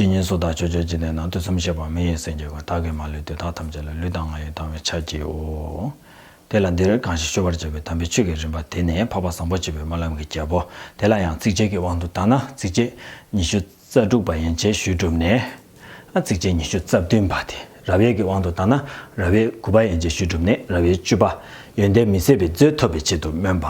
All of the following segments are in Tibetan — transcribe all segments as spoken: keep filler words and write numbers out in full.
ཇི་སྙེད་སུ་དག་ཕྱོགས་བཅུའི་འཇིག་རྟེན་ན། དུས་གསུམ་གཤེགས་པ་མི་ཡི་སེམས་ཀྱི་དབང་། བདག་གིས་མ་ལུས་དུས་དང་ཐམས་ཅད་ལ། ལུས་དང་ངག་ཡིད་དང་བས་ཕྱག་བགྱིའོ། དེ་ལ་འདིར་གང་ཞིག་ཞུ་བར་བྱ་བའི་དམ་པའི་ཆོས་ཀྱི་རིམ་པ་དེ་ནི་འཕགས་པ་བཟང་པོ་སྤྱོད་པའི་སྨོན་ལམ་གྱི་རྒྱལ་པོ། དེ་ལ་ཡང་ཚིགས་བཅད་ཀྱི་དབང་དུ་བཏང་ན་ཚིགས་བཅད་ཉི་ཤུ་རྩ་དྲུག་པ་ཡན་ཆད་ཞུས་གྲུབ་ནས། ཚིགས་བཅད་ཉི་ཤུ་རྩ་བདུན་པ་དེ། རབ་དབྱེ་གི་དབང་དུ་བཏང་ན་རབ་དབྱེ་དགུ་པ་ཡན་ཆད་ཞུས་གྲུབ་ནས་རབ་དབྱེ་བཅུ་པ། ཡོན་ཏན་མི་ཟད་པའི་མཛོད་ཐོབ་པའི་ཆེད་དུ་སྨོན་པ།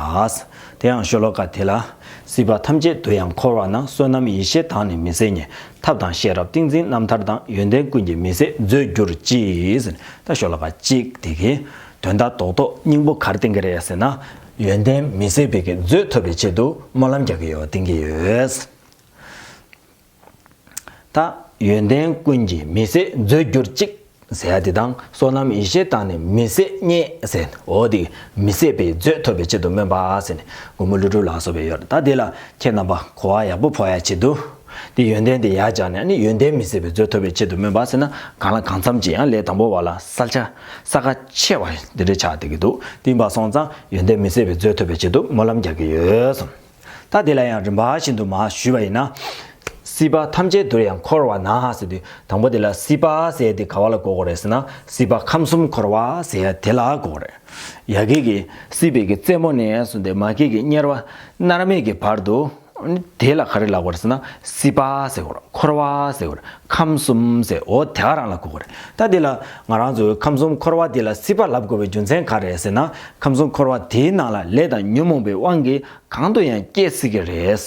དེ་ཡང་ཤོ་ལོ་ཀ་དེ་ལ། སྲིད་པ་ཐམས་ཅད་དུ་ཡང་འཁོར་བ་ན། བསོད་ནམས་ཡེ་ཤེས་དག་ནི་མི་ཟད་རྙེད། ཐབས་དང་ཤེས་རབ་ཏིང་འཛིན་རྣམ་ཐར་དང་། ཡོན་ཏན་ཀུན་གྱི་མི་ཟད་མཛོད་གྱུར་ཅིག་ཟེར་ནས། ད་ཤོ་ལོ་ཀ་གཅིག་དེ་གི་དོན་དག་རྡོག་རྡོག་སྙིང་པོ་ག་རེ་བསྟན་གྱི་རེད་ཟེར་ན། ཡོན་ཏན་མི་ཟད་པའི་གི་མཛོད་ཐོབ་པའི་ཆེད་དུ་སྨོན་ལམ་རྒྱག་གི་ཡོད། བསྟན་གྱི་ཡོད། ད་ཡོན་ཏན་ཀུན་གྱི་མི་ཟད་མཛོད་གྱུར་ཅིག་ཟེར་ཡ་དེ་དང་། བསོད་ནམས་ཡེ་ཤེས་དག་ནི་མི་ཟད་རྙེད་ཟེར། འོ་དེ་མི་ཟད་པའི་མཛོད་ཐོབ་པའི་ཆེད་དུ་སྨོན་པ་ཟེར་ནས་མགོན་པོ་ཀླུ་སྒྲུབ་ལ་སོགས་པས་ཡོད། ད་དེ་ལ་ཁྱེད་རྣམ་པ་གོ་བ་ཡག་པོ་ཕོག་ཡ་ཆེད་དུ། དེ་ཡོན་ཏན་དེ་ཡར་སྦྱར་ནས། ཨ་ནི་ཡོན་ཏན་མི་ཟད་པའི་མཛོད་ཐོབ་པའི་ཆེད་དུ་སྨོན་པ་ཟེར་ན། གང་ལ་གང་འཚམ་ཅིག་ཡང་ལས་དང་པོ་བ་ལ་གསལ་ཆ་གསལ་ཁ་ཆེ་བ་འདི་འདྲ་ཆགས་བསྡད་ཀྱི་འདུག་དེ་ཡིན་པ་སོང་ཙང་ཡོན་ཏན་མི་ཟད་པའི་མཛོད་ཐོབ་པའི་ཆེད་དུ་སྨོན་ལམ་རྒྱག་གི་ཡོད་གསུངས། ད་དེ་ལ་ཡང་རིམ་པ་བཞིན་དུ་མར་ཞུས་པ་ཡིན་ན། སྲིད་པ་ཐམས་ཅད་དུ་ཡང་འཁོར་བ་ན་ཟེར་དུས། དང་པོ་དེ་ལ་སྲིད་པ་ཟེར་དེ་ག་བ་ལ་གོ་དགོས་རེད་ཟེར་ན། སྲིད་པ་ཁམས་གསུམ་འཁོར་བ་ཟེར་ཡ་དེ་ལ་གོ་དགོས་རེད། ཡ་གི་གི་སྲིད་པའི་གི་རྩེ་མོ་ནས་བཟུང་སྟེ་མ་གི་གི་དམྱལ་བ་མནར་མེད་ཀྱི་བར་དུ། དེ་ལ་ག་རེ་ལབ་དགོས་རེད་ཟེར་ན། སྲིད་པ་ཟེར་དགོས་རེད། འཁོར་བ་ཟེར་དགོས་རེད། ཁམས་གསུམ་ཟེར། འོ་དེ་ག་རང་ལ་གོ་དགོས་རེད། ད་དེ་ལ་ང་རང་ཚོ་ཁམས་གསུམ་འཁོར་བ་དེ་ལ་སྲིད་པ་ལབ་དགོས་པའི་རྒྱུ་མཚན་ག་རེ་རེད་ཟེར་ན། ཁམས་གསུམ་འཁོར་བ་དེའི་ནང་ལ་ལས་དང་ཉོན་མོངས་པའི་དབང་གིས་གང་དུ་ཡང་སྐྱེ་སྲིད་ཀྱི་རེད།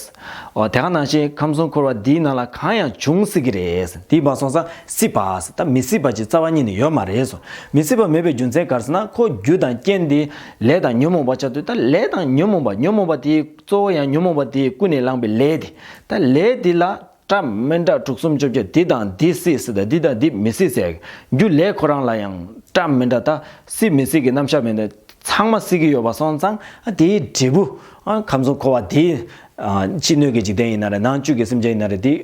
འོ་དེ་ག་ནང་བཞིན་ཁམས་གསུམ་འཁོར་བ་འདིའི་ནང་ལ་གང་ཡང་འབྱུང་སྲིད་ཀྱི་རེད། དེ་ཡིན་པ་སོང་ཙང་སྲིད་པ་ཟེར། ད་མི་སྲིད་པ་ཅིག་རྩ་བ་ཉིད་ནས་ཡོད་མ་རེད་གསུངས། མི་སྲིད་པ་མེད་པའི་རྒྱུ་མཚན་ག་རེ་ཟེར་ན། ཁོ་རྒྱུ་དང་རྐྱེན་དེ་ལས་དང་ཉོན་མོངས་པ་ཆགས་དུས། ད་ལས་དང་ཉོན་མོངས་པ། ཉོན་མོངས་པ་དེ་གཙོ་བོ་ཡང་ཉོན་མོངས་པ་དེས་ཀུན་ནས་བསླངས་པའི་ལས་དེ། ད་ལས་དེ་ལ་འདྲ་མི་འདྲ་དྲུག་གསུམ་བཅོ་བརྒྱད། འདི་དང་འདི་སྲིད་ཟེར་དང་། འདི་དང་འདི་མི་སྲིད་ཟེར། རྒྱུ་ལས་ཁོ་རང་ལ་ཡང་འདྲ་མི་འདྲ། ད་སྲིད་མི་སྲིད་ཀྱི་རྣམ་གཞག་མེད་ན་ཚང་མ་སྲིད་ཀྱི་ཡོད་པ་སོང་ཙང་། ཨ་དེའི་འབྲས་བུ། ཨ་ཁམས་གསུམ་འཁོར་བ་དེའི། ཨ་ཕྱི་སྣོད་ཀྱི་འཇིག་རྟེན་ཡིན་ན་རེད། ནང་བཅུད་ཀྱི་སེམས་ཅན་ཡིན་ན་རེད། དེ་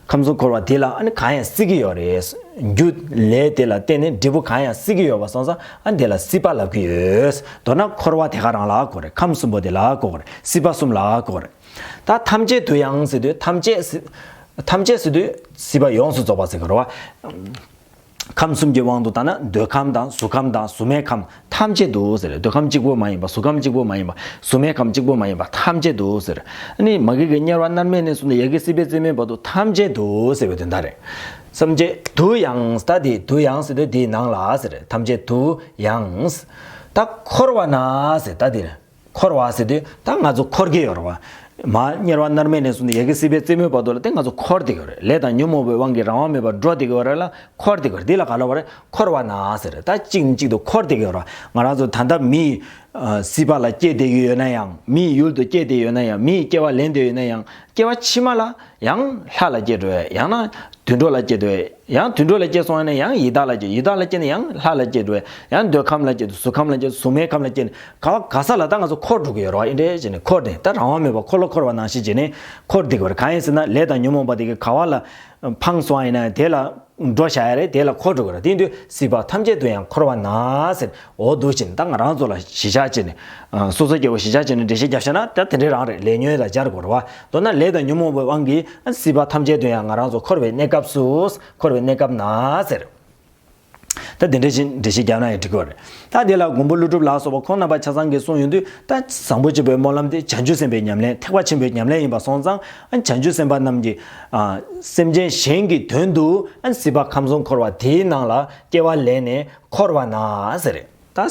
ཁམས་གསུམ་འཁོར་བ་དེ་ལ་ཨ་ནི་གང་ཡང་སྲིད་ཀྱི་ཡོད་རེད། རྒྱུ་ལས་དེ་ལ་བརྟེན་ནས་འབྲས་བུ་གང་ཡང་སྲིད་ཀྱི་ཡོད་པ་སོང་ཙང་། ཨ་དེ་ལ་སྲིད་པ་ལབ་ཀྱི་ཡོད། མདོར་ན་འཁོར་བ་དེ་ག་རང་ལ་གོ་རེད། ཁམས་གསུམ་པོ་དེ་ལ་གོ་རེད། སྲིད་པ་གསུམ་ལ་གོ་རེད། ད་ཐམས་ཅད་དུ་ཡང་ཟེར་དུས། ཐམས་ཅད་ཟེར། ཐམས་ཅད་ཟེར་དུས་སྲིད་པ་ཡོངས་སུ་རྫོགས་པ་ཟེར་གི་རེད་བ། ཁམས་གསུམ་གྱི་དབང་དུ་བཏང་ན་འདོད་ཁམས་དང་གཟུགས་ཁམས་དང་གཟུགས་མེད་ཁམས་ཐམས་ཅད་དུ་ཟེར། འདོད་ཁམས་གཅིག་པོ་མ་ཡིན་པ། གཟུགས་ཁམས་གཅིག་པོ་མ་ཡིན་པ། གཟུགས་མེད་ཁམས་གཅིག་པོ་མ་ཡིན་པ། ཐམས་ཅད་དུ་ཟེར། ཨ་ནི་མ་གི་གི་དམྱལ་བ་མནར་མེད་ནས་བཟུང་སྟེ་ཡ་གི་སྲིད་པའི་རྩེ་མོའི་བར་དུ་ཐམས་ཅད་དུ་ཟེར་བའི་དོན་དག་རེད། ཐམས་ཅད་དུ་ཡང་། ད་དེ་དུ་ཡང་ཟེར་དུས་དེའི་ནང་ལ་ཟེར། ཐམས་ཅད་དུ་ཡང་། ད་འཁོར་བ་ན་ཟེར། ད་དེ་རེད། འཁོར་བ་ཟེར་དུས་ད་ང་ཚོ་འཁོར་གྱི་ཡོད་རེད་བ། མར་དམྱལ་བ་མནར་མེད་ནས་བཟུང་སྟེ་ཡ་གི་སྲིད་པའི་རྩེ་མོའི་བར་དུ་ལ་དེ་ང་ཚོ་འཁོར་བསྡད་ཀྱི་ཡོད་རེད། ལས་དང་ཉོན་མོངས་པའི་དབང་གིས་རང་དབང་མེད་པར་འགྲོ་བསྡད་ཀྱི་ཡོད་རེད་ལ། འཁོར་བསྡད་ཀྱི་ཡོད་རེད། འདི་ལ་ག་ལབ་པ་རེད། འཁོར་བ་ན་ཟེར། ད་གཅིག་ནས་གཅིག་ཏུ་འཁོར་བསྡད་ཀྱི་ཡོད་རེད། ང་རང་ཚོ་ད་ལྟ་མིའི་ཨ་སྲིད་པ་ལ་སྐྱེས་བསྡད་ཀྱི་ཡོད་ན་ཡང་། མིའི་ཡུལ་དུ་སྐྱེས་བསྡད་ཡོད་ན་ཡང་། མིའི་སྐྱེ་བ་ལེན་བསྡད་ཡོད་ན་ཡང་། སྐྱེ་བ་ཕྱི་མ་ལ་ཡང་ལྷ་ལ་སྐྱེ་འགྲོ་ཡ། ཡང་ན་དུད་འགྲོ་ལ་སྐྱེ་འགྲོ་ཡ། ཡང་དུད་འགྲོ་ལ་སྐྱེས་སོང་ན་ཡང་ཡི་དྭགས་ལ་སྐྱེ། ཡི་དྭགས་ལ་སྐྱེས་ན་ཡང་ལྷ་ལ་སྐྱེ་འགྲོ་ཡ། ཡང་འདོད་ཁམས་ལ་སྐྱེ། གཟུགས་ཁམས་ལ་སྐྱེ། གཟུགས་མེད་ཁམས་ལ་སྐྱེ་ནས་ག་བ་ག་ས་ལ་ད་ང་ཚོ་འཁོར་འགྲོ་གི་ཡོད་རེད་བ། ཨེ་འདྲས་བྱས་ནས་འཁོར་ནས། ད་རང་དབང་མེད་པར་འཁོར་ལོ་འཁོར་བ་ནང་བཞིན་བྱས་ནས་འཁོར་བསྡད་ཀྱི་ཡོད་རེད། གང་ཡིན་ཟེར་ན་ལས་དང་ཉོན་མོངས་པ་དེ་གིས་ག་བ་ལ་འཕངས་སོང་བ་ཡིན་ན་དེ་ལ་འགྲོ་བཞག་ཡ་རེད། དེ་ལ་འཁོར་འགྲོ་གི་རེད། དེ་ཡིན་དུས་སྲིད་པ་ཐམས་ཅད་དུ་ཡང་འཁོར་བ་ན་ཟེར། འོ་འདུག་བྱས་ནས་ད་ང་རང་ཚོ་ལ་གཞི་བཞག་བྱས་ནས། ཨ་སོ་སོ་སྐྱེ་བོ་གཞི་བཞག་བྱས་ནས་འགྲེལ་བཤད་རྒྱབ་བཞག་ན་ད་དེ་འདྲས་རང་རེད། ལས་ཉོན་ལ་སྦྱར་དགོས་རེད་བ། མདོར་ན་ལས་དང་ཉོན་མོངས་པའི་དབང་གིས་ཨ་སྲིད་པ་ཐམས་ཅད་དུ་ཡང་ང་རང་ཚོ་འཁོར་བའི་གནས་སྐབས་སུ། འཁོར་བའི་གནས་སྐབས་ན་ཟེར། ད་དེ་འདྲས་ཅིག་འགྲེལ་བཤད་རྒྱབ་ན་ཡང་འགྲིག་གི་རེད། ད་དེ་ལ་མགོན་པོ་ཀླུ་སྒྲུབ་ལ་སོགས་པ་ཁོང་རྣམ་པ་ཆ་ཚང་གིས་གསུངས་ཡོང་དུས། ད་བཟང་པོ་སྤྱོད་པའི་སྨོན་ལམ་དེ་བྱང་ཆུབ་སེམས་དཔའི་ཉམས་ལེན། ཐེག་པ་ཆེན་པོའི་ཉམས་ལེན་ཡིན་པ་སོང་ཙང་། ཨ་བྱང་ཆུབ་སེམས་དཔའ་རྣམས་ཀྱིས་ཨ་སེམས་ཅན་གཞན་གྱི་དོན་དུ་ཨ་སྲིད་པ་ཁམས་གསུམ་འཁོར་བ་དེའི་ནང་ལ་སྐྱེ་བ་ལེན་ནས་འཁོར་བ་ན་ཟེར། ད་ཨ་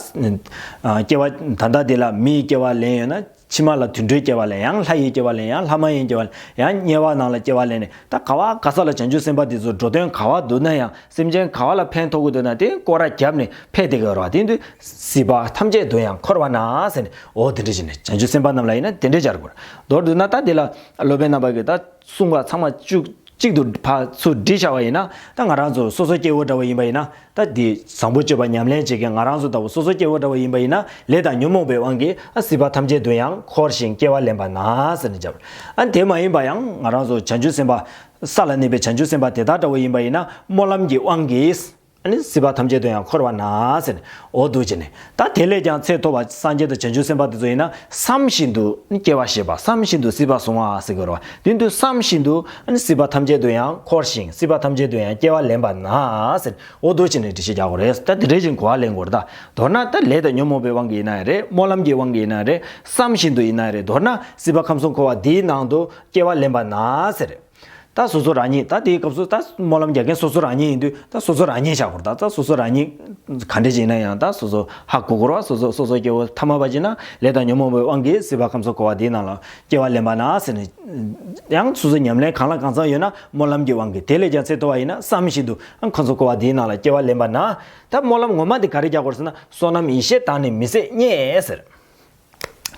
སྐྱེ་བ་ད་ལྟ་དེ་ལ་མིའི་སྐྱེ་བ་ལེན་ཡོད་ན། ཕྱི་མ་ལ་དུད་འགྲོའི་སྐྱེ་བ་ལེན། ཡང་ལྷ་ཡི་སྐྱེ་བ་ལེན། ཡང་ལྷ་མ་ཡིན་སྐྱེ་བ་ལེན། ཡང་དམྱལ་བ་ནང་ལ་སྐྱེ་བ་ལེན་ནས། ད་ག་བ་ག་ས་ལ་བྱང་ཆུབ་སེམས་དཔའ་དེ་ཚོ་འགྲོ་དོན་ག་བ་འདུག་ན་ཡང་། སེམས་ཅན་ག་བ་ལ་ཕན་ཐོགས་ཀྱི་འདུག་ན་དེ་སྐོར་ར་བརྒྱབ་ནས་ཕེབས་བསྡད་ཀྱི་ཡོད་རེད་བ། དེ་ཡིན་དུས་སྲིད་པ་ཐམས་ཅད་དུ་ཡང་འཁོར་བ་ན་ཟེར་ནས། འོ་དེ་འདྲ་བྱས་ནས་བྱང་ཆུབ་སེམས་དཔའ་རྣམས་ལ་ཡིན་ན་དེ་འདྲ་སྦྱར་དགོས་རེད། མདོར་བསྡུས་ན་ད་དེ་ལ་སློབ་དཔོན་རྣམ་པ་གིས་ད་གསུངས་པ་ཚང་མ་བཅུ་གཅིག་ཏུ་ཕར་ཚུར་བསྒྲིལ་བཞག་པ་ཡིན་ན། ད་ང་རང་ཚོ་སོ་སོ་སྐྱེ་བོ་འདྲ་བོ་ཡིན་པ་ཡིན་ན། ད་འདི་བཟང་པོ་སྤྱོད་པ་ཉམས་ལེན་བྱེད་མཁན་ང་རང་ཚོ་ལྟ་བུ་སོ་སོ་སྐྱེ་བོ་འདྲ་བོ་ཡིན་པ་ཡིན་ན། ལས་དང་ཉོན་མོངས་པའི་དབང་གིས་ཨ་སྲིད་པ་ཐམས་ཅད་དུ་ཡང་འཁོར་ཞིང་སྐྱེ་བ་ལེན་པ་ན་ཟེར་ནས་བྱ་བ། ཨ་དེ་མ་ཡིན་པ་ཡང་ང་རང་ཚོ་བྱང་ཆུབ་སེམས་དཔའ། ས་ལ་གནས་པའི་བྱང་ཆུབ་སེམས་དཔའ་དེ་དག་འདྲ་བོ་ཡིན་པ་ཡིན་ན། སྨོན་ལམ་གྱི་དབང་གིས། ཨ་ནི་སྲིད་པ་ཐམས་ཅད་དུ་ཡང་འཁོར་བ་ན་ཟེར་ནས། འོ་འདུག་བྱས་ནས། ད་དེ་ལས་ཀྱང་ཚེ་མཐོ་བ་སངས་རྒྱས་དང་བྱང་ཆུབ་སེམས་དཔའ་དེ་ཚོ་ཡིན་ན་བསམ་བཞིན་དུ་སྐྱེ་བ་བཞེས་པ། བསམ་བཞིན་དུ་སྲིད་པ་བཟུང་བ་ཟེར་དགོས་རེད་བ། དེ་དུས་བསམ་བཞིན་དུ་ཨ་ནི་སྲིད་པ་ཐམས་ཅད་དུ་ཡང་འཁོར་ཞིང་སྲིད་པ་ཐམས་ཅད་དུ་ཡང་སྐྱེ་བ་ལེན་པ་ན་ཟེར། འོ་འདུག་བྱས་ནས་འགྲེལ་བཤད་རྒྱག་དགོས་རེད། ད་དེ་འདྲ་ཞིག་གོ་བ་ལེན་དགོས་རེད་ད། མདོར་ན་ད་ལས་དང་ཉོན་མོངས་པའི་དབང་གིས་ཡིན་ན་ཡང་རེད། སྨོན་ལམ་གྱི་དབང་གིས་ཡིན་ན་ཡང་རེད། བསམ་བཞིན་དུ་ཡིན་ན་ཡང་རེད། མདོར་ན་སྲིད་པ་ཁམས་གསུམ་འཁོར་བ་འདིའི་ནང་དུ་སྐྱེ་བ་ལེན་པ་ན་ཟེར། ད་སོ་སོ་རང་ཉིད། ད་དེའི་སྐབས་སུ་ད་སྨོན་ལམ་རྒྱག་མཁན་སོ་སོ་རང་ཉིད་ཡིན་དུས། ད་སོ་སོ་རང་ཉིད་བཞག་དགོས། ད་ད་སོ་སོ་རང་ཉིད་ག་འདྲ་ཞིག་ཡིན་ན་ཡང་ད་སོ་སོ་ཧ་གོ་དགོས་རེད་བ། སོ་སོ་སོ་སོ་སྐྱེ་བོ་ཐ་མལ་པ་ཅིག་ན་ལས་དང་ཉོན་མོངས་པའི་དབང་གིས་སྲིད་པ་ཁམས་གསུམ་འཁོར་བ་འདིའི་ནང་ལ་སྐྱེ་བ་ལེན་པ་ན་ཟེར་ནས། ཡང་སོ་སོ་ཉམས་ལེན་གང་ལ་གང་འཚམ་ཡོད་ན་སྨོན་ལམ་གྱི་དབང་གིས། དེ་ལས་ཀྱང་ཚེ་མཐོ་བ་ཡིན་ན་བསམ་བཞིན་དུ་ཁམས་གསུམ་འཁོར་བ་འདིའི་ནང་ལ་སྐྱེ་བ་ལེན་པ་ན། ད་སྨོན་ལམ་ངོ་མ་འདི་ག་རེ་རྒྱག་དགོས་ཟེར་ན། བསོད་ནམས་ཡེ་ཤེས་དག་ནི་མི་ཟད་རྙེད་ཟེར།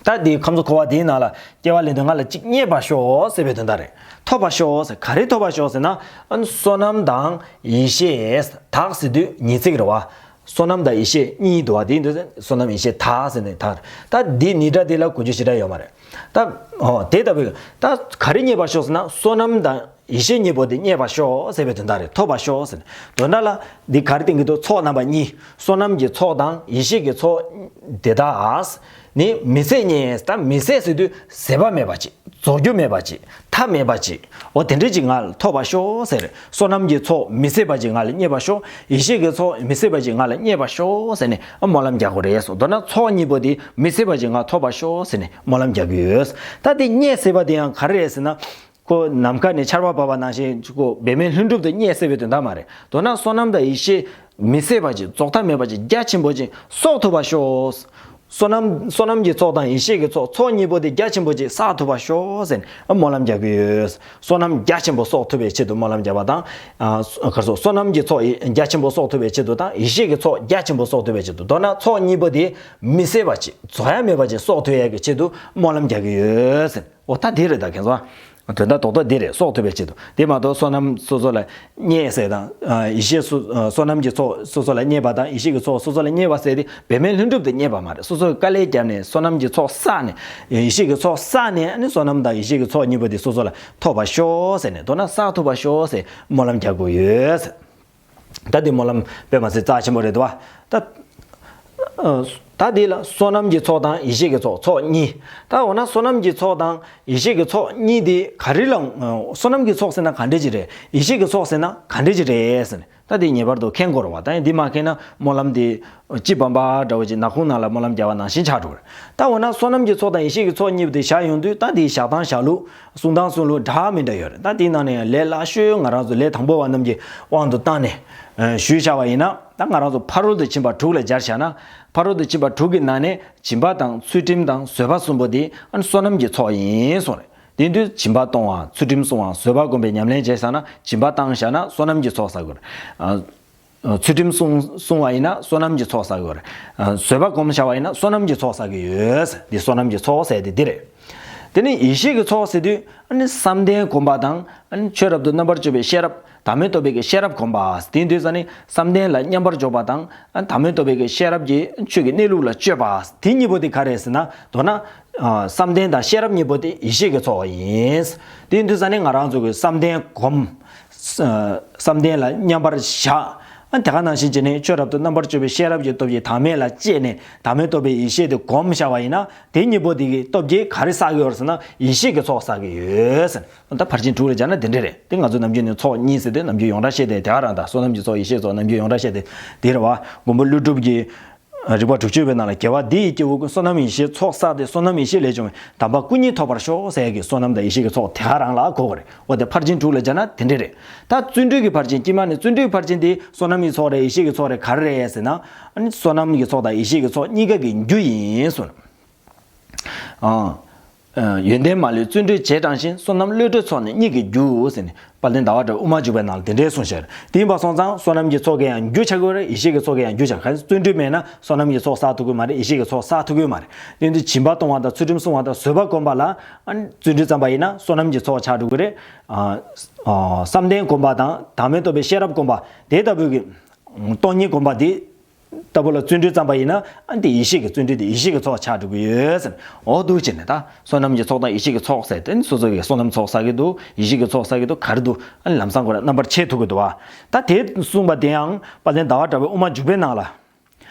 ད་འདི་ཁམས་གསུམ་འཁོར་བ་འདིའི་ནང་ལ་སྐྱེ་བ་ལེན་དུས་ང་ལ་གཅིག་རྙེད་པར་ཤོག་ཟེར་བའི་དོན་དག་རེད། ཐོབ་པར་ཤོག་ཟེར། ག་རེ་ཐོབ་པར་ཤོག་ཟེར་ན། ཨ་ནི་བསོད་ནམས་དང་ཡེ་ཤེས་དག་ཟེར་དུས་ཉིས་ཚིག་རེད་བ། བསོད་ནམས་དང་ཡེ་ཤེས་གཉིས་འདུག་བ། དེ་ཡིན་དུས་བསོད་ནམས་ཡེ་ཤེས་དག་ཟེར་ནས་དག་རེད། ད་འདི་ནི་སྒྲ་འདི་ལ་གོ་རྒྱུ་ཞེ་དྲག་ཡོད་མ་རེད། ད་འོ་དེ་ལྟ་བུའི་ད་ག་རེ་རྙེད་པར་ཤོག་ཟེར་ན། བསོད་ནམས་དང་ཡེ་ཤེས་གཉིས་པོ་དེ་རྙེད་པར་ཤོག་ཟེར་བའི་དོན་དག་རེད། ཐོབ་པར་ཤོག་ཟེར་ནས། དོན་དག་ལ་འདི་ག་རེ་བསྟན་གྱི་འདུག་ཚོགས་རྣམ་པ་གཉིས། བསོད་ནམས་ཀྱི་ཚོགས་དང་ཡེ་ཤེས་ཀྱི་ཚོགས་དེ་དག་ནི་མི་ཟད་རྙེད། ད་མི་ཟད་ཟེར་དུས་ཟད་པ་མེད་པ་ཅིག་རྫོགས་རྒྱུ་མེད་པ་ཅིག་མཐའ་མེད་པ་ཅིག་འོ་དེ་འདྲ་ཅིག་ང་ལ་ཐོབ་པར་ཤོག་ཟེར། བསོད་ནམས་ཀྱི་ཚོགས་མི་ཟད་པ་ཅིག་ང་ལ་རྙེད་པར་ཤོག་ཡེ་ཤེས་ཀྱི་ཚོགས་མི་ཟད་པ་ཅིག་ང་ལ་རྙེད་པར་ཤོག་ཟེར་ནས་སྨོན་ལམ་རྒྱག་དགོས་རེད་སོ། མདོར་ན་ཚོགས་གཉིས་པོ་དེ་མི་ཟད་པ་ཅིག་ང་ཐོབ་པར་ཤོག་ཟེར་ནས་སྨོན་ལམ་རྒྱག་གི་ཡོད། ད་དེ་རྙེད་ཟེར་བ་དེ་ཡང་ག་རེ་རེད་ཟེར་ན། ཁོ་ནམ་མཁའ་ནས་ཆར་པ་བབས་པ་ནང་བཞིན་ཁོ་འབད་མེད་ལྷུན་གྲུབ་ཏུ་རྙེད་ཟེར་བའི་དོན་དག་མ་རེད། མདོར་ན་བསོད་ནམས་དང་ཡེ་ཤེས་མི་ཟད་པ་ཅིག་རྫོགས་མཐའ་མེད་པ་ཅིག་རྒྱ་ཆེན་པོ་ཅིག་གསོག་ཐུབ་པར་ཤོག་བསོད་ནམས་བསོད་ནམས་ཀྱི་ཚོགས་དང་ཡེ་ཤེས་ཀྱི་ཚོགས་ཚོགས་གཉིས་པོ་དེ་རྒྱ་ཆེན་པོ་ཅིག་བསགས་ཐུབ་པར་ཤོག་ཟེར་ནས་སྨོན་ལམ་རྒྱག་གི་ཡོད། བསོད་ནམས་རྒྱ་ཆེན་པོ་གསོག་ཐུབ་པའི་ཆེད་དུ་སྨོན་ལམ་རྒྱག་པ་དང་། ཨ་ག་རེ་ཟེར། བསོད་ནམས་ཀྱི་ཚོགས་རྒྱ་ཆེན་པོ་གསོག་ཐུབ་པའི་ཆེད་དུ་དང་ཡེ་ཤེས་ཀྱི་ཚོགས་རྒྱ་ཆེན་པོ་གསོག་ཐུབ་པའི་ཆེད་དུ། མདོར་ན་ཚོགས་གཉིས་པོ་དེ་མི་ཟད་པ་ཅིག་རྫོགས་ཡ་མེད་པ་ཅིག་གསོག་ཐུབ་ཡ་གི་ཆེད་དུ་སྨོན་ལམ་རྒྱག་གི་ཡོད་ཟེར། འོ་ད་འདི་རེད། ད་ཁྱེད་ཚོ་དོན་དག་རྡོག་རྡོག་འདི་རེད། གསོག་ཐུབ་པའི་ཆེད་དུ། དེ་མ་གཏོགས་བསོད་ནམས་སོ་སོ་ལ་རྙེད་ཟེར་དང་། ཨ་ཡེ་ཤེས་སོ་བསོད་ནམས་ཀྱི་ཚོགས་སོ་སོ་ལ་རྙེད་པ་དང་ཡེ་ཤེས་ཀྱི་ཚོགས་སོ་སོ་ལ་རྙེད་པ་ཟེར་དེ་འབད་མེད་ལྷུན་གྲུབ་ཏུ་རྙེད་པ་མ་རེད། སོ་སོས་དཀའ་ལས་བརྒྱབ་ནས་བསོད་ནམས་ཀྱི་ཚོགས་བསགས་ནས། ཡེ་ཤེས་ཀྱི་ཚོགས་བསགས་ནས། ཨ་ནི་བསོད་ནམས་དང་ཡེ་ཤེས་ཀྱི་ཚོགས་གཉིས་པོ་དེ་སོ་སོ་ལ་ཐོབ་པར་ཤོག་ཟེར་ནས། མདོར་ན་བསགས་ཐུབ་པར་ཤོག་ཟེར་སྨོན་ལམ་རྒྱག་དགོས་ཡོད་ཟེར། ད་དེ་སྨོན་ལམ་དཔེ་མ་སྲིད་རྩ་ཆེན་པོ་རེད་དོ། ད་ཨ་ད་དེ་ལ་བསོད་ནམས་ཀྱི་ཚོགས་དང་ཡེ་ཤེས་ཀྱི་ཚོགས་ཚོགས་གཉིས། ད་འོ་ན་བསོད་ནམས་ཀྱི་ཚོགས་དང་ཡེ་ཤེས་ཀྱི་ཚོགས་གཉིས་དེ་ག་རེ་ལ། ཨ་བསོད་ནམས་ཀྱི་ཚོགས་ཟེར་ན་ག་འདྲ་ཅིག་རེད། ཡེ་ཤེས་ཀྱི་ཚོགས་ཟེར་ན་ག་འདྲ་ཅིག་རེད་ཟེར་ནས། ད་དེ་ངེས་པར་དུ་མཁྱེན་དགོས་རེད་བ། ད་ཡང་འདི་མ་མཁྱེན་ན་སྨོན་ལམ་དེ་སྤྱི་བམ་པ་འདྲ་བོ་ཅིག་ནག་ཁུང་ནང་ལ་སྨོན་ལམ་རྒྱག་པ་ནང་བཞིན་ཆགས་འགྲོ་གི་རེད། ད་འོ་ན་བསོད་ནམས་ཀྱི་ཚོགས་དང་ཡེ་ཤེས་ཀྱི་ཚོགས་གཉིས་པོ་དེ་བཞག་ཡོང་དུས། ད་དེའི་བཞག་སྟངས་བཞག་ལུགས། གསུང་སྟངས་གསུང་ལུགས་འདྲ་མི་འདྲ་ཡོད་རེད། ད་དེའི་ནང་ནས་ཡང་ལས་སླ་ཤོས་ང་རང་ཚོ་ལས་དང་པོ་བ་རྣམས་ཀྱི་དབང་དུ་བཏང་ནས་ཞུས་བཞག་པ་ཡིན་ན། ད་ང་རང་ཚོ་ཕ་རོལ་ཏུ་ཕྱིན་པ་དྲུག་ལ་སྦྱར་བཞག་ན། ཕ་རོལ་ཏུ་ཕྱིན་པ་དྲུག་གི་ནང་ནས་སྦྱིན་པ་དང་ཚུལ་ཁྲིམས་དང་བཟོད་པ་གསུམ་པོ་དེ་ཨ་ནི་བསོད་ནམས་ཀྱི་ཚོགས་ཡིན་གསུངས་རེད། དེ་དུས་སྦྱིན་པ་གཏོང་བ། ཚུལ་ཁྲིམས་བསྲུང་བ། བཟོད་པ་སྒོམ་པའི་ཉམས་ལེན་བྱས་བཞག་ན། སྦྱིན་པ་བཏང་བཞག་ན་བསོད་ནམས་ཀྱི་ཚོགས་བསགས་དགོས་རེད། ཨ། ཚུལ་ཁྲིམས་བསྲུང་བསྲུང་བ་ཡིན་ན་བསོད་ནམས་ཀྱི་ཚོགས་བསགས་ཀྱི་ཡོད་རེད། བཟོད་པ་སྒོམ་བྱ་བ་ཡིན་ན་བསོད་ནམས་ཀྱི་ཚོགས་བསགས་ཀྱི་ཡོད། འདི་བསོད་ནམས་ཀྱི་ཚོགས་ཟེར་དེ་འདི་རེད། དེ་ནས་ཡེ་ཤེས་ཀྱི་ཚོགས་ཟེར་དུས་ཨ་ནི་བསམ་གཏན་སྒོམ་པ་དང་། ཨ་ནི་ཆོས་རབ་ཏུ་རྣམ་པར་དཔྱོད་པའི་ཤེས་རབ། བདག་མེད་རྟོགས་པའི་གི་ཤེས་རབ་སྒོམ་པ། དེ་དུས་ཙ་ནི་བསམ་གཏན་ལ་མཉམ་པར་འཇོག་པ་དང་། ཨ་བདག་མེད་རྟོགས་པའི་གི་ཤེས་རབ་ཀྱི་ཆོས་ཀྱི་གནས་ལུགས་ལ་དཔྱོད་པ། དེ་གཉིས་པོ་དེ་ག་རེ་ཟེར་ན། མདོར་ན་ཨ་བསམ་གཏན་དང་ཤེས་རབ་གཉིས་པོ་དེ་ཡེ་ཤེས་ཀྱི་ཚོགས་ཡིན། དེ་དུས་ཙ་ནི་ང་རང་ཚོ་གི་བསམ་གཏན་སྒོམ། བསམ་གཏན་ལ་མཉམ་པར་བཞག་ཨ་དེ་ག་ནང་བཞིན་བྱས་ནས་ཆོས་རབ་ཏུ་རྣམ་པར་དཔྱོད་པའི་ཤེས་རབ་ཀྱི་སྟོབས་ཀྱིས་བདག་མེད་ལ་དཔྱད་ནས། བདག་མེད་རྟོགས་པའི་ཡེ་ཤེས་དེ་སྒོམ་བཞག་པ་ཡིན་ན། དེ་གཉིས་པོ་དེ་གི་སྟོབས་ཀྱིས་ག་རེ་བསགས་ཀྱི་ཡོད་ཟེར་ན། ཡེ་ཤེས་ཀྱི་ཚོགས་བསགས་ཀྱི་ཡོད་ཟེར། ད་ཕར་ཕྱིན་དྲུག་ལ་སྦྱར་ན་དེ་འདྲ་རེད། དེ་ང་ཚོ་ནམ་རྒྱུན་ནས་ཚོགས་གཉིས་ཟེར་དུས་ནམ་རྒྱུན་ཡོངས་གྲགས་བཤད་དེ་དེ་ག་རང་དང་། བསོད་ནམས་ཀྱི་ཚོགས་ཡེ་ཤེས་ཚོགས་ནམ་རྒྱུན་ཡོངས་གྲགས་བཤད་དེ་དེ་རེད་བ། མགོན་པོ་ཀླུ་སྒྲུབ་ཀྱིས། རིགས་པ་དྲུག་ཅུ་པའི་ནང་ལ། དགེ་བ་འདི་ཡི་སྐྱེ་བོ་ཀུན། བསོད་ནམས་ཡེ་ཤེས་ཚོགས་བསགས་ཏེ། བསོད་ནམས་ཡེ་ཤེས་ལས་བྱུང་བའི། དམ་པ་སྐུ་གཉིས་ཐོབ་པར་ཤོག་ཟེར་ཡ་གི་བསོད་ནམས་དང་ཡེ་ཤེས་ཀྱི་ཚོགས་དེ་ག་རང་ལ་གོ་དགོས་རེད། འོ་དེ་ཕར་ཕྱིན་དྲུག་ལ་སྦྱར་ན་དེ་འདྲ་རེད། ད་བརྩོན་འགྲུས་ཀྱི་ཕར་ཕྱིན། དཀྱིལ་མ་ནས་བརྩོན་འགྲུས་ཀྱི་ཕར་ཕྱིན་དེ་བསོད་ནམས་ཀྱི་ཚོགས་རེད། ཡེ་ཤེས་ཀྱི་ཚོགས་རེད། ག་རེ་རེད་ཟེར་ན། ཨ་ནི་བསོད་ནམས་ཀྱི་ཚོགས་དང་ཡེ་ཤེས་ཀྱི་ཚོགས་གཉིས་ཀ་གི་རྒྱུ་ཡིན་གསུངས། ཨ། ཡོན་ཏན་མ་ལུས་བརྩོན་འགྲུས་རྗེས་འབྲང་ཞིང་། བསོད་ནམས་བློ་གྲོས་ཚོགས་ནི་གཉིས་ཀྱི་རྒྱུ་ཟེར་ནས། དཔལ་ལྡན་ཟླ་བ་གྲགས་དབུ་མ་འཇུག་པའི་ནང་ལ་དེ་འདྲའི་གསུངས་བཞག་རེད། དེ་ཡིན་པ་སོང་ཙང་བསོད་ནམས་ཀྱི་ཚོགས་ཀྱི་ཡང་རྒྱུ་ཆགས་ཀྱི་ཡོད་རེད། ཡེ་ཤེས་ཀྱི་ཚོགས་ཀྱི་ཡང་རྒྱུ་ཆགས། གལ་སྲིད་བརྩོན་འགྲུས་མེད་ན་བསོད་ནམས་ཀྱི་ཚོགས་བསགས་ཐུབ་ཀྱི་མ་རེད། ཡེ་ཤེས་ཀྱི་ཚོགས་བསགས་ཐུབ་ཀྱི་མ་རེད། དེ་དུས་སྦྱིན་པ་གཏོང་བ་དང་ཚུལ་ཁྲིམས་བསྲུང་བ་དང་བཟོད་པ་སྒོམ་པ་ལ་ཨ་ནི་བརྩོན་འགྲུས་བརྩམས་པ་ཡིན་ན་བསོད་ནམས་ཀྱི་ཚོགས་ཆགས་འགྲོ་གི་རེད། ཨ་ཨ་བསམ་གཏན་སྒོམ་པ་དང་བདག་མེད་རྟོགས་པའི་ཤེས་རབ་སྒོམ་པ་དེ་ལྟ་བུའི་གི་སྟོང་ཉིད་སྒོམ་པ་དེ། ལྟ་བུ་ལ་བརྩོན་འགྲུས་བརྩམས་པ་ཡིན་ན། ཨ་འདི་ཡེ་ཤེས་ཀྱི་བརྩོན་འགྲུས་དེ་ཡེ་ཤེས་ཀྱི་ཚོགས་ཆགས་འགྲོ་གི་ཡོད་ཟེར། འོ་འདུག་བྱས་ནས་ད་བསོད་ནམས་ཀྱི་ཚོགས་དང་ཡེ་ཤེས་ཀྱི་ཚོགས་ཟེར་དེ་ནི་སོ་སོ་གིས་བསོད་ནམས་ཚོགས་བསགས་ཀྱི་འདུག་ཡེ་ཤེས་ཀྱི་ཚོགས་བསགས་ཀྱི་འདུག་ག་རེ་འདུག་ཨ་ནི་ལམ་སང་ཁོ་རང་རྣམ་པར་ཕྱེ་ཐུབ་ཀྱི་འདུག་བ། ད་དེ་གསུངས་པ་དེ་ཡང་དཔལ་ལྡན་ཟླ་བ་གྲགས་པའི་དབུ་མ་འཇུག་པའི་ནང་ལ།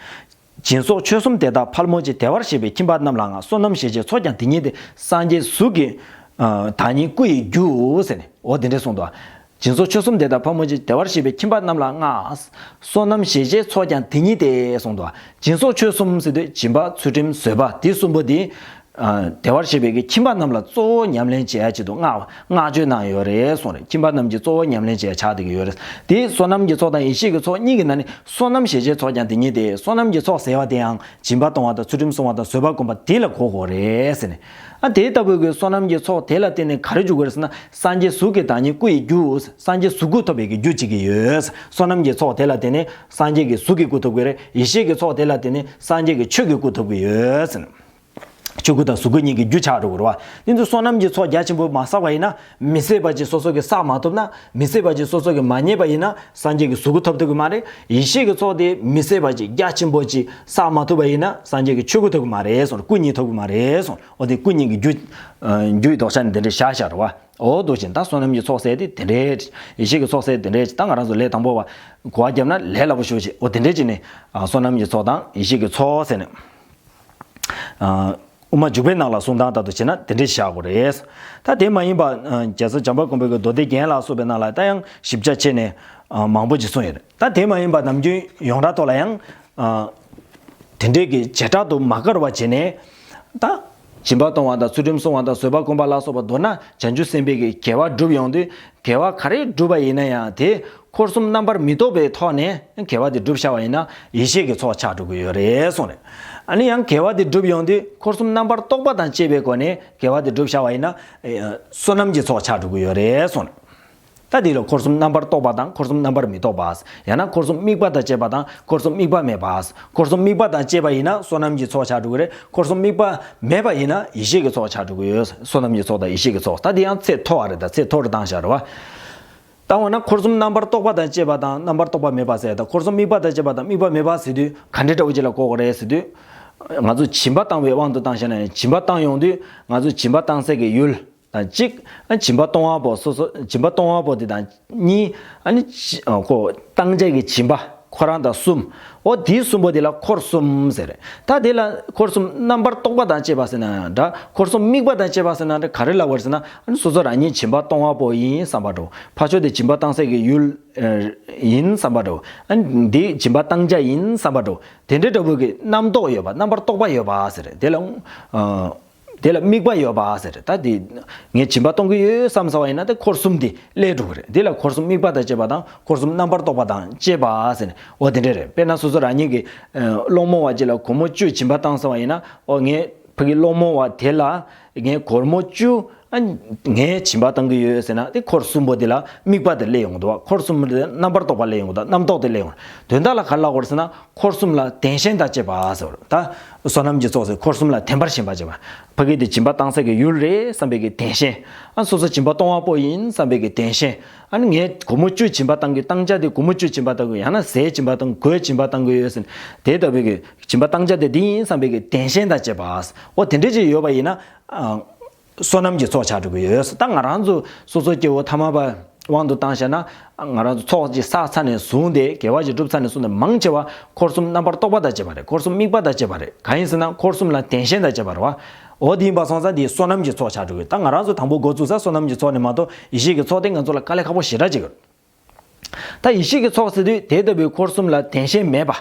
སྦྱིན་སོགས་ཆོས་གསུམ་དེ་དག་ཕལ་མོ་ཆེ། བདེ་བར་གཤེགས་པའི་ཁྱིམ་པ་རྣམས་ལའང་། བསོད་ནམས་ཞེས་བྱའི་ཚོགས་ཀྱང་དེ་ཉིད་དེ། སངས་རྒྱས་གཟུགས་ཀྱི་ཨ་བདག་ཉིད་སྐུ་ཡི་རྒྱུ་ཟེར་ནས། འོ་དེ་འདྲས་གསུངས་འདུག་སྦྱིན་སོགས་ཆོས་གསུམ་དེ་དག་ཕལ་མོ་ཆེ། བདེ་བར་གཤེགས་པའི་ཁྱིམ་པ་རྣམས་ལ་མངའ། བསོད་ནམས་ཞེས་བྱའི་ཚོགས་ཀྱང་དེ་ཉིད་དེ་གསུངས་འདུག་སྦྱིན་སོགས་ཆོས་གསུམ་ཟེར་དུས་སྦྱིན་པ་ཚུལ་ཁྲིམས་བཟོད་པ་དེ་གསུམ་པོ་དེ། ཨ་བདེ་བར་གཤེགས་པའི་གི་ཁྱིམ་པ་རྣམས་ལ་གཙོ་བོ་ཉམས་ལེན་བྱེད་ཡ་ཆེད་དུ་བསྔགས་བསྔགས་བརྗོད་གནང་ཡོད་རེད་གསུངས་རེད། ཁྱིམ་པ་རྣམས་ཀྱི་གཙོ་བོ་ཉམས་ལེན་བྱེད་ཡ་ཆགས་བསྡད་ཀྱི་ཡོད་རེད། དེ་བསོད་ནམས་ཀྱི་ཚོགས་དང་ཡེ་ཤེས་ཀྱི་ཚོགས་གཉིས་ཀྱི་ནང་ནས་བསོད་ནམས་ཞེས་བྱའི་ཚོགས་ཀྱང་དེ་ཉིད་དེ། བསོད་ནམས་ཀྱི་ཚོགས་ཟེར་བ་དེ་ཡང་སྦྱིན་པ་གཏོང་བ་དང་ཚུལ་ཁྲིམས་སྲུང་བ་དང་བཟོད་པ་སྒོམ་པ་དེ་ལ་གོ་དགོས་རེད་ཟེར་ནས། ཨ་དེ་ལྟ་བུའི་གི་བསོད་ནམས་ཀྱི་ཚོགས་དེ་ལ་བརྟེན་ནས་ག་རེ་འཇུག་དགོས་རེད་ཟེར་ན། སངས་རྒྱས་གཟུགས་ཀྱི་བདག་ཉིད་སྐུ་ཡི་རྒྱུ། སངས་རྒྱས་གཟུགས་སྐུ་ཐོབ་པའི་གི་རྒྱུ་བྱེད་ཀྱི་ཡོད། བསོད་ནམས་ཀྱི་ཚོགས་དེ་ལ་བརྟེན་ནས་སངས་རྒྱས་ཀྱི་གཟུགས་ཀྱི་སྐུ་ཐོབ་ཀྱི་རེད། ཡེ་ཤེས་ཀྱི་ཚོགས་དེ་ལ་བརྟེན་ནས་སངས་རྒྱས་ཀྱི་ཆོས་ཀྱི་སྐུ་ཐོབ་ཀྱི་ཡོད་ཟེར་ནས། ཆོས་སྐུ་དང་གཟུགས་སྐུ་གཉིས་ཀྱི་རྒྱུ་ཆགས་འགྲོ་གི་རེད་བ། དེ་ཚོ་བསོད་ནམས་ཀྱི་ཚོགས་རྒྱ་ཆེན་པོ་མ་བསགས་པ་ཡིན་ན། མི་ཟད་པ་ཅིག་སོ་སོ་གིས་བསགས་མ་ཐུབ་ན། མི་ཟད་པ་ཅིག་སོ་སོ་གིས་མ་རྙེད་པ་ཡིན་ན། སངས་རྒྱས་ཀྱི་གཟུགས་སྐུ་ཐོབ་ཐུབ་ཀྱི་མ་རེད། ཡེ་ཤེས་ཀྱི་ཚོགས་དེ་མི་ཟད་པ་ཅིག་རྒྱ་ཆེན་པོ་ཅིག་བསགས་མ་ཐུབ་པ་ཡིན་ན། སངས་རྒྱས་ཀྱི་ཆོས་སྐུ་ཐོབ་ཀྱི་མ་རེད་གསུངས། སྐུ་གཉིས་ཐོབ་ཀྱི་མ་རེད་གསུངས། འོ་དེ་སྐུ་གཉིས་ཀྱི་རྒྱུ། རྒྱུ་ཡི་ལྡོག་ཆ་ནི་དེ་འདྲའི་བཞག་བཞག་རེད་བ། འོ་འདུག་ཅིང་ད་བསོད་ནམས་ཀྱི་ཚོགས་ཟེར་དེ་དེ་འདྲའི། ཡེ་ཤེས་ཀྱི་ཚོགས་ཟེར་དེ་འདྲའི། ད་ང་རང་ཚོ་ལས་དང་པོ་བ། གོ་བ་བརྒྱབ་ན་ལས་སླ་པོ་ཞེ་པོ་ཅིག་འོ་དེ་འདྲའི་ཅིག་ནི། ཨ་བསོད་ནམས་ཀྱི་ཚོགས་དང་ཡེ་ཤེས་ཀྱི་ཚོགས་ཟེར་ནས། ཨ་དབུ་མ་འཇུག་པའི་ནང་ལ་གསུང་སྟངས་ལྟར་དུ་བྱས་ན་དེ་འདྲའི་བཞག་དགོས་རེད། ད་དེ་མ་ཡིན་པ། ཨ་རྒྱལ་སྲས་བྱམས་པ་མགོན་པོའི་གི་མདོ་སྡེ་རྒྱན་ལ་སོགས་པའི་ནང་ལ་ད་ཡང་ཞིབ་ཆ་བྱས་ནས། ཨ་མང་པོ་ཅིག་གསུངས་ཡོད་རེད། ད་དེ་མ་ཡིན་པ་ནམ་རྒྱུན་ཡོངས་གྲགས་ཐོག་ལ་ཡང་། ཨ་དེ་འདྲའི་གི་བྱེ་བྲག་ཏུ་མ་དགར་བ་བྱས་ནས། ད་སྦྱིན་པ་གཏོང་བ་དང་ཚུལ་ཁྲིམས་སྲུང་བ་དང་བཟོད་པ་སྒོམ་པ་ལ་སོགས་པ་མདོར་ན་བྱང་ཆུབ་སེམས་དཔའི་གི་དགེ་བ་བསྒྲུབ་ཡོང་དུས། དགེ་བ་ག་རེ་བསྒྲུབས་པ་ཡིན་ན་ཡང་དེ་འཁོར་གསུམ་རྣམ་པར་མི་རྟོག་པའི་ཐོག་ནས་དགེ་བ་དེ་བསྒྲུབས་བཞག་པ་ཡིན་ན། ཡེ་ཤེས་ཀྱི་ཚོགས་ཆགས་འགྲོ་གི་ཡོད་རེད་གསུངས་རེད། ཨ་ནི་ཡང་དགེ་བ་དེ་བསྒྲུབས་ཡོང་དུས་འཁོར་གསུམ་རྣམ་པར་རྟོག་པ་དང་བཅས་པའི་སྒོ་ནས་དགེ་བ་དེ་བསྒྲུབས་བཞག་པ་ཡིན་ན། ཨེ་བསོད་ནམས་ཀྱི་ཚོགས་ཆགས་འགྲོ་གི་ཡོད་རེད་གསུངས་རེད། ད་དེ་ལ་འཁོར་གསུམ་རྣམ་པར་རྟོག་པ་དང་འཁོར་གསུམ་རྣམ་པར་མི་རྟོག་པ། ཡང་ན་འཁོར་གསུམ་དམིགས་པ་དང་བཅས་པ་དང་འཁོར་གསུམ་དམིགས་པ་མེད་པ། འཁོར་གསུམ་དམིགས་པ་དང་བཅས་པ་ཡིན་ན་བསོད་ནམས་ཀྱི་ཚོགས་ཆགས་འགྲོ་གི་རེད། འཁོར་གསུམ་དམིགས་པ་མེད་པ་ཡིན་ན་ཡེ་ཤེས་ཀྱི་ཚོགས་ཆགས་འགྲོ་གི་ཡོད། བསོད་ནམས་ཀྱི་ཚོགས་དང་ཡེ་ཤེས་ཀྱི་ཚོགས། ད་དེ་ཡང་ཚད་མཐོ་བ་རེད། ད་ཚད་མཐོ་རུ་བཏང་བཞག་རེད་བ། ད་འོ་ན་འཁོར་གསུམ་རྣམ་པར་རྟོག་པ་དང་བཅས་པ་དང་རྣམ་པར་རྟོག་པ་མེད་པ་ཟེར། ད་འཁོར་གསུམ་དམིགས་པ་དང་བཅས་པ་དང་དམིགས་པ་མེད་པ་ཟེར་དུས་ག་འདྲའི་འདྲ་བོ་ཅིག་ལ་གོ་དགོས་རེད་ཟེར་དུས། ང་ཚོ་སྦྱིན་པ་བཏང་བའི་དབང་དུ་བཏང་བཞག་ན་ཡང་། སྦྱིན་པ་བཏང་ཡོང་དུས་ང་ཚོ་སྦྱིན་པ་བཏང་སའི་གི་ཡུལ་དང་གཅིག་ཨ་སྦྱིན་པ་གཏོང་བ་པོ་སོ་སོ། སྦྱིན་པ་གཏོང་བ་པོ་དེ་དང་གཉིས། ཨ་ནི་ཨ་ཁོ་བཏང་བྱ་གི་སྦྱིན་པ་ཁོ་རང་དང་གསུམ། འོ་དེའི་གསུམ་པོ་དེ་ལ་འཁོར་གསུམ་ཟེར། ད་དེ་ལ་འཁོར་གསུམ་རྣམ་པར་རྟོག་པ་དང་བཅས་པ་ཟེར་ན་ཡང་འདྲ། འཁོར་གསུམ་དམིགས་པ་དང་བཅས་པ་ཟེར་ན་འདྲ། ག་རེ་ལབ་དགོས་རེད་ཟེར་ན། ཨ་ནི་སོ་སོ་རང་ཉིད་སྦྱིན་པ་གཏོང་བ་པོ་ཡིན་བསམ་པ་འདྲ་བོ། ཕར་ཕྱོགས་དེ་སྦྱིན་པ་བཏང་སའི་གི་ཡུལ་ཨ་ཡིན་བསམ་པ་འདྲ་བོ། ཨ་ནི་འདི་སྦྱིན་པ་བཏང་བྱ་ཡིན་བསམ་པ་འདྲ་བོ། དེ་འདྲའི་འདྲ་བོ་གི་རྣམ་རྟོག་ཡོད་པ། རྣམ་པར་རྟོག་པ་ཡོད་པ་ཟེར། དེ་ལ་ཨ། དེ་ལ་དམིགས་པ་ཡོད་པ་ཟེར། ད་དེ་ངས་སྦྱིན་པ་གཏོང་གི་ཡོད་བསམ་ཟེར་བ་ཡིན་ན་དེ་འཁོར་གསུམ་དེ་སླེབས་འགྲོ་གི་རེད། དེ་ལ་འཁོར་གསུམ་དམིགས་པ་དང་བཅས་པ་དང་འཁོར་གསུམ་རྣམ་པར་རྟོག་པ་དང་བཅས་པ་ཟེར་ནས། འོ་དེ་འདྲ་རེད། དཔེར་ན་སོ་སོ་རང་ཉིད་ཀྱི་ཨ་སློང་མོ་བ་ཅིག་ལ་སྒོར་མོ་བཅུ་སྦྱིན་པ་བཏང་ཟེར་བ་ཡིན་ན། འོ་ངས་ཕ་གི་སློང་མོ་བ་དེ་ལ་ངས་སྒོར་མོ་བཅུ་ཨ་ངས་སྦྱིན་པ་བཏང་གི་ཡོད་ཟེར་ན། དེ་འཁོར་གསུམ་པོ་དེ་ལ་དམིགས་པ་དེ་སླེབས་ཡོང་གི་འདུག་བ། འཁོར་གསུམ་དེ་རྣམ་པར་རྟོག་པ་སླེབས་ཡོང་གི་འདུག་རྣམ་རྟོག་དེ་སླེབས་ཡོང་། དོན་དག་ལ་ག་རེ་ལབ་དགོས་རེད་ཟེར་ན། འཁོར་གསུམ་ལ་བདེན་ཞེན་དང་བཅས་པ་ཟེར་བ་རེད། ད་བསོད་ནམས་ཀྱི་ཚོགས་ཟེར། འཁོར་གསུམ་ལ་བདེན་པར་ཞེན་པ་བཅས་པ། ཕ་གི་དེ་སྦྱིན་པ་བཏང་ས་གི་ཡུལ་རེད་བསམ་པའི་གི་བདེན་ཞེན། ཨ་སོ་སོ་སྦྱིན་པ་གཏོང་བ་པོ་ཡིན་བསམ་པའི་གི་བདེན་ཞེན། ཨ་ནི་ངས་སྒོར་མོ་བཅུ་སྦྱིན་པ་བཏང་གི། བཏང་བྱ་དེ་སྒོར་མོ་བཅུ་སྦྱིན་པ་བཏང་གི། ཡང་ན་ཟས་སྦྱིན་པ་བཏང་གི། གོས་སྦྱིན་པ་བཏང་གི་ཡོད་ཟེར། དེ་ལྟ་བུའི་གི་སྦྱིན་པ་བཏང་བྱ་དེ་འདི་ཡིན་བསམ་པའི་གི་བདེན་ཞེན་དང་བཅས་པ། འོ་དེ་འདྲ་ཅིག་ཡོད་པ་ཡིན་ན། ཨ། བསོད་ནམས་ཀྱི་ཚོགས་ཆགས་འགྲོ་གི་ཡོད། ད་ང་རང་ཚོ་སོ་སོ་སྐྱེ་བོ་ཐ་མལ་པ་དབང་དུ་བཏང་བྱས་ན། ང་རང་ཚོ་ཚོགས་ཀྱི་བསགས་ཚར་ནས་བཟུང་སྟེ། དགེ་བ་ཅིག་བསྒྲུབས་ཚར་ནས་བཟུང་སྟེ་མང་ཆེ་བ་འཁོར་གསུམ་རྣམ་པར་རྟོག་པ་དང་བཅས་པ་རེད། འཁོར་གསུམ་དམིགས་པ་དང་བཅས་པ་རེད། གང་ཡིན་ཟེར་ན་འཁོར་གསུམ་ལ་བདེན་ཞེན་དང་བཅས་པ་རེད་བ། འོ་དེ་ཡིན་པ་སོང་ཙང་དེ་བསོད་ནམས་ཀྱི་ཚོགས་ཆགས་འགྲོ་གི། ད་ང་རང་ཚོ་དང་པོ་འགོ་བཙུགས་ས་བསོད་ནམས་ཀྱི་ཚོགས་ནས་མ་གཏོགས་ཡེ་ཤེས་ཀྱི་ཚོགས་དེ་ང་ཚོ་ལ་དཀའ་ལས་ཁག་པོ་ཞེ་དྲག་ཅིག་ཡོད། ད་ཡེ་ཤེས་ཀྱི་ཚོགས་ཟེར་དུས་དེ་ལྟ་བུའི་འཁོར་གསུམ་ལ་བདེན་ཞེན་མེད་པ།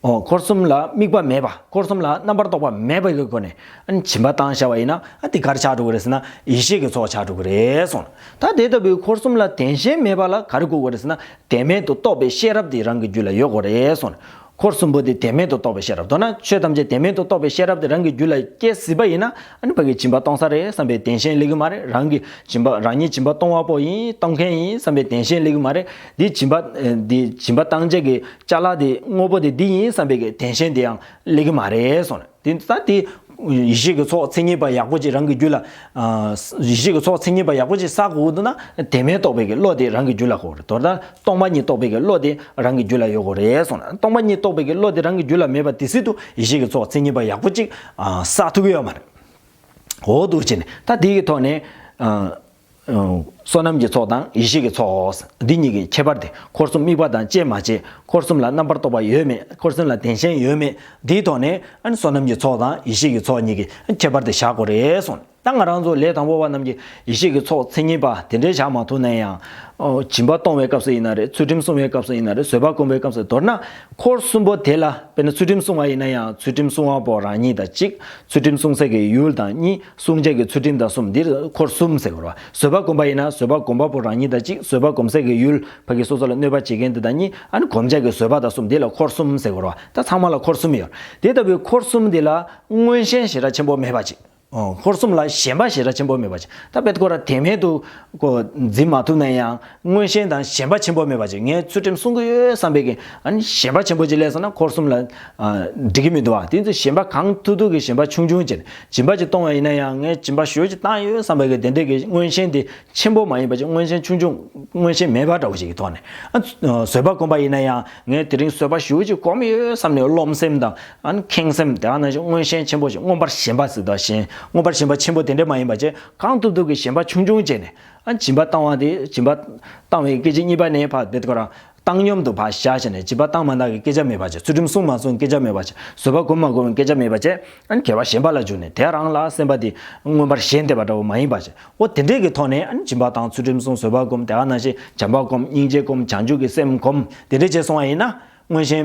འོ་འཁོར་གསུམ་ལ་དམིགས་པ་མེད་པ། འཁོར་གསུམ་ལ་རྣམ་པར་རྟོག་པ་མེད་པའི་སྒོ་ནས་ཨ་ནི་སྦྱིན་པ་བཏང་བྱ་བ་ཡིན་ན། ཨ་དེ་ག་རེ་ཆགས་འགྲོ་གི་རེད་ཟེར་ན། ཡེ་ཤེས་ཀྱི་ཚོགས་ཆགས་འགྲོ་གི་རེད་གསུངས། ད་དེ་ལྟ་བུའི་འཁོར་གསུམ་ལ་བདེན་ཞེན་མེད་པ་ལ་ག་རེ་དགོས་ཀྱི་རེད་ཟེར་ན། བདེན་མེད་དུ་རྟོག་པའི་ཤེས་རབ་དེ་རང་གི་རྒྱུད་ལ་ཡོད་དགོས་རེད་གསུངས། འཁོར་གསུམ་པོ་དེ་བདེན་མེད་དུ་རྟོགས་པའི་ཤེས་རབ། མདོར་ན་ཆོས་ཐམས་ཅད་བདེན་མེད་དུ་རྟོགས་པའི་ཤེས་རབ་དེ་རང་གི་རྒྱུད་ལ་སྐྱེ་སྲིད་པ་ཡིན་ན། ཨ་ནི་ཕ་གི་སྦྱིན་པ་གཏོང་ས་རེད་བསམ་པའི་བདེན་ཞེན་སླེབས་ཀྱི་མ་རེད། རང་གི་སྦྱིན་པ། རང་ཉིད་སྦྱིན་པ་གཏོང་བ་པོ་ཡིན། གཏོང་མཁན་ཡིན་བསམ་པའི་བདེན་ཞེན་སླེབས་ཀྱི་མ་རེད། འདི་སྦྱིན་པ། འདི་སྦྱིན་པ་གཏོང་བྱ་གི་ཅ་ལག་དེ། དངོས་པོ་དེ་འདི་ཡིན་བསམ་པའི་གི་བདེན་ཞེན་དེ་ཡང་སླེབས་ཀྱི་མ་རེད་གསུངས་ནས། དེ་ད་དེ་ ཡེ་ཤེས་ཀྱི་ཚོགས་མཚན་ཉིད་པ་ཡག་པོ་ཅིག་རང་གི་རྒྱུད་ལ། ཨ། ཡེ་ཤེས་ཀྱི་ཚོགས་མཚན་ཉིད་པ་ཡག་པོ་ཅིག་བསགས་དགོས་འདུག་ན། དེ་མེད་རྟོགས་པའི་གི་བློ་དེ་རང་གི་རྒྱུད་ལ་དགོས་རེད། མདོར་ན་སྟོང་པ་ཉིད་རྟོགས་པའི་གི་བློ་དེ་རང་གི་རྒྱུད་ལ་ཡོད་དགོས་རེད་གསུངས་ན། སྟོང་པ་ཉིད་རྟོགས་པའི་གི་བློ་དེ་རང་གི་རྒྱུད་ལ་མེད་པ་དེ་སྲིད་དུ་ཡེ་ཤེས་ཀྱི་ཚོགས་མཚན་ཉིད་པ་ཡག་པོ་ཅིག་ཨ། བསགས་ཐུབ་ཀྱི་ཡོད་མ་རེད། འོ་འདུག་བྱས་ནས་ད་དེ་གི་ཐོག་ནས། ཨ། བསོད་ནམས་ཀྱི་ཚོགས་དང་ཡེ་ཤེས་ཀྱི་ཚོགས། འདི་གཉིས་ཀྱི་ཁྱད་པར་དེ། འཁོར་གསུམ་དམིགས་པ་དང་བཅས་མ་བྱས། འཁོར་གསུམ་ལ་རྣམ་པར་རྟོག་པ་ཡོད་མེད། འཁོར་གསུམ་ལ་བདེན་ཞེན་ཡོད་མེད། འདིའི་ཐོག་ནས་ཨ་ནི་བསོད་ནམས་ཀྱི་ཚོགས་དང་ཡེ་ཤེས་ཀྱི་ཚོགས་གཉིས་ཀྱི་ཁྱད་པར་དེ་བཞག་དགོས་རེད་གསུངས། ད་ང་རང་ཚོ་ལས་དང་པོ་པ་རྣམས་ཀྱིས་ཡེ་ཤེས་ཀྱི་ཚོགས་མཚན་ཉིད་པ་དེ་འདྲའི་བཞག་མ་ཐུབ་ན་ཡང་། ཨོ། སྦྱིན་པ་གཏོང་བའི་སྐབས་སུ་ཡིན་ན་རེད། ཚུལ་ཁྲིམས་སྲུང་བའི་སྐབས་སུ་ཡིན་ན་རེད། བཟོད་པ་སྒོམ་པའི་སྐབས་སུ། མདོར་ན་འཁོར་གསུམ་པོ་དེ་ལ། དཔེར་ན་ཚུལ་ཁྲིམས་སྲུང་བ་ཡིན་ན་ཡང་ཚུལ་ཁྲིམས་སྲུང་བ་པོ་རང་ཉིད་དང་གཅིག་ཚུལ་ཁྲིམས་སྲུང་སའི་གི་ཡུལ་དང་གཉིས། སྲུང་བྱའི་གི་ཚུལ་ཁྲིམས་དང་གསུམ། འདིར་འཁོར་གསུམ་ཟེར་དགོས་རེད་བ། བཟོད་པ་སྒོམ་པ་ཡིན་ན་བཟོད་པ་སྒོམ་པ་པོ་རང་ཉིད་དང་གཅིག་བཟོད་པ་སྒོམ་སའི་གི་ཡུལ་ཕ་གི་སོ་སོ་ལ་གནོད་པ་བྱེད་མཁན་དེ་དང་གཉིས། ཨ་ནི་སྒོམ་བྱ་གི་བཟོད་པ་དང་གསུམ། འདི་ལ་འཁོར་གསུམ་ཟེར་དགོས་རེད་བ། ད་ཚང་མ་ལ་འཁོར་གསུམ་ཡོད། དེ་ལྟ་བུའི་འཁོར་གསུམ་འདི་ལ་མངོན་ཞེན་ཞེ་དྲག་ཆེན་པོ་མེད་པ་ཅིག་ཨོ། འཁོར་གསུམ་ལ་ཞེན་པ་ཞེ་དྲག་ཆེན་པོ་མེད་པ་ཅིག་ད་དཔེ་ཁོ་ར་དེ་མེད་དུ་ཀོ་འཛིན་མ་ཐུབ་ན་ཡང་མངོན་ཞེན་དང་ཞེན་པ་ཆེན་པོ་མེད་པ་ཅིག་ངས་ཚུལ་ཁྲིམས་སྲུང་གི་ཡོད་བསམ་པའི་གི་ཨ་ནི་ཞེན་པ་ཆེན་པོ་ཅིག་སླེབས་སོང་ན་འཁོར་གསུམ་ལ། ཨ། འགྲིག་གི་མི་འདུག་བ། དེ་ཚོ་ཞེན་པ་གང་ཐུབ་ཐུབ་ཀྱི་ཞེན་པ་ཆུང་ཆུང་བྱས་ནས། སྦྱིན་པ་ཅིག་གཏོང་བ་ཡིན་ན་ཡང་ངས་སྦྱིན་པ་ཞེ་པོ་ཅིག་བཏང་ཡོད་བསམ་པའི་གི་དེ་འདྲའི་གི་མངོན་ཞེན་དེ་ཆེན་པོ་མ་ཡིན་པ་ཅིག་མངོན་ཞེན་ཆུང་ཆུང་། མངོན་ཞེན་མེད་པ་འདྲ་བོ་ཞིག་གི་ཐོག་ནས། ཨ། བཟོད་པ་སྒོམ་པ་ཡིན་ན་ཡང་ངས་དེ་རིང་བཟོད་པ་ཞེ་པོ་ཅིག་སྒོམ་ཡོད་བསམ་ནས་རློམ་སེམས་དང་། ཨ་ནི་ཁེངས་སེམས། དེ་ག་ནང་བཞིན་མངོན་ཞེན་ཆེན་པོ་ཞིག་མངོན་པར་ཞེན་པ་ཟེར་དང་ཞེན། མངོན་པར་ཞེན་པ་ཆེན་པོ་དེ་འདྲ་མ་ཡིན་པ་བྱས། གང་ཐུབ་ཐུབ་ཀྱི་ཞེན་པ་ཆུང་ཆུང་བྱས་ནས། ཨ། སྦྱིན་པ་བཏང་བ་དེ། སྦྱིན་པ་བཏང་བའི་སྐད་ཅིག་གཉིས་པ་ནས་ཕར་དེ་ཁོ་རང་བཏང་སྙོམས་དུ་ཕར་བཞག་བྱས་ནས། སྦྱིན་པ་བཏང་མ་བཏང་གི་སྐད་ཆ་མེད་པ་བྱས། ཚུལ་ཁྲིམས་སྲུང་མ་སྲུང་གི་སྐད་ཆ་མེད་པ་བྱས། བཟོད་པ་སྒོམ་མ་སྒོམ་གི་སྐད་ཆ་མེད་པ་བྱས། ཨ་ནི་དགེ་བ་གཞན་པ་ལ་འཇུག་ནས་དེ་རང་ལ་སེམས་པ་དེ་མངོན་པར་ཞེན་བསྡད་པ་འདྲ་བོ་མ་ཡིན་པ་བྱས། འོ་དེ་འདྲས་ཀྱི་ཐོག་ནས། ཨ་ནི་སྦྱིན་པ་བཏང་། ཚུལ་ཁྲིམས་སྲུང་། བཟོད་པ་སྒོམ། དེ་ག་ནང་བཞིན་བྱམས་པ་སྒོམ། སྙིང་རྗེ་སྒོམ། བྱང་ཆུབ་ཀྱི་སེམས་སྒོམ། དེ་འདྲས་བྱས་སོང་བ་ཡིན་ན། མངོན་ཞེན་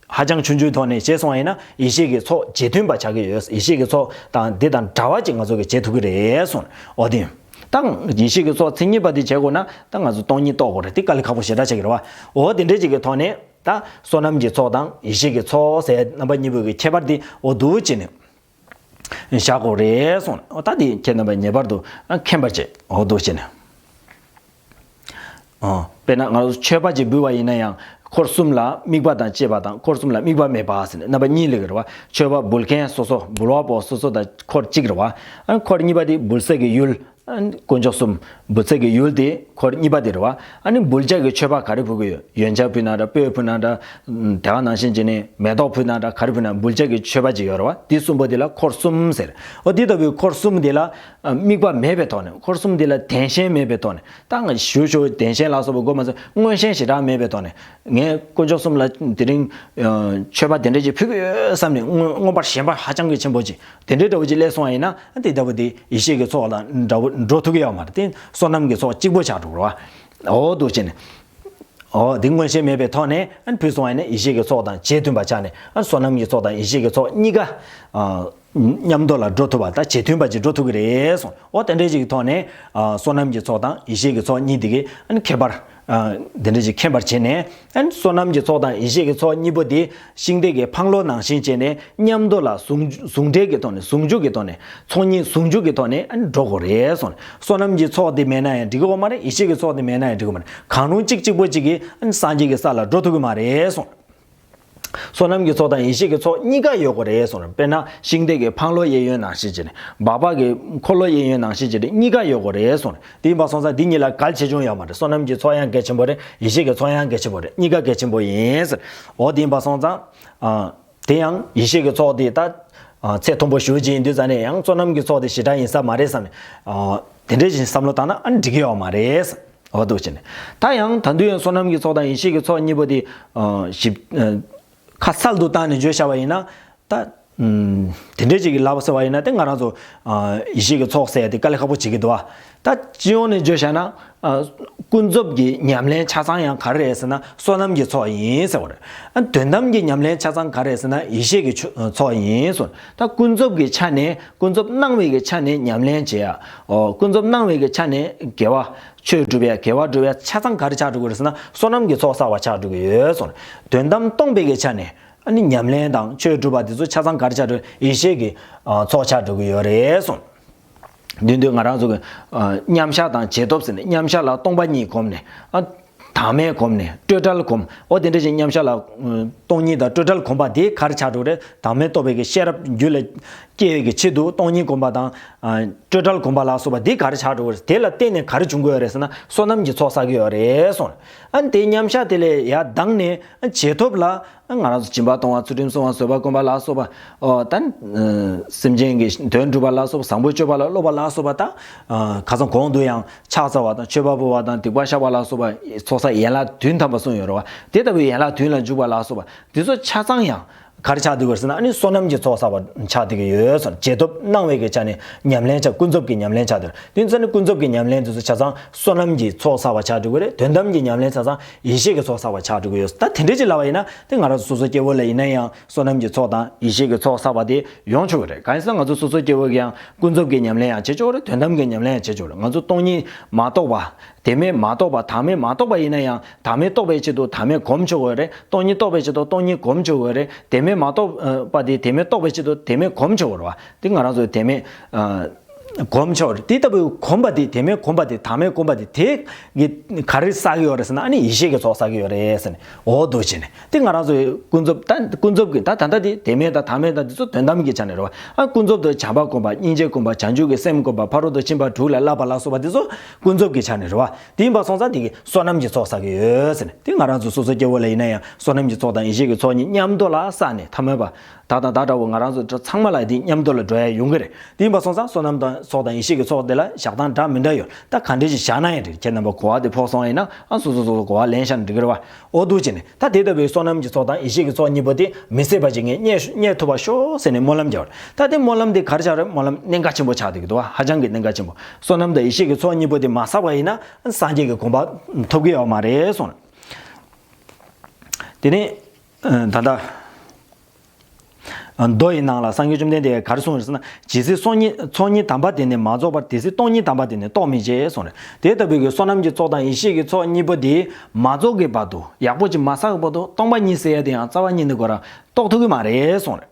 ཧ་ཅང་ཆུང་ཆུང་ཐོག་ནས་བྱས་སོང་བ་ཡིན་ན་ཡེ་ཤེས་ཀྱི་ཚོགས་རྗེས་མཐུན་པ་ཆགས་ཀྱི་ཡོད། ཡེ་ཤེས་ཀྱི་ཚོགས་དང་འདི་དང་འདྲ་བ་ཅིག་ང་ཚོ་གིས་བྱེད་ཐུབ་ཀྱི་རེད་གསུངས། འོ་དེ། ད་ཡེ་ཤེས་ཀྱི་ཚོགས་མཚན་ཉིད་པ་དེ་བྱེད་དགོས་ན་ད་ང་ཚོ་སྟོང་ཉིད་རྟོགས་དགོས་རེད། དེ་དཀའ་ལས་ཁག་པོ་ཞེ་དྲག་ཆགས་ཀྱི་རེད་བ། འོ་དེ་འདྲས་ཅིག་གི་ཐོག་ནས་ད་བསོད་ནམས་ཀྱི་ཚོགས་དང་ཡེ་ཤེས་ཀྱི་ཚོགས་ཟེར་རྣམ་པ་གཉིས་པོའི་གི་ཁྱད་པར་དེ་འོ་འདུག་བྱས་ནས་བཞག་དགོས་རེད་གསུངས། འོ་ད་དེ་ཁྱེད་རྣམ་པས་ངེས་པར་དུ་མཁྱེན་པར་བྱེད། འོ་འདུག་བྱས་ནས། ཨ། དཔེར་ན་ང་ཚོ་མཆོད་པ་ཅིག་འབུལ་བ་ཡིན་ན་ཡང་། འཁོར་གསུམ་ལ་དམིགས་པ་དང་བཅས་པ་དང་། འཁོར་གསུམ་ལ་དམིགས་པ་མེད་པ་ཟེར་ནས་རྣམ་པ་གཉིས་སླེབས་ཀྱི་རེད་བ། མཆོད་པ་འབུལ་མཁན་སོ་སོ། འབུལ་བ་པོ་སོ་སོ་དང་འཁོར་གཅིག་རེད་བ། ཨ། འཁོར་གཉིས་པ་དེ་འབུལ་སའི་གི་ཡུལ། ཨ། དཀོན་མཆོག་གསུམ་འབུལ་སའི་གི་ཡུལ་དེ་འཁོར་གཉིས་པ་དེ་རེད་བ། ཨ་ནི་འབུལ་བྱ་གི་མཆོད་པ་ག་རེ་ཕུལ་གི་ཡོད། ཡོན་ཆབ་ཕུལ་ན་འདྲ། སྤོས་ཕུལ་ན་འདྲ། དེ་ག་ནང་བཞིན་བྱས་ནས་མེ་ཏོག་ཕུལ་ན་འདྲ། ག་རེ་ཕུལ་ན་འབུལ་བྱ་གི་མཆོད་པ་ཅིག་ཡོད་རེད་བ། དེ་གསུམ་པོ་དེ་ལ་འཁོར་གསུམ་ཟེར། འོ་དེ་ལྟ་བུའི་འཁོར་གསུམ་དེ་ལ། ཨ། དམིགས་པ་མེད་པའི་ཐོག་ནས། འཁོར་གསུམ་འདི་ལ་བདེན་ཞེན་མེད་པའི་ཐོག་ནས། ད་ང་ཞུ་ཞུ་བདེན་ཞེན་ལ་སོགས་པ་དགོས་མ་ཚད་མངོན་ཞེན་ཞེ་དྲག་མེད་པའི་ཐོག་ནས། ངས་དཀོན་མཆོག་གསུམ་ལ་དེ་རིང་ཨ་མཆོད་པ་དེ་འདྲ་ཅིག་ཕུལ་གི་ཡོད་བསམ་ནས་མངོན་མངོན་པར་ཞེན་པ་ཧ་ཅང་གི་ཆེན་པོ་ཅིག་དེ་འདྲའི་འདྲ་བོ་ཅིག་སླེབས་སོང་བ་ཡིན་ན། དེ་ལྟ་བུ་དེ་ཡེ་ཤེས་ཀྱི་ཚོགས་དང་འདྲ་བོ་འགྲོ་ཐུབ་ཀྱི་ཡོད་མ་རེད། དེ་བསོད་ནམས་ཀྱི་ཚོགས་གཅིག་པོ་ཆགས་འགྲོ་གི་རེད་བ། འོ་འདུག་བྱས་ནས། འོ་དེ་མངོན་ཞེན་མེད་པའི་ཐོག་ནས་ཨ་ནི་ཕུལ་སོང་བ་ཡིན་ན་ཡེ་ཤེས་ཀྱི་ཚོགས་དང་རྗེས་མཐུན་པ་ཆགས་ནས། ཨ། བསོད་ནམས་ཀྱི་ཚོགས་དང་ཡེ་ཤེས་ཀྱི་ཚོགས་གཉིས་ཀ། ཨ། མཉམ་དུ་ལ་འགྲོ་ཐུབ་པ། ད་རྗེས་མཐུན་པ་ཅིག་འགྲོ་ཐུབ་ཀྱི་རེད་གསུངས། འོ་དེ་འདྲའི་ཅིག་གི་ཐོག་ནས། ཨ། བསོད་ནམས་ཀྱི་ཚོགས་དང་ཡེ་ཤེས་ཀྱི་ཚོགས་གཉིས་དེ་གའི་ཨ་ནི་ཁྱད་པར། ཨ། དེ་འདྲ་ཅིག་མཁྱེན་པར་བྱས་ནས། ཨ་ནི་བསོད་ནམས་ཀྱི་ཚོགས་དང་ཡེ་ཤེས་ཀྱི་ཚོགས་གཉིས་པོ་དེ་ཤིང་རྟ་གི་འཕང་ལོ་ནང་བཞིན་བྱས་ནས་མཉམ་དུ་ལ་ཟུང་ཟུང་འབྲེལ་གྱི་ཐོག་ནས། ཟུང་འཇུག་གི་ཐོག་ནས། ཚོགས་གཉིས་ཟུང་འཇུག་གི་ཐོག་ནས་ཨ་ནི་འགྲོ་དགོས་རེད་གསུངས། བསོད་ནམས་ཀྱི་ཚོགས་དེ་མེད་ན་ཡང་འགྲིག་གི་ཡོད་མ་རེད། ཡེ་ཤེས་ཀྱི་ཚོགས་དེ་མེད་ན་ཡང་འགྲིག་གི་མ་རེད། གང་རུང་གཅིག་གཅིག་པོ་གཅིག་གིས་ཨ་ནི་སངས་རྒྱས་ཀྱི་ས་ལ་འགྲོ་ཐུབ་ཀྱི་མ་རེད་གསུངས། བསོད་ནམས་ཀྱི་ཚོགས་དང་ཡེ་ཤེས་ཀྱི་ཚོགས་གཉིས་ཀ་ཡོད་དགོས་རེད་གསུངས། དཔེར་ན་ཤིང་རྟ་གི་འཕང་ལོ་གཡས་གཡོན་ནང་བཞིན་བྱས་ནས། སྦག་སྦག་གི་འཁོར་ལོ་གཡས་གཡོན་ནང་བཞིན་བྱས་ནས་གཉིས་ཀ་ཡོད་དགོས་རེད་གསུངས། དེ་ཡིན་པ་སོང་ཙང་དེ་གཉིས་ལ་གལ་ཆེ་ཆུང་ཡོད་མ་རེད། བསོད་ནམས་ཀྱི་ཚོགས་ཡང་གལ་ཆེན་པོ་རེད། ཡེ་ཤེས་ཀྱི་ཚོགས་ཡང་གལ་ཆེན་པོ་རེད། གཉིས་ཀ་གལ་ཆེན་པོ་ཡིན་ཟེར། འོ་དེ་ཡིན་པ་སོང་ཙང་། ཨ། དེ་ཡང་ཡེ་ཤེས་ཀྱི་ཚོགས་དེ་ད། ཨ། ཚད་མཐོན་པོ་ཞེ་པོ་ཅིག་ཡིན་དུས་ཙང་ནས་ཡང་བསོད་ནམས་ཀྱི་ཚོགས་དེ་ཞེ་དྲག་ཡིན་ས་མ་རེད་བསམ་ནས། ཨ། དེ་འདྲའི་ཅིག་བསམ་བློ་བཏང་ན་ཨ་ནི་འགྲིག་གི་ཡོད་མ་རེད། འོ་འདུག་བྱས་ནས། ད་ཡང་ད་དུང་ཡང་བསོད་ནམས་ཀྱི་ཚོགས་དང་ཡེ་ཤེས་ཀྱི་ཚོགས་གཉིས་པོ་དེ། ཨ། ཞིབ། ཨ། ཁ་གསལ་དུ་བཏང་ནས་བརྗོད་བྱ་བ་ཡིན་ན། ད། ཨུམ། དེ་འདྲའི་ཅིག་གི་ལབ་ཟེར་བ་ཡིན་ན་དེ་ང་རང་ཚོ། ཨ། ཡེ་ཤེས་ཀྱི་ཚོགས་ཟེར་ཡ་དེ་དཀའ་ལས་ཁག་པོ་བྱེད་ཀྱི་འདུག་བ། ད་སྤྱི་ཡོངས་ནས་བརྗོད་བྱ་ན། ཨ། ཀུན་རྫོབ་ཀྱི་ཉམས་ལེན་ཆ་ཚང་ཡང་ག་རེ་རེད་ཟེར་ན་བསོད་ནམས་ཀྱི་ཚོགས་ཡིན་ཟེར་བ་རེད། ཨ། དོན་དམ་གྱི་ཉམས་ལེན་ཆ་ཚང་ག་རེ་རེད་ཟེར་ན་ཡེ་ཤེས་ཀྱི་ཆོ། ཚོགས་ཡིན་གསུངས། ད་ཀུན་རྫོབ་ཀྱི་ཆ་ནས། ཀུན་རྫོབ་སྣང་བའི་གི་ཆ་ནས་ཉམས་ལེན་བྱེད་ཡ། ཨོ། ཀུན་རྫོབ་སྣང་བའི་གི་ཆ་ནས་དགེ་བ། ཆོས་སྒྲུབ་ཡ། དགེ་བ་སྒྲུབ་ཡ་ཆ་ཚང་ག་རེ་ཆགས་འགྲོ་གི་རེད་ཟེར་ན་བསོད་ནམས་ཀྱི་ཚོགས་བསགས་པ་ཆགས་འགྲོ་གི་ཡོད་གསུངས། དོན་དམ་སྟོང་པའི་གི་ཆ་ནས་ཨ་ནི་ཉམས་ལེན་དང་ཆོས་སྒྲུབ་པ་དེ་ཚོ་ཆ་ཚང་ག་རེ་ཆགས་འགྲོ། ཡེ་ཤེས་ཀྱི། ཨ། ཚོགས་ཆགས་འགྲོ་གི་ཡོད་རེད་གསུངས། མདུན་དུ་ང་རང་ཚོ་གི། ཨ། མཉམ་བཞག་དང་རྗེས་ཐོབ་ཟེར་ནས། མཉམ་བཞག་ལ་སྟོང་པ་ཉིད་སྒོམ་ནས། ཨ། བདག་མེད་སྒོམ་ནས། སྤྲོས་བྲལ་སྒོམ། འོ་དེ་འདྲ་ཞིག་མཉམ་བཞག་ལ། ཨ། སྟོང་ཉིད་དང་སྤྲོས་བྲལ་གོམས་པ་འདི་ག་རེ་ཆགས་འགྲོ་རེད། བདག་མེད་རྟོགས་པའི་གི་ཤེས་རབ་རྒྱུད་ལ་སྐྱེ་བའི་གི་ཆེད་དུ་སྟོང་ཉིད་གོམས་པ་དང་ཨ་སྤྲོས་བྲལ་གོམས་པ་ལ་སོགས་པ་འདི་ག་རེ་ཆགས་འགྲོ་རེད། དེ་ལ་བརྟེན་ནས་ག་རེ་འབྱུང་གི་ཡོད་རེད་ཟེར་ན། བསོད་ནམས་ཀྱི་ཚོགས་བསགས་ཀྱི་ཡོད་རེད་གསུངས། ཨ་ནི་དེ་མཉམ་བཞག་དེ་ལས་ཡར་ལྡང་ནས་རྗེས་ཐོབ་ལ་ང་རང་ཚོ་སྦྱིན་པ་གཏོང་བ། ཚུལ་ཁྲིམས་སྲུང་བ། བཟོད་པ་སྒོམ་པ་ལ་སོགས་པ། ཨོ་ད་ནི་ཨ་སེམས་ཅན་གྱི་དོན་སྒྲུབ་པ་ལ་སོགས་པ། བཟང་པོ་སྤྱོད་པ་ལ་སློབ་པ་ལ་སོགས་པ། ད་ཨ་ཁ་སང་གོང་དུ་ཡང་ཕྱག་འཚལ་བ་དང་མཆོད་པ་འབུལ་བ་དང་སྡིག་པ་བཤགས་པ་ལ་སོགས་པ་ཚོགས་བསགས་ཡན་ལག་བདུན་ཐམ་པ་གསུངས་ཡོད་རེད་བ། དེ་ལྟ་བུའི་ཡན་ལག་བདུན་ལ་འཇུག་པ་ལ་སོགས་པ་འདི་ཚོ་ཆ་ཚང་ཡང་ག་རེ་ཆགས་བསྡད་ཡོད་རེད་ཟེར་ན། ཨ་ནི་བསོད་ནམས་ཀྱི་ཚོགས་བསགས་པ་ཆགས་བསྡད་ཀྱི་ཡོད་ཟེར། རྗེས་ཐོབ་གནང་བའི་གི་ཆ་ནས་ཉམས་ལེན་ཆགས། ཀུན་རྫོབ་ཀྱི་ཉམས་ལེན་ཆགས་བསྡད་ཡོད། དེ་ཚོ་ནི་ཀུན་རྫོབ་ཀྱི་ཉམས་ལེན་དེ་ཚོ་ཆ་ཚང་བསོད་ནམས་ཀྱི་ཚོགས་བསགས་པ་ཆགས་འགྲོ་གི་རེད། དོན་དམ་གྱི་ཉམས་ལེན་ཆ་ཚང་ཡེ་ཤེས་ཀྱི་ཚོགས་བསགས་པ་ཆགས་འགྲོ་གི་ཡོད། ད་དེ་འདྲ་ཅིག་ལབ་པ་ཡིན་ན། དེ་ང་རང་ཚོ་སོ་སོ་སྐྱེ་བོ་ལ་ཡིན་ན་ཡང་བསོད་ནམས་ཀྱི་ཚོགས་དང་ཡེ་ཤེས་ཀྱི་ཚོགས་བསགས་པ་དེ་ཡོང་ཆོག་གི་རེད། གང་ཡིན་ཟེར་ན་ང་ཚོ་སོ་སོ་སྐྱེ་བོ་གིས་ཡང་ཀུན་རྫོབ་ཀྱི་ཉམས་ལེན་ཡང་བྱེད་ཆོག་རེད། དོན་དམ་གྱི་ཉམས་ལེན་ཡང་བྱེད་ཆོག་རེད། ང་ཚོ་སྟོང་ཉིད་མ་རྟོགས་པ། དེ་མེད་མ་རྟོགས་པ། བདག་མེད་མ་རྟོགས་པ་ཡིན་ན་ཡང་བདག་མེད་རྟོགས་པའི་ཆེད་དུ་བདག་མེད་སྒོམ་ཆོག་གི་རེད། སྟོང་ཉིད་རྟོགས་པའི་ཆེད་དུ་སྟོང་ཉིད་སྒོམ་ཆོག་གི་རེད། དེ་མེད་མ་རྟོགས་པ་དེ་དེ་མེད་རྟོགས་པའི་ཆེད་དུ་དེ་མེད་སྒོམ་ཆོག་གི་རེད་བ། དེ་ང་རང་ཚོས་དེ་མེད་ཨ་སྒོམ་ཆོག་རེད། དེ་ལྟ་བུའི་གོམས་པ་དེ། དེ་མེད་གོམས་པ་དེ། བདག་མེད་སྒོམ་པ་དེ། དེ་གི་ག་རེ་བསགས་ཀྱི་ཡོད་རེད་ཟེར་ན། ཨ་ནི་ཡེ་ཤེས་ཀྱི་ཚོགས་བསགས་ཀྱི་ཡོད་རེད་ཟེར་ནས། འོ་འདུག་བྱས་ནས་དེ་ང་རང་ཚོའི་ཀུན་རྫོབ། ད་ཀུན་རྫོབ་ཀྱི་ད་ད་ལྟ་དེ་དེ་མེད་དང་བདག་མེད་དང་དེ་ཚོ་དོན་དམ་གྱི་ཆ་ནས་རེད་བ། ཨ་ཀུན་རྫོབ་ཏུ་བྱམས་པ་སྒོམ་པ། སྙིང་རྗེ་སྒོམ་པ། བྱང་ཆུབ་ཀྱི་སེམས་སྒོམ་པ། ཕ་རོལ་ཏུ་ཕྱིན་པ་དྲུག་ལ་བསླབ་པ་ལ་སོགས་པ་དེ་ཚོ་ཀུན་རྫོབ་ཀྱི་ཆ་ནས་རེད་བ། དེ་ཡིན་པ་སོང་ཙང་དེ་གི་བསོད་ནམས་ཀྱི་ཚོགས་བསགས་ཀྱི་ཡོད་ཟེར་ནས། དེ་ང་རང་ཚོ་སོ་སོ་སྐྱེ་བོ་ལ་ཡིན་ན་ཡང་བསོད་ནམས་ཀྱི་ཚོགས་དང་ཡེ་ཤེས་ཀྱི་ཚོགས་གཉིས་མཉམ་དུ་ལ་བསགས་ནས། ཐ་མལ་པ་བདག་དང་བདག་འདྲ་བོ་ང་རང་ཚོ་ཚང་མ་ལ་དེ་མཉམ་དུ་ལ་འགྲོ་ཡ་ཡོང་གི་རེད། དེ་ཡིན་པ་སོང་ཙང་བསོད་ནམས་དང་ཚོགས་དང་ཡེ་ཤེས་ཀྱི་ཚོགས་དེ་ལ་བཞག་སྟངས་འདྲ་མི་འདྲ་ཡོད། ད་ག་འདྲ་ཞིག་བཞག་ན་ཡང་རེད། ཁྱེད་རྣམ་པ་གོ་བ་དེ་ཕོག་སོང་བ་ཡིན་ན། ཨ་སོ་སོ་སོ་སོ་གོ་བ་ལེན་བཞག་ན་འགྲིག་གི་རེད་བ། འོ་འདུག་བྱས་ནས་ད་དེ་ལྟ་བུའི་བསོད་ནམས་ཀྱི་ཚོགས་དང་ཡེ་ཤེས་ཀྱི་ཚོགས་གཉིས་པོ་དེ་མི་ཟད་པ་ཅིག་ངས་རྙེད་རྙེད་ཐུབ་པར་ཤོག་ཟེར་ནས་སྨོན་ལམ་རྒྱག་པ་རེད། ད་དེ་སྨོན་ལམ་དེ་ག་རེ་ཆགས་རེད། སྨོན་ལམ་གནད་འགག་ཆེན་པོ་ཆགས་བསྡད་ཀྱི་འདུག་བ། ཧ་ཅང་གི་གནད་འགག་ཆེན་པོ། བསོད་ནམས་དང་ཡེ་ཤེས་ཀྱི་ཚོགས་གཉིས་པོ་དེ་མ་བསགས་པ་ཡིན་ན་སངས་རྒྱས་ཀྱི་གོ་འཕང་ཐོབ་ཀྱི་ཡོད་མ་རེད་གསུངས། དེ་ནས་ད་ལྟ་མདོ་ཡི་ནང་ལ་སངས་རྒྱས་བཅོམ་ལྡན་འདས་ག་རེ་གསུངས་རེད་ཟེར་ན། ཇི་སྲིད་ཚོགས་གཉིས་ཚོགས་གཉིས་དམ་པ་དེ་ནི་མ་རྫོགས་པར། དེ་སྲིད་སྟོང་ཉིད་དམ་པ་དེ་ནི་རྟོགས་མི་བྱེད་གསུངས་རེད། དེ་ལྟ་བུའི་གི་བསོད་ནམས་ཀྱི་ཚོགས་དང་ཡེ་ཤེས་ཀྱི་ཚོགས་གཉིས་པོ་དེ་མ་རྫོགས་ཀྱི་བར་དུ། ཡག་པོ་ཅིག་མ་བསགས་ཀྱི་བར་དུ། སྟོང་པ་ཉིད་ཟེར་ཡ་དེ་ཡང་རྩ་བ་ཉིད་ནས་ཁོ་རང་རྟོགས་ཐུབ་ཀྱི་མ་རེད་གསུངས་རེད།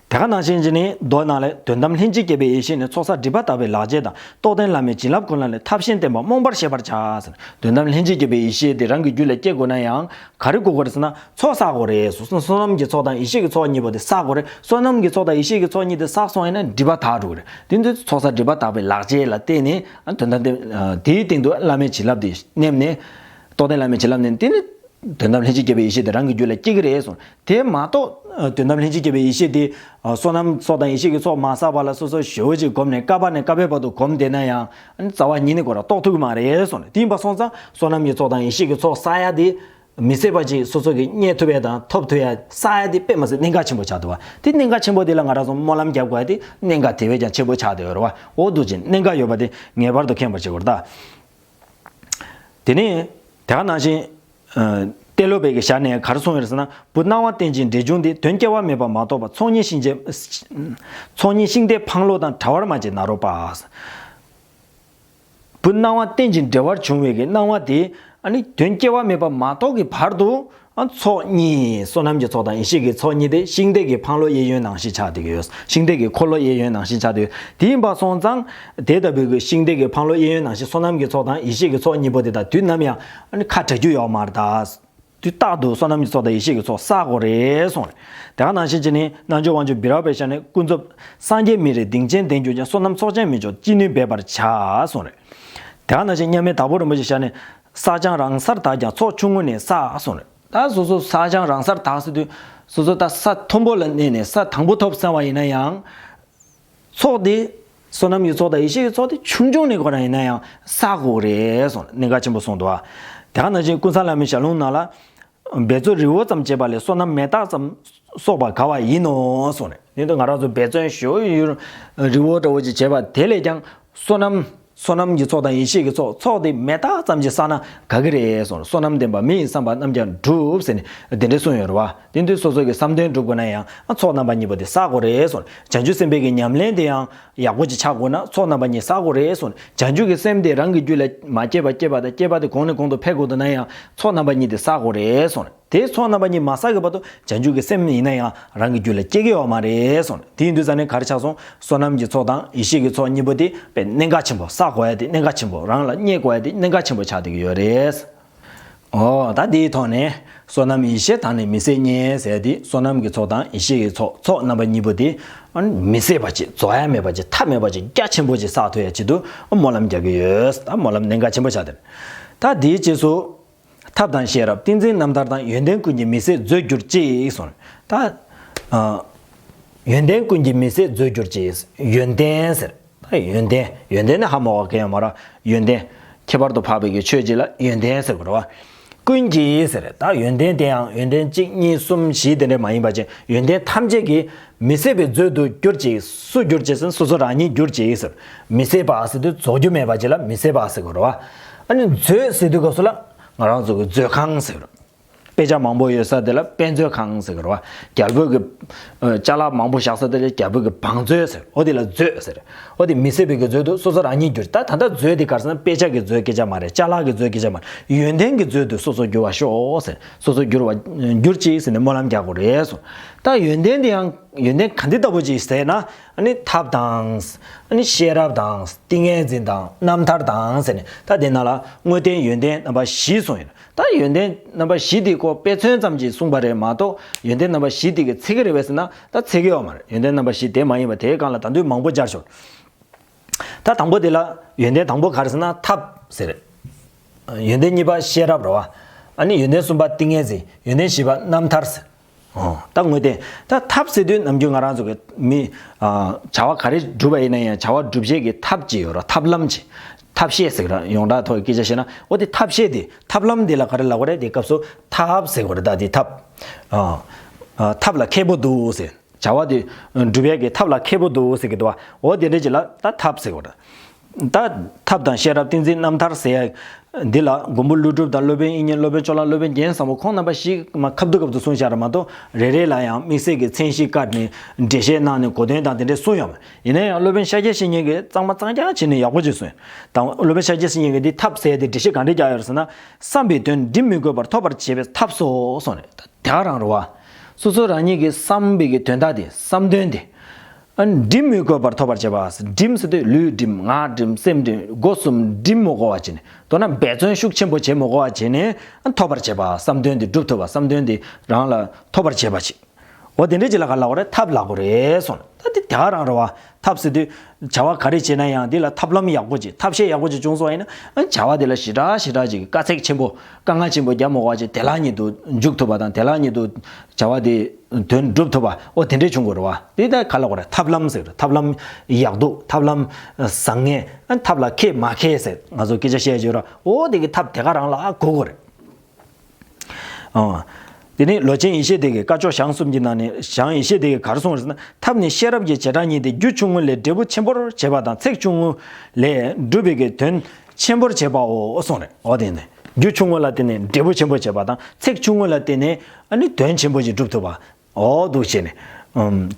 དེ་ག་ནང་བཞིན་གྱི་ནི་མདོ་ནང་ལས། དོན་དམ་ལྷན་ཅིག་སྐྱེས་པའི་ཡེ་ཤེས་ནི། ཚོགས་བསགས་སྒྲིབ་པ་དག་པའི་ལག་རྗེས་དང་། རྟོགས་ལྡན་བླ་མའི་བྱིན་རླབས་ཀུན་ལ་ནི། ཐབས་གཞན་བསྟེན་པ་རྨོངས་པར་བྱེད་པར་བྱ་ཟེར། དོན་དམ་ལྷན་ཅིག་སྐྱེས་པའི་ཡེ་ཤེས་དེ་རང་གི་རྒྱུད་ལ་སྐྱེ་དགོས་ན་ཡང་ག་རེ་དགོས་ཀྱི་རེད་ཟེར་ན། ཚོགས་བསགས་དགོས་རེད། བསོད་ནམས་ཀྱི་ཚོགས་དང་ཡེ་ཤེས་ཀྱི་ཚོགས་གཉིས་པོ་དེ་བསགས་དགོས་རེད། བསོད་ནམས་ཀྱི་ཚོགས་དང་ཡེ་ཤེས་ཀྱི་ཚོགས་གཉིས་དེ་བསགས་སོང་ཡིན་ན་སྒྲིབ་པ་དག་འགྲོ་གི་རེད། དེ་ཚོ་ཚོགས་བསགས་སྒྲིབ་པ་དག་པའི་ལག་རྗེས་ལ་བརྟེན་ནས། ཨ་དོན་དམ་དེ་དེའི་སྟེང་དུ་བླ་མའི་བྱིན་རླབས་དེ་མནན་ནས། རྟོགས་ལྡན་བླ་མའི་བྱིན་རླབས་མནན། དེ་ནི་དོན་དམ་ལྷན་ཅིག་སྐྱེས་པའི་ཡེ་ཤེས་དེ་རང་གི་རྒྱུད་ལ་སྐྱེ་གི་རེད་གསུངས། དེ་མ་གཏོགས་དོན་དམ་ལྷན་ཅིག་སྐྱེས་པའི་ཡེ་ཤེས་དེ་བསོད་ནམས་ཚོགས་དང་ཡེ་ཤེས་ཀྱི་ཚོགས་མ་བསགས་པ་ལ་སོ་སོ་ཞེ་པོ་ཅིག་གོམས་ནས། སྐབས་འཕར་ནས་སྐབས་འཕེར་བར་དུ་གོམས་བསྡད་ན་ཡང་། ཨ་ནི་རྩ་བ་ཉིད་ནས་ཁོ་རང་རྟོགས་ཐུབ་ཀྱི་མ་རེད་གསུངས་ནས། དེ་ཡིན་པ་སོང་ཙང་བསོད་ནམས་ཀྱི་ཚོགས་དང་ཡེ་ཤེས་ཀྱི་ཚོགས་བསགས་ཡ་དེ་མི་ཟད་པ་ཅིག་སོ་སོ་གིས་རྙེད་ཐུབ་ཡ་དང་ཐོབ་ཐུབ་ཡ་བསགས་ཡ་དེ་དཔེ་མི་སྲིད་གནད་འགག་ཆེན་པོ་ཆགས་འདུག་བ། དེ་གནད་འགག་ཆེན་པོ་དེ་ལ་ང་རང་ཚོ་སྨོན་ལམ་རྒྱབ་དགོས་ཡ་དེ་གནད་འགག་དེ་བས་ཀྱང་ཆེན་པོ་ཆགས་བསྡད་ཡོད་རེད་བ། འོ་འདུག་ཅིང་གནད་འགག་ཡོད་པ་དེ་ངེས་པར་དུ་མཁྱེན་པར་བྱེད་དགོས་རེད་ད། དེ་ནས་དེ་ག་ནང་བཞིན། ཨ་ཏེ་ལོ་པའི་གི་ཞལ་ནས་ག་རེ་གསུངས་ཡོད་རེད་ཟེར་ན། བུ་སྣང་བ་རྟེན་ཅིང་འབྲེལ་འབྱུང་སྟེ། དོན་སྐྱེ་བ་མེད་པར་མ་རྟོགས་པ། ཚོགས་གཉིས་ཤིང་རྗེ། ཚོགས་གཉིས་ཤིང་རྟའི་འཕང་ལོ་དང་། བྲལ་བར་མ་བྱེད་ནཱ་རོ་པ། བུ་སྣང་བ་རྟེན་ཅིང་འབྲེལ་བར་འབྱུང་བའི་གི་སྣང་བ་དེ། ཨ་ནི་དོན་སྐྱེ་བ་མེད་པར་མ་རྟོགས་ཀྱི་བར་དུ། ཨ་ཚོགས་གཉིས། བསོད་ནམས་ཀྱི་ཚོགས་དང་ཡེ་ཤེས་ཀྱི་ཚོགས་གཉིས་དེ་ཤིང་རྟའི་གི་འཕང་ལོ་གཡས་གཡོན་ནང་བཞིན་ཆགས་བསྡད་ཀྱི་ཡོད། ཤིང་རྟའི་གི་འཁོར་ལོ་གཡས་གཡོན་ནང་བཞིན་ཆགས་བསྡད་ཡོད། དེ་ཡིན་པ་སོང་ཙང་དེ་ལྟ་བུའི་གི་ཤིང་རྟའི་གི་འཕང་ལོ་གཡས་གཡོན་ནང་བཞིན་བསོད་ནམས་ཀྱི་ཚོགས་དང་ཡེ་ཤེས་ཀྱི་ཚོགས་གཉིས་པོ་དེ་དང་དུས་ནམ་ཡང་ཨ་ནི་ཁ་བྲལ་རྒྱུ་ཡོད་མ་རེད་ད། དུས་རྟག་ཏུ་བསོད་ནམས་ཀྱི་ཚོགས་དང་ཡེ་ཤེས་ཀྱི་ཚོགས་བསགས་དགོས་རེད་གསུངས་རེད། དེ་ག་ནང་བཞིན་བྱས་ནས་རྣལ་འབྱོར་དབང་ཕྱུག་བི་ར་པའི་ཞལ་ནས། ཀུན་རྫོབ་སངས་རྒྱས་མི་རིགས་གདེང་ཅན་ལྡན་གྱུར་ཀྱང་། བསོད་ནམས་ཚོགས་ཆེན་མི་འཇོག་ཅི་ནུས་འབད་པར་བྱ་གསུངས་རེད། དེ་ག་ནང་བཞིན་མཉམ་མེད་དྭགས་པོ་རིན་པོ་ཆེའི་ཞལ་ནས། བསགས་སྦྱང་རང་སར་དག་ཀྱང་ཚོགས་ཆུང་ངུ་ནས་བསགས་གསུངས་རེད། ད་སོ་སོ་བསགས་སྦྱང་རང་སར་དག་ཟེར་དུས། སོ་སོ་ད་ས་མཐོན་པོ་ལ་གནས་ནས་ས་དང་པོ་ཐོབ་ཚར་བ་ཡིན་ན་ཡང་། ཚོགས་དེ། བསོད་ནམས་ཀྱི་ཚོགས་དང་ཡེ་ཤེས་ཀྱི་ཚོགས་དེ་ཆུང་ཆུང་ནས་ཁོ་རང་ཡིན་ན་ཡང་བསགས་དགོས་རེད་གསུངས། གནད་འགག་ཆེན་པོ་གསུངས་འདུག་བ། དེ་ག་ནང་བཞིན་ཀུན་བཟང་བླ་མའི་ཞལ་ལུང་ནང་ལ། འབད་རྩོལ་རི་བོ་ཙམ་བྱས་པ་ལས། བསོད་ནམས་མེ་སྟག་ཙམ་གསོག་པར་དཀའ་བ་ཡིན་ནོ་གསུངས་རེད། ཡིན་དུས་ང་རང་ཚོ་འབད་བརྩོན་ཞུ་ཡུལ་རི་བོ་འདྲ་བོ་ཅིག་བྱས་པ་དེ་ལས་ཀྱང་བསོད་ནམས། བསོད་ནམས་ཀྱི་ཚོགས་དང་ཡེ་ཤེས་ཀྱི་ཚོགས། ཚོགས་དེ་མེ་སྟག་ཙམ་ཅིག་བསགས་ན་དགའ་གི་རེད་གསུངས། བསོད་ནམས་ལྡན་པ་མི་ཡི་བསམ་པ་རྣམས་ཀྱང་འགྲུབ་ཟེར་ནས་དེ་འདྲ་གསུངས་ཡོད་རེད་བ། དེ་དུས་སོ་སོ་གི་བསམ་དོན་འགྲུབ་དགོས་ན་ཡང་ཨ་ཚོགས་རྣམ་པ་གཉིས་པོ་དེ་བསགས་དགོས་རེད་གསུངས། བྱང་ཆུབ་སེམས་དཔའི་གི་ཉམས་ལེན་དེ་ཡང་ཡག་པོ་ཅིག་ཆགས་དགོས་ན་ཚོགས་རྣམ་པ་གཉིས་བསགས་དགོས་རེད་གསུངས། བྱང་ཆུབ་ཀྱི་སེམས་དེ་རང་གི་རྒྱུད་ལ་མ་སྐྱེས་པ་སྐྱེས་པ་དང་སྐྱེས་པ་དེ་གོང་ནས་གོང་དུ་འཕེལ་དགོས་འདུག་ན་ཡང་ཚོགས་རྣམ་པ་གཉིས་དེ་བསགས་དགོས་རེད་གསུངས། དེ་ཚོགས་རྣམ་པ་གཉིས་མ་བསགས་ཀྱི་བར་དུ་བྱང་ཆུབ་ཀྱི་སེམས་ཡིན་ན་ཡང་རང་གི་རྒྱུད་ལ་སྐྱེ་གི་ཡོད་མ་རེད་གསུངས། དེ་ཡིན་དུས་ཙང་ནས་ག་རེ་ཆགས་སོང་། བསོད་ནམས་ཀྱི་ཚོགས་དང་ཡེ་ཤེས་ཀྱི་ཚོགས་གཉིས་པོ་དེ་དཔེ་གནད་འགག་ཆེན་པོ། བསགས་དགོས་ཡ་དེ་གནད་འགག་ཆེན་པོ། རང་ལ་རྙེད་དགོས་ཡ་དེ་གནད་འགག་ཆེན་པོ་ཆགས་བསྡད་ཀྱི་ཡོད་རེད། ཨོ་ད་དེའི་ཐོག་ནས་ བསོད་ནམས་ཡེ་ཤེས་དང་ནི་མི་ཟད་རྙེད་ཟེར་ཏེ། བསོད་ནམས་ཀྱི་ཚོགས་དང་ཡེ་ཤེས་ཀྱི་ཚོགས། ཚོགས་རྣམ་པ་གཉིས་པོ་དེ་མི་ཟད་པ་ཅིག་རྫོགས་ཡ་མེད་པ་ཅིག་མཐའ་མེད་པ་ཅིག་རྒྱ་ཆེན་པོ་ཅིག་བསགས་ཐུབ་ཡ་ཆེད་དུ་སྨོན་ལམ་རྒྱག་གི་ཡོད། ད་སྨོན་ལམ་གནད་འགག་ཆེན་པོ་ཆགས་ཏེ། ད་དེའི་རྗེས་སུ། ཐབས་དང་ཤེས་རབ་ཏིང་འཛིན་རྣམ་ཐར་དང་། ཡོན་ཏན་ཀུན་གྱི་མི་ཟད་མཛོད་གྱུར་ཅིག་གསུངས། ད། ཨ། ཡོན་ཏན་ཀུན་གྱི་མི་ཟད་མཛོད་གྱུར་ཅིག་ཡོན་ཏན་ཟེར། ད་ཡོན་ཏན། ཡོན་ཏན་ནི་ཧ་མ་གོ་མཁན་ཡོད་མ་རེད། ཡོན་ཏན། ཁྱད་པར་དུ་འཕགས་པའི་གི་ཆོས་ཅིག་ལ་ཡོན་ཏན་ཟེར་དགོས་རེད་བ། ཀུན་གྱི་ཟེར། ད་ཡོན་ཏན་དེ་ཡང་ཡོན་ཏན་གཅིག་གཉིས་གསུམ་བཞི་དེ་འདྲ་མ་ཡིན་པ་ཅིག་ཡོན་ཏན་ཐམས་ཅད་ཀྱི་མི་ཟད་པའི་མཛོད་དུ་གྱུར་ཅིག་སུ་གྱུར་ཅིག་ཟེར་ན་སོ་སོ་རང་ཉིད་གྱུར་ཅིག་ཟེར། མི་ཟད་པ་ཟེར་དུས་རྫོགས་རྒྱུ་མེད་པ་ཅིག་ལ་མི་ཟད་པ་ཟེར་དགོས་རེད་བ། ཨ་ནི་མཛོད་ཟེར་དུས་སྐབས་སུ་ལ་ང་རང་ཚོ་གི་མཛོད་ཁང་ཟེར། དཔེ་ཆ་མང་པོ་ཡོད་ས་དེ་ལ་དཔེ་མཛོད་ཁང་ཟེར་གི་རེད་བ། རྒྱལ་པོ་གི་ཨ་ཅ་ལག་མང་པོ་བཞག་ས་དེ་ལ་རྒྱལ་པོ་གི་བང་མཛོད་ཟེར། འོ་དེ་ལ་མཛོད་ཟེར། འོ་དེ་མི་ཟད་པའི་གི་མཛོད་དུ་སོ་སོ་རང་ཉིད་གྱུར། ད་ད་ལྟ་མཛོད་དེ་ག་རེ་ཟེར་ན་དཔེ་ཆ་གི་མཛོད་སྐད་ཆ་མ་རེད། ཅ་ལག་གི་མཛོད་སྐད་ཆ་མ་རེད། ཡོན་ཏན་གྱི་མཛོད་དུ་སོ་སོ་གྱུར་བར་ཤོག་ཟེར། སོ་སོ་གྱུར་བ་གྱུར་ཅིག་ཟེར་ནས་སྨོན་ལམ་རྒྱག་དགོས་རེད་གསུངས། ད་ཡོན་ཏན་དེ་ཡང་ཡོན་ཏན་ག་འདི་ལྟ་བུ་ཅིག་ཟེར་ན། ཨ་ནི་ཐབས་དང་། ཨ་ནི་ཤེས་རབ་དང་། ཏིང་ངེ་འཛིན་དང་། རྣམ་ཐར་དང་ཟེར་ནས། ད་དེ་ནང་ལ་དངོས་བསྟན་ཡོན་ཏན་རྣམ་པ་བཞི་གསུངས་ཡོད། ད་ཡོན་ཏན་རྣམ་པ་བཞི་དེ་ཁོ་དཔེ་མཚོན་ཙམ་ཅིག་གསུངས་པ་རེད་མ་གཏོགས་ཡོན་ཏན་རྣམ་པ་བཞི་དེ་གི་ཚིག་རེད་པས་ཟེར་ན་ད་ཚིག་ཡོད་མ་རེད། ཡོན་ཏན་རྣམ་པ་བཞི་དེ་མ་ཡིན་པ་དེའི་སྒང་ལ་ད་དུང་མང་པོ་སྦྱར་ཆོག་ད་དང་པོ་དེ་ལ་ཡོན་ཏན་དང་པོ་ག་རེ་ཟེར་ན་ཐབས་ཟེར། ཡོན་ཏན་གཉིས་པ་ཤེས་རབ་རེད་བ། ཨ་ནི་ཡོན་ཏན་གསུམ་པ་ཏིང་ངེ་འཛིན། ཡོན་ཏན་བཞི་པ་རྣམ་ཐར་ཟེར། ཨོ། ད་དངོས་བསྟན། ད་ཐབས་ཟེར་དུས་ནམ་རྒྱུན་ང་རང་ཚོ་གི་མི། ཨ། བྱ་བ་ག་རེ་སྒྲུབ་པ་ཡིན་ན་ཡང་བྱ་བ་སྒྲུབ་བྱེད་ཀྱི་ཐབས་ཅིག་ཡོད་རེད། ཐབས་ལམ་ཅིག་ཐབས་ཤེས་ཟེར་གི་རེད། ཡོངས་གྲགས་ཐོག་གི་སྐད་ཆ་བཤད་ན་འོ་དེ་ཐབས་ཤེས་དེ། ཐབས་ལམ་དེ་ལ་ག་རེ་ལབ་དགོས་རེད། དེ་སྐབས་སུ་ཐབས་ཟེར་དགོས་རེད། ད་དེ་ཐབས། ཨ། ཨ། ཐབས་ལ་མཁས་པོ་འདུག་ཟེར། བྱ་བ་དེ་སྒྲུབ་ཡས་ཀྱི་ཐབས་ལ་མཁས་པོ་འདུག་ཟེར་གི་འདུག་བ། འོ་དེ་འདྲ་ཅིག་ལ་ད་ཐབས་ཟེར་དགོས་རེད། ད་ཐབས་དང་ཤེས་རབ་ཏིང་འཛིན་རྣམ་ཐར་ཟེར་ཡ་འདི་ལ་མགོན་པོ་ཀླུ་སྒྲུབ་དང་སློབ་དཔོན་དབྱིག་གཉེན། སློབ་དཔོན་ཕྱོགས་གླང་། སློབ་དཔོན་རྒྱན་བཟང་པོ་ཁོང་རྣམ་པ་བཞི་མ་ཁ་བསྡུ་ཁ་བསྡུ་གསུངས་བཞག་རེད་མ་གཏོགས་རེ་རེ་ལ་ཡང་དམིགས་བསལ་གྱི་མཚན་གཞི་བཀར་ནས་འགྲེལ་བཤད་གནང་ནས་གོ་དོན་དང་དེ་འདྲས་གསུངས་ཡོད་མ་རེད། ཡིན་ན་ཡང་སློབ་དཔོན་ཤཱཀྱ་བཤེས་གཉེན་གྱིས་གཙང་མ་གཙང་རྐྱང་བྱས་ནས་ཡག་པོ་ཅིག་གསུངས་ཡོད། དང་སློབ་དཔོན་ཤཱཀྱ་བཤེས་གཉེན་གྱིས་འདི་ཐབས་ཟེར་ཡ་དེ་འགྲེལ་བཤད་ག་འདྲས་རྒྱག་ཡོད་རེད་ཟེར་ན། བསམ་པའི་དོན་སྒྲིམ་མི་དགོས་པར་ཐོབ་པར་བྱེད་པའི་ཐབས་སོ་གསུངས་རེད། དེ་ག་རང་རེད་བ། སོ་སོ་རང་ཉིད་ཀྱིས་བསམ་པའི་གི་དོན་དག་དེ། བསམ་དོན་དེ། ཨ། སྒྲིམ་མི་དགོས་པར་ཐོབ་པར་བྱེད་པ། སྒྲིམ་ཟེར་དུས་ལུས་སྒྲིམ། ངག་སྒྲིམ། སེམས་སྒྲིམ། སྒོ་གསུམ་སྒྲིམ་མི་དགོས་པ་བྱས་ནས། མདོར་ན་འབད་བརྩོན་ཤུགས་ཆེན་པོ་བྱེད་མི་དགོས་པ་བྱས་ནས། ཨ། ཐོབ་པར་བྱེད་པ། བསམ་དོན་དེ་འགྲུབ་ཐུབ་པ། བསམ་དོན་དེ་རང་ལ་ཐོབ་པར་བྱེད་པ་ཞིག་འོ་དེ་འདྲ་ཅིག་ལ་ག་ལབ་དགོས་རེད། ཐབས་ལབ་དགོས་རེད་གསུངས། ད་དེ་དེ་ག་རང་རེད་བ། ཐབས་ཟེར་དུས་བྱ་བ་ག་རེ་བྱེད་ན་ཡང་དེ་ལ་ཐབས་ལམ་ཡག་པོ་ཅིག་ཐབས་ཤེས་ཡག་པོ་ཅིག་བྱུང་སོང་བ་ཡིན་ན། ཨ། བྱ་བ་དེ་ལ་ཞེ་དྲག་ཞེ་དྲག་ཅིག་དཀའ་ཚེགས་ཆེན་པོ་དཀའ་ངལ་ཆེན་པོ་རྒྱག་མ་དགོས་པ་ཅིག་དེ་ལ་ཉིད་དུ་འཇུག་ཐུབ་པ་དང་། དེ་ལ་ཉིད་དུ་བྱ་བ་དེ་དོན་འགྲུབ་ཐུབ་པ། འོ་དེ་འདྲས་བྱུང་དགོས་རེད་བ། དེ་ད་ག་ལབ་དགོས་རེད། ཐབས་ལམ་ཟེར། ཐབས་ལམ་ཡག་སྡུག་ཐབས་ལམ་བཟང་ངན། ཨ། ཐབས་ལ་མཁས་མ་མཁས་ཟེར་ང་ཚོ་སྐད་ཆ་བཤད་ཀྱི་ཡོད་ར། འོ་དེ་གི་ཐབས་དེ་ག་རང་ལ་གོ་དགོས་རེད། ཨོ། དེ་ནས་ལོ་ཆེན་ཡེ་ཤེས་སྡེ་གི་བཀའ་ཆོས་ཞང་གསུམ་གྱི་ནང་ནས་ཞང་ཡེ་ཤེས་སྡེ་གིས་ག་རེ་གསུངས་རེད་ཟེར་ན། ཐབས་ནི་ཤེས་རབ་ཀྱི་བྱེ་བྲག་ཉིད་དེ། རྒྱུ་ཆུང་ངུ་ལས་འབྲས་བུ་ཆེན་པོར་བྱེད་པ་དང་། ཚེགས་ཆུང་ངུ་ལས་སྒྲུབ་པའི་གི་དོན་ཆེན་པོར་བྱེད་པའོ་གསུངས་རེད། འོ་དེ་ནས་རྒྱུ་ཆུང་ངུ་ལ་བརྟེན་ནས་འབྲས་བུ་ཆེན་པོ་བྱེད་པ་དང་། ཚེགས་ཆུང་ངུ་ལ་བརྟེན་ནས་ཨ་ནི་དོན་ཆེན་པོ་ཞིག་སྒྲུབ་ཐུབ་པ། འོ་འདུག་བྱས་ནས། ཨམ།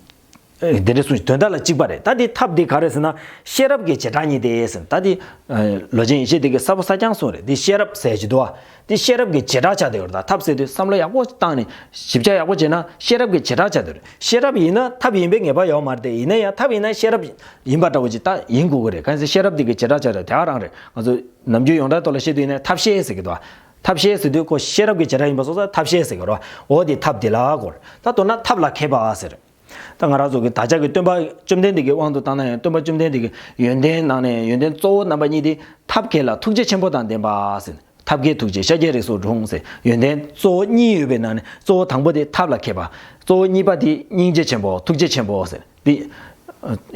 ཨེ། དེ་འདྲ་གསུངས། དོན་དག་ལ་གཅིག་པ་རེད། ད་འདི་ཐབས་འདི་ག་རེ་ཟེར་ན། ཤེས་རབ་ཀྱི་བྱེ་བྲག་ཉིད་དེ་ཟེར། ད་འདི། ཨེ། ལོ་ཆེན་ཡེ་ཤེས་སྡེ་གིས་གསལ་པོ་གསལ་རྐྱང་གསུངས་རེད། འདི་ཤེས་རབ་ཟེར་གྱི་འདུག་བ། འདི་ཤེས་རབ་ཀྱི་བྱེ་བྲག་ཆགས་བསྡད་ཡོད་རེད། ད་ཐབས་ཟེར་དུས་བསམ་བློ་ཡག་པོ་བཏང་ནས་ཞིབ་ཆ་ཡག་པོ་བྱས་ན་ཤེས་རབ་ཀྱི་བྱེ་བྲག་ཆགས་བསྡད་ཡོད་རེད། ཤེས་རབ་ཡིན་ན་ཐབས་ཡིན་པའི་ངེས་པ་ཡོད་མ་རེད་དེ། ཡིན་ན་ཡང་ཐབས་ཡིན་ན་ཤེས་རབ་ཡིན་པ་འདྲ་བོ་ཅིག་ད་ཡིན་དགོས་ཀྱི་རེད། གང་ཟེར་ཤེས་རབ་འདི་གི་བྱེ་བྲག་ཆགས་རེད། དེ་ག་རང་རེད། ང་ཚོ་ནམ་རྒྱུན་ཡོངས་གྲགས་ཐོག་ལ་བཤད་དུས་ཡིན་ན་ཐབས་ཤེས་ཟེར་གྱི་འདུག་བ། ཐབས་ཤེས་ཟེར་དུས་ཁོ་ཤེས་རབ་ཀྱི་བྱེ་བྲག་ཡིན་པ་སོང་ཙང་ཐབས་ཤེས་ཟེར་གྱི་རེད་བ། འོ་དེ་ཐབས་དེ་ལ་གོ་རེད། ད་མདོར་ན་ཐབས་ལ་མཁས་པ་ཟེར། ད་ང་རང་ཚོ་གི་བདག་ཅག་གི་སྟོན་པ་བཅོམ་ལྡན་འདས་ཀྱི་དབང་དུ་བཏང་ན་ཡང་། སྟོན་པ་བཅོམ་ལྡན་འདས་ཀྱི་ཡོན་ཏན་ནང་ནས་ཡོན་ཏན་གཙོ་བོ་རྣམ་པ་གཉིས་དེ། ཐབས་མཁས་ལ་ཐུགས་རྗེ་ཆེན་པོ་དང་ལྡན་པ་ཟེར། ཐབས་མཁས་ཐུགས་རྗེ་ཤཱཀྱའི་རིགས་སུ་འཁྲུངས་ཟེར། ཡོན་ཏན་གཙོ་བོ་གཉིས་ཡོད་པའི་ནང་ནས་གཙོ་བོ་དང་པོ་དེ་ཐབས་ལ་མཁས་པ། གཙོ་བོ་གཉིས་པ་དེ་སྙིང་རྗེ་ཆེན་པོ་ཐུགས་རྗེ་ཆེན་པོ་ཟེར། དེ་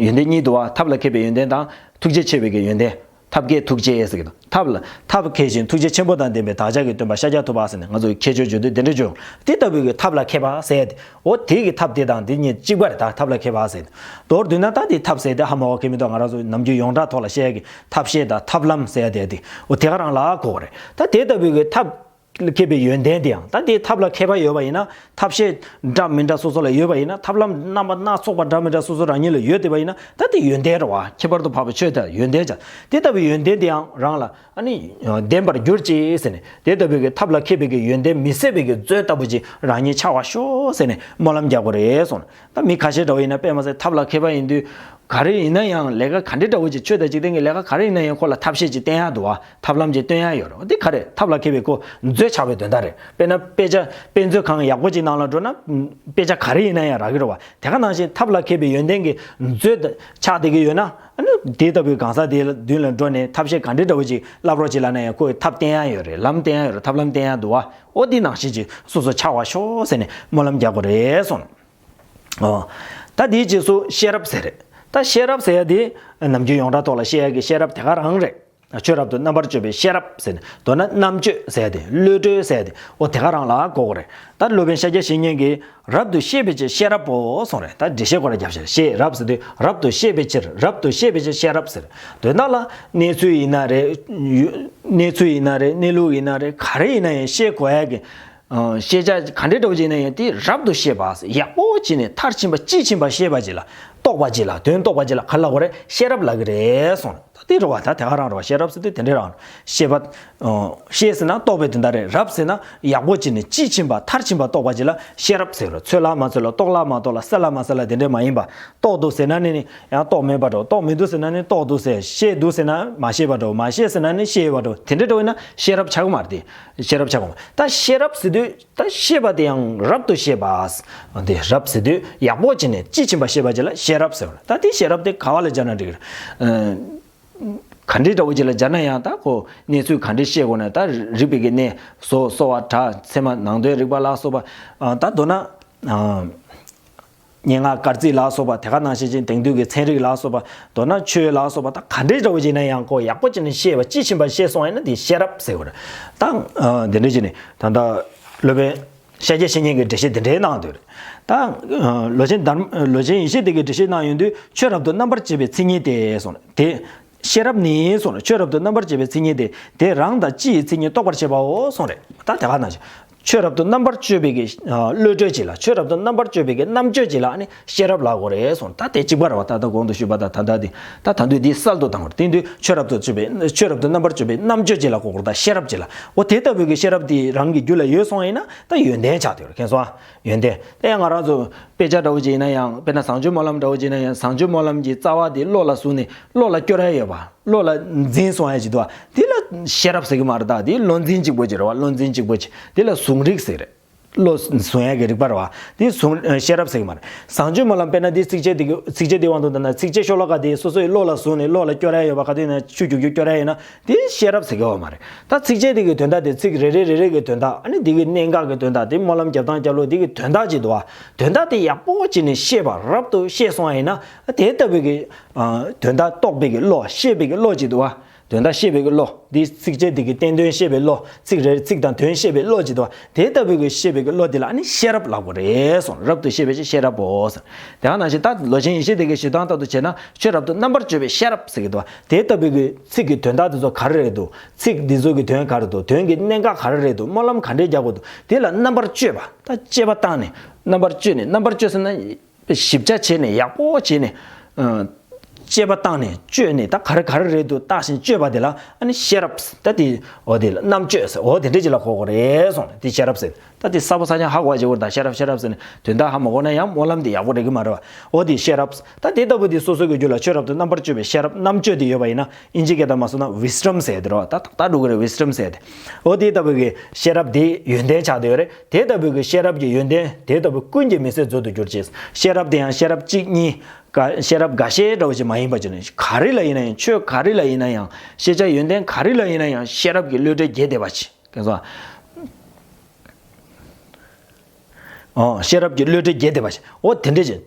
ཡོན་ཏན་གཉིས་འདུག་བ། ཐབས་ལ་མཁས་པའི་ཡོན་ཏན་དང་ཐུགས་རྗེ་ཆེ་བའི་གི་ཡོན་ཏན། ཐབས་མཁས་ཐུགས་རྗེ་ཟེར་གྱི་འདུག་ཐབས་ལ། ཐབས་མཁས་ཤིང་ཐུགས་རྗེ་ཆེན་པོ་དང་ལྡན་པའི་བདག་ཅག་གི་སྟོན་པ་ཤཱཀྱ་ཐུབ་པ་ཟེར་ནས་ང་ཚོས་ཁྱད་ཆོས་བརྗོད་དུས་དེ་འདྲ་བརྗོད། དེ་ལྟ་བུའི་གི་ཐབས་ལ་མཁས་པ་ཟེར་ཏེ། འོ་དེ་གི་ཐབས་དེ་དང་དེ་གཉིས་གཅིག་པ་རེད། ད་ཐབས་ལ་མཁས་པ་ཟེར་ཏེ། མདོར་བསྡུས་ན་ད་དེ་ཐབས་ཟེར་ཏེ་ཧ་མ་གོ་མཁན་མི་འདུག་ང་རང་ཚོ་ནམ་རྒྱུན་ཡོངས་གྲགས་ཐོག་ལ་བཤད་ཀྱི་ཐབས་ཤེས་དང་ཐབས་ལམ་ཟེར་ཏེ་དེ། འོ་དེ་ག་རང་ལ་གོ་བ་རེད། ད་དེ་ལྟ་བུའི་གི་ཐབས་མཁས་པའི་ཡོན་ཏན་དེ་ཡང་། ད་དེ་ཐབས་ལ་མཁས་པ་ཡོད་པ་ཡིན་ན། ཐབས་ཤེས་འདྲ་མི་འདྲ་སོ་སོ་ལ་ཡོད་པ་ཡིན་ན། ཐབས་ལམ་རྣམ་པ་སྣ་ཚོགས་པ་འདྲ་མི་འདྲ་སོ་སོ་རང་ཉིད་ལ་ཡོད་བསྡད་པ་ཡིན་ན། ད་དེ་ཡོན་ཏན་རེད་བ། ཁྱད་པར་དུ་འཕགས་པའི་ཆོས་དེ་ཡོན་ཏན་ཅན། དེ་ལྟ་བུའི་ཡོན་ཏན་དེ་ཡང་རང་ལ་ཨ་ནི་ལྡན་པར་གྱུར་ཅིག་ཟེར་ནས། དེ་ལྟ་བུའི་གི་ཐབས་ལ་མཁས་པའི་གི་ཡོན་ཏན་མི་ཟད་པའི་གི་མཛོད་ལྟ་བུ་ཅིག་རང་ཉིད་ཆགས་པར་ཤོག་ཟེར་ནས་སྨོན་ལམ་རྒྱག་དགོས་རེད་གསུངས། ད་མི་ཁ་ཤས་འདྲ་བོ་ཡིན་ན་དཔེ་མ་སྲིད་ཐབས་ལ་མཁས་པ་ཡིན་དུས། ག་རེ་ཡིན་ན་ཡང་ལས་ཀ་ག་འདྲ་འདྲ་བོ་ཅིག་ཆོས་དང་འཇིག་རྟེན་གྱི་ལས་ཀ་ག་རེ་ཡིན་ན་ཡང་ཁོ་ལ་ཐབས་ཤེས་ཅིག་བསྟན་ཡག་འདུག་བ། ཐབས་ལམ་ཅིག་སྟོན་ཡག་ཡོད་རེད། འདི་ག་རེ་ཐབས་ལ་མཁས་པའི་ཁོ་མཛོད་ཆགས་པའི་དོན་དག་རེད། དཔེར་ན་དཔེ་ཆ་དཔེ་མཛོད་ཁང་ཡག་པོ་ཅིག་ནང་ལ་འགྲོ་ན་དཔེ་ཆ་ག་རེ་ཡིན་ན་ཡང་རག་གི་རེད་བ། དེ་ག་ནང་བཞིན་ཐབས་ལ་མཁས་པའི་ཡོན་ཏན་གྱི་མཛོད་ཆགས་བསྡད་ཀྱི་ཡོད་ན། ཨ་ནི་དེ་ལྟ་བུའི་གང་ཟག་དེའི་མདུན་ལ་འགྲོ་ནས་ཐབས་ཤེས་ག་འདྲ་འདྲ་བོ་ཅིག་བསླབ་རོགས་བྱེད་ལབ་ན་ཡང་ཁོས་ཐབས་བསྟན་ཡག་ཡོད་རེད། ལམ་བསྟན་ཡག་ཡོད་རེད། ཐབས་ལམ་བསྟན་ཡག་འདུག་བ། འོ་འདི་ནང་བཞིན་ཅིག་སོ་སོ་ཆགས་པ་ཤོག་ཟེར་ནས་སྨོན་ལམ་རྒྱག་དགོས་རེད་གསུངས། ཨོ། ད་དེའི་རྗེས་སུ་ཤེས་རབ་ཟེར་རེད། ད་ཤེས་རབ་ཟེར་ཡ་དེ་ནམ་རྒྱུན་ཡོངས་གྲགས་ཐོག་ལ་བཤད་ཡ་གི་ཤེས་རབ་དེ་ག་རང་རེད། ཆོས་རབ་ཏུ་རྣམ་པར་དཔྱོད་པའི་ཤེས་རབ་ཟེར་ནས། མདོར་ན་རྣམ་དཔྱོད་ཟེར་ཡ་དེ། བློ་གྲོས་ཟེར་ཡ་དེ། འོ་དེ་ག་རང་ལ་གོ་དགོས་རེད། ད་སློབ་དཔོན་ཤཱཀྱ་བཤེས་གཉེན་གྱིས་རབ་ཏུ་ཤེས་པའི་ཕྱིར་ཤེས་རབ་བོ་གསུངས་རེད། ད་འགྲེལ་བཤད་སྐོར་ལ་རྒྱབ་ཤེས་ཤེས་རབ་ཟེར་དུས་རབ་ཏུ་ཤེས་པའི་ཕྱིར། རབ་ཏུ་ཤེས་པའི་ཕྱིར་ཤེས་རབ་ཟེར། དོན་དག་ལ་གནས་ཚུལ་ཡིན་ན་རེད། གནས་ཚུལ་ཡིན་ན་རེད། གནས་ལུགས་ཡིན་ན་རེད། ག་རེ་ཡིན་ན་ཡང་ཤེས་དགོས་ཡ་གི་ཤེས་བྱ་ག་འདྲའི་འདྲ་བོ་ཅིག་ཡིན་ན་ཡང་དེ་རབ་ཏུ་ཤེས་པ། ཡག་པོ་བྱས་ནས་མཐར་ཕྱིན་པ། དཔྱིས་ཕྱིན་པ་ཤེས་པ་ཅིག་ལ། རྟོགས་པ་ཅིག་ལ། དོན་རྟོགས་པ་ཅིག་ལ་ག་ལབ་དགོས་རེད། ཤེས་རབ་ལབ་ཀྱི་རེད་གསུངས། ད་དེ་རེད་བ། ད་དེ་ག་རང་རེད་བ། ཤེས་རབ་ཟེར་དུས་དེ་འདྲའི་རང་ཤེས་པ། ཤེས་ཟེར་ན་རྟོགས་པའི་དོན་དག་རེད། རབ་ཟེར་ན་ཡག་པོ་བྱས་ནས་དཔྱིས་ཕྱིན་པ། མཐར་ཕྱིན་པ་རྟོགས་པ་ཅིག་ལ་ཤེས་རབ་ཟེར་རོ། ཚོད་ལ་མ་ཚོད་ལ། རྟོགས་ལ་མ་རྟོགས་ལ། གསལ་ལ་མ་གསལ་ལ། དེ་འདྲའི་མ་ཡིན་པ། རྟོགས་འདུག་ཟེར་ན་ནི་ཡང་རྟོགས་མེད་པ་འདྲ་བོ། རྟོགས་མི་འདུག་ཟེར་ན་ནི་རྟོགས་འདུག་ཟེར། ཤེས་འདུག་ཟེར་ན་མ་ཤེས་པ་འདྲ་བོ། མ་ཤེས་ཟེར་ན་ནི་ཤེས་ཡོད་པ་འདྲ་བོ། དེ་འདྲ་འདྲ་བོ་ཡིན་ན་ཤེས་རབ་ཆགས་ཀྱི་མ་རེད་དེ། ཤེས་རབ་ཆགས་ཀྱི་མ་རེད། ད་ཤེས་རབ་ཟེར་དུས་ད་ཤེས་པ་དེ་ཡང་རབ་ཏུ་ཤེས་པ། དེ་རབ་ཟེར་དུས་ཡག་པོ་བྱས་ནས་དཔྱིས་ཕྱིན་པ་ཤེས་པ་ཅིག་ལ་ཤེས་རབ་ཟེར་བ་རེད། ད་དེ་ཤེས་རབ་དེ་ག་བ་ལ་སྦྱར་ན་འགྲིག་གི་རེད། ག་འདྲའི་འདྲ་བོ་ཅིག་ལ་སྦྱར་ན་ཡང་ད་ཁོ་གནས་ཚུལ་ག་འདྲའི་ཤེས་དགོས་ན། ད་རིག་པའི་གི་གནས། གཟུགས་གསོ་བ། སྒྲ་ཚད་མ། ནང་དོན་རིག་པ་ལ་སོགས་པ། ད་མདོར་ན། སྙན་ངག་སྐར་རྩིས་ལ་སོགས་པ། དེ་ག་ནང་བཞིན་ཅིག་དེང་དུས་ཀྱི་ཚན་རིག་ལ་སོགས་པ། མདོར་ན་ཆོས་ལ་སོགས་པ། ད་ག་འདྲའི་འདྲ་བོ་ཅིག་ཡིན་ན་ཡང་ཁོ་ཡག་པོ་བྱས་ནས་ཤེས་པ། དཔྱིས་ཕྱིན་པ་ཤེས་སོང་ཡིན་ན་དེ་ཤེས་རབ་ཟེར་བ་རེད། ད་དེ་འདྲ་བྱས་ནས་ད་ལྟ་སློབ་དཔོན་ཤཱཀྱ་བཤེས་གཉེན་གྱིས་འགྲེལ་བཤད་དེ་འདྲའི་གནང་འདུག་རེད། ད་ལོ་ཆེན་དར་ལོ་ཆེན་ཡེ་ཤེས་སྡེ་གིས་འགྲེལ་བཤད་གནང་ཡོང་དུས་ཆོས་རབ་ཏུ་རྣམ་པར་དཔྱོད་པའི་མཚན་ཉིད་དེ་གསུངས་རེད། དེ་ཤེས་རབ་ནི་གསུངས་རེད། ཆོས་རབ་ཏུ་རྣམ་པར་དཔྱོད་པའི་མཚན་ཉིད་དེ། དེ་རང་དང་སྤྱི་ཡི་མཚན་ཉིད་རྟོགས་པར་བྱེད་པའོ་གསུངས་རེད། ད་དེ་ག་ནང་བཞིན་ཆོས་རབ་ཏུ་རྣམ་པར་དཔྱོད་པའི་གི་བློ་གྲོས་ཅིག་ལ། ཆོས་རབ་ཏུ་རྣམ་པར་དཔྱོད་པའི་གི་རྣམ་དཔྱོད་ཅིག་ལ་ནི་ཤེས་རབ་ལབ་དགོས་རེད་གསུངས། ད་དེ་གཅིག་པ་རེད་བ། ད་ལྟ་གོང་དུ་ཞུས་པ་དང་ད་ལྟ་དེ། ད་ད་དུང་དེ་གསལ་དུ་བཏང་བ་རེད། དེ་དུས་ཆོས་རབ་ཏུ་དཔྱོད་པའི་ཆོས་རབ་ཏུ་རྣམ་པར་དཔྱོད་པའི་རྣམ་དཔྱོད་ཅིག་ལ་གོ་དགོས་རེད། ད་ཤེས་རབ་ཅིག་ལ། འོ་དེ་ལྟ་བུའི་གི་ཤེས་རབ་དེ་རང་གི་རྒྱུད་ལ་ཡོད་སོང་ཡིན་ན་ད་ཡོན་ཏན་ཆགས་བསྡད་ཡོད་རེད། མཁྱེན་སོང་ཨ། ཡོན་ཏན་དེ་ཡང་ང་རང་ཚོ་དཔེ་ཆ་འདྲ་བོ་ཅིག་ཡིན་ན་ཡང་། དཔེར་ན་བཟང་སྤྱོད་སྨོན་ལམ་འདྲ་བོ་ཅིག་ཡིན་ན་ཡང་། བཟང་སྤྱོད་སྨོན་ལམ་གྱི་རྩ་བ་དེ་བློ་ལ་བཟུང་ནས་བློ་ལ་སྐྱོར་ཡ་ཡོད་པ། བློ་ལ་འཛིན་སོང་ཡ་ཅིག་འདུག་བ། དེ་ལ་ཤེས་རབ་ཟེར་གི་མ་རེད། ད་དེ་བློ་འཛིན་གཅིག་པོ་ཅིག་རེད་བ། བློ་འཛིན་གཅིག་པོ་ཅིག་དེ་ལ་བཟུང་རིག་ཟེར་གི་རེད། བློ་བཟུང་ཡ་གི་རིག་པ་རེད་བ། དེ་བཟུང་ཤེས་རབ་ཟེར་གི་མ་རེད། བཟང་སྤྱོད་སྨོན་ལམ་དཔེར་ན་དེ་ཚིགས་བཅད་དེ་གི་ཚིགས་བཅད་དེ་དབང་དུ་བཏང་ན། ཚིགས་བཅད་ཤོ་ལོ་ཀ་དེ་སོ་སོའི་བློ་ལ་བཟུང་ནས་བློ་ལ་སྐྱོར་ཡ་ཡོད་པ། ག་དུས་ཡིན་ན་ཆུ་རྒྱུག་རྒྱུག་སྐྱོར་ཡ་ཡོད་ན། དེ་ཤེས་རབ་ཟེར་གི་ཡོད་མ་རེད། ད་ཚིགས་བཅད་དེ་གི་དོན་དག་དེ། ཚིག་རེ་རེ་རེ་རེ་གི་དོན་དག་ཨ་ནི་དེ་གི་གནད་འགག་གི་དོན་དག་དེ། སྨོན་ལམ་རྒྱབ་སྟངས་རྒྱབ་ལུགས་དེ་གི་དོན་དག་ཅིག་འདུག་བ། དོན་དག་དེ་ཡག་པོ་བྱས་ནས་ཤེས་པ། རབ་ཏུ་ཤེས་སོང་བ་ཡིན་ན། དེ་ལྟ་བུའི་གི་དོན་དག་རྟོགས་པའི་གི་བློ། ཤེས་པའི་གི་བློ་ཅིག་འདུག་བ། དོན་དག་ཤེས་པའི་གི་བློ། འདི་ཚིགས་བཅད་འདི་གི་བསྟན་དོན་ཤེས་པའི་བློ། ཚིག་རེ་ཚིག་དང་དོན་ཤེས་པའི་བློ་ཅིག་འདུག་བ། དེ་ལྟ་བུའི་གི་ཤེས་པའི་གི་བློ་འདི་ལ་ཨ་ནི་ཤེས་རབ་ལབ་དགོས་རེད་གསུངས། རབ་ཏུ་ཤེས་པའི་ཕྱིར་ཤེས་རབ་བོ་ཟེར། དེ་ཡང་ནང་བཞིན་ད་ལོ་ཆེན་ཡེ་ཤེས་སྡེ་གི་ཞུ་སྟངས་ལྟར་དུ་བྱས་ན། ཆོས་རབ་ཏུ་རྣམ་པར་དཔྱོད་པའི་ཤེས་རབ་ཟེར་གི་འདུག་བ། དེ་ལྟ་བུའི་གི་ཚིག་གི་དོན་དག་འདི་ཚོ་ག་རེ་རེད་འདུག་ཚིག་འདི་ཚོ་གི་དོན་ག་རེ་འདུག་དོན་གི་གནད་འགག་ག་རེ་རེད་འདུག་སྨོན་ལམ་ག་འདྲས་རྒྱག་དགོས་འདུག་དེ་ལ་རྣམ་པར་དཔྱོད་པ། ད་དཔྱད་པ་བཏང་ནས། རྣམ་པར་དཔྱོད་ནས། རྣམ་པར་དཔྱོད་ཟེར་ན། ཞིབ་ཆ་བྱས་ནས། ཡག་པོ་བྱས་ནས། ཨ། དཔྱད་པ་བཏང་ནས། དཔྱོད་ནས། ད་ག་རེ་ག་རེ་རེད་འདུག་བརྟག་ཅིང་དཔྱོད་པ་དེ་ལ་ཨ་ནི་ཤེས་རབ། ད་དེ་འོ་དེ་ལ་རྣམ་དཔྱོད་ཟེར། འོ་དེ་འདྲ་ཅིག་ལ་གོ་དགོས་རེད་གསུངས་ནས། དེ་ཤེས་རབ་ཟེར། ད་དེ་གསལ་པོ་གསལ་རྐྱང་ཧ་གོ་བྱེད་དགོས་རེད། ད་ཤེས་རབ་ཤེས་རབ་ཟེར་ནས་དོན་དག་ཧ་མ་གོ་ན་ཡང་སྨོན་ལམ་དེ་ཡག་པོ་རེད་གི་མ་རེད་བ། འོ་དེ་ཤེས་རབ། ད་དེ་ལྟ་བུ་དེ་སོ་སོ་གི་རྒྱུད་ལ་ཆོས་རབ་ཏུ་རྣམ་པར་དཔྱོད་པའི་ཤེས་རབ། རྣམ་དཔྱོད་དེ་ཡོད་པ་ཡིན་ན། ཨིན་ཇི་སྐད་དུ་མ་སོང་ན་wisdom ཟེར་དེ་རེད་བ། ད་ད་འགྲོ་གི་རེད། wisdom ཟེར་དེ། འོ་དེ་ལྟ་བུ་གི་ཤེས་རབ་དེ་ཡོན་ཏན་ཆགས་བསྡད་ཡོད་རེད། དེ་ལྟ་བུའི་གི་ཤེས་རབ་ཀྱི་ཡོན་ཏན་དེ་ལྟ་བུ་ཀུན་གྱིས་མི་ཟད་མཛོད་དུ་གྱུར་ཅིག་ཤེས་རབ་དེ་ཡང་ཤེས་རབ་གཅིག་གཉིས། ཀ་ཤེས་རབ་འགའ་ཤས་འདྲ་བོ་ཞིག་མ་ཡིན་པ་ཅིག་ནི། ག་རེ་ལ་ཡིན་ན་ཡང་། ཆོས་ག་རེ་ལ་ཡིན་ན་ཡང་། ཤེས་བྱ་ཡོན་ཏན་ག་རེ་ལ་ཡིན་ན་ཡང་། ཤེས་རབ་ཀྱི་བློ་གྲོས་རྒྱས་བསྡད་པ་ཅིག་མཁྱེན་སོང་ཨ། ཨོ། ཤེས་རབ་ཀྱི་བློ་གྲོས་རྒྱས་བསྡད་པ་ཅིག་འོ་དེ་འདྲ་ཅིག་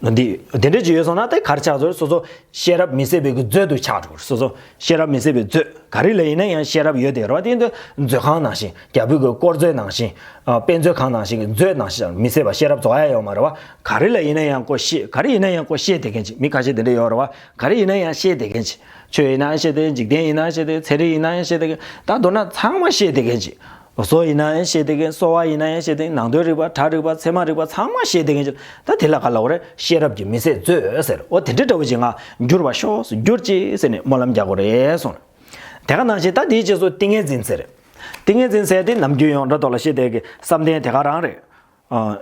འདི་དེ་འདྲ་ཅིག་ཡོད་སོང་ན། དེ་ག་རེ་ཆགས་སོང་། སོ་སོ་ཤེས་རབ་མི་ཟད་པའི་གི་མཛོད་དུ་ཆགས་འགྲོ། སོ་སོ་ཤེས་རབ་མི་ཟད་པའི་མཛོད། ག་རེ་ལ་ཡིན་ན་ཡང་ཤེས་རབ་ཡོད་དེ་རེད་བ། དེ་འདི་མཛོད་ཁང་ནང་བཞིན། རྒྱ་བོད་ཀྱི་དཀོར་མཛོད་ནང་བཞིན། ཨ། དཔེ་མཛོད་ཁང་ནང་བཞིན་གྱི་མཛོད་ནང་བཞིན། མི་ཟད་པ་ཤེས་རབ་རྫོགས་ཡ་ཡོད་མ་རེད་བ། ག་རེ་ལ་ཡིན་ན་ཡང་ཁོ་ཤེས། ག་རེ་ཡིན་ན་ཡང་ཁོ་ཤེས་བསྡད་མཁན་ཅིག་མི་ཁ་ཤས་དེ་འདྲ་ཡོད་རེད་བ། ག་རེ་ཡིན་ན་ཡང་ཤེས་བསྡད་མཁན་ཅིག་ཆོས་ཡིན་ན་ཡང་ཤེས་བསྡད། འཇིག་རྟེན་ཡིན་ན་ཡང་ཤེས་བསྡད། ཚན་རིག་ཡིན་ན་ཡང་ཤེས་བསྡད། ད་མདོར་ན་ཚང་མ་ཤེས་བསྡད་མཁན་ཅིག་བཟོ་ཡིན་ན་ཡང་ཤེས་བསྡད་མཁན། གསོ་བ་ཡིན་ན་ཡང་ཤེས་བསྡད་མཁན། ནང་དོན་རིག་པ། སྒྲ་རིག་པ། ཚད་མ་རིག་པ། ཚང་མ་ཤེས་བསྡད་མཁན་ཅིག་ད་དེ་ལ་ག་ལབ་དགོས་རེད། ཤེས་རབ་ཀྱི་མི་ཟད་མཛོད་ཟེར། འོ་དེ་འདྲ་འདྲ་བོ་ཅིག་ང་འགྱུར་བར་ཤོག་གྱུར་ཅིག་ཟེར་ནས་སྨོན་ལམ་རྒྱག་དགོས་རེད་གསུངས། དེ་ག་ནང་བཞིན་ད་དེའི་རྗེས་སུ་ཏིང་ངེ་འཛིན་ཟེར། ཏིང་ངེ་འཛིན་ཟེར་དེ་ནམ་རྒྱུན་ཡོངས་གྲགས་ཐོག་ལ་བཤད་བསྡད་ཀྱི་བསམ་གཏན་དེ་ག་རང་རེད། ཨ།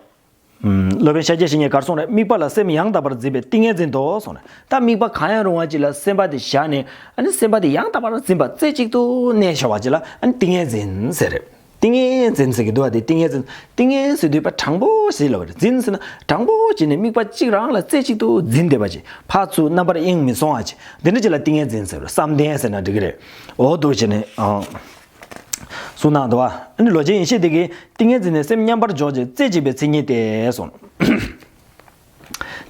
སློབ་དཔོན་ཤཱཀྱ་བཤེས་གཉེན་ག་རེ་གསུངས་རེད། དམིགས་པ་ལ་སེམས་ཡང་དག་པར་འཛིན་པས་ཏིང་ངེ་འཛིན་ཏོ་གསུངས་རེད། ད་དམིགས་པ་གང་ཡང་རུང་བ་ཅིག་ལ་སེམས་པ་དེ་བཞག་ནས། ཨ་ནི་སེམས་པ་དེ་ཡང་དག་པར་འཛིན་པ་རྩེ་གཅིག་ཏུ་གནས་བཞག་པ་ཅིག་ལ་ཨ་ནི་ཏིང་ངེ་འཛིན་ཟེར་རེད། ཏིང་ངེ་འཛིན་ཟེར་གྱི་འདུག་བ། དེ་ཏིང་ངེ་འཛིན། ཏིང་ངེ་ཟེར་དུས་པ་དྲང་པོ་ཞིག་ལབ་པ་རེད། འཛིན་ཟེར་ན་དྲང་པོ་བྱས་ནས་དམིགས་པ་གཅིག་རང་ལ་རྩེ་གཅིག་ཏུ་འཛིན་བསྡད་པ་ཅིག་ཕར་ཚུར་རྣམ་པར་གཡེང་མི་སོང་བ་ཅིག་དེ་འདྲ་ཅིག་ལ་ཏིང་ངེ་འཛིན་ཟེར་རེད། བསམ་གཏན་ཟེར་ན་འགྲིག་གི་རེད། འོ་འདུག་བྱས་ནས་ཨང་། གསུངས་གནང་འདུག་བ། ཨ་ནི་ལོ་ཆེན་ཡེ་ཤེས་དེ་གིས་ཏིང་ངེ་འཛིན་ནི་སེམས་མཉམ་པར་འཇོག་ཅིང་རྩེ་གཅིག་པའི་མཚན་ཉིད་དེ་གསུངས།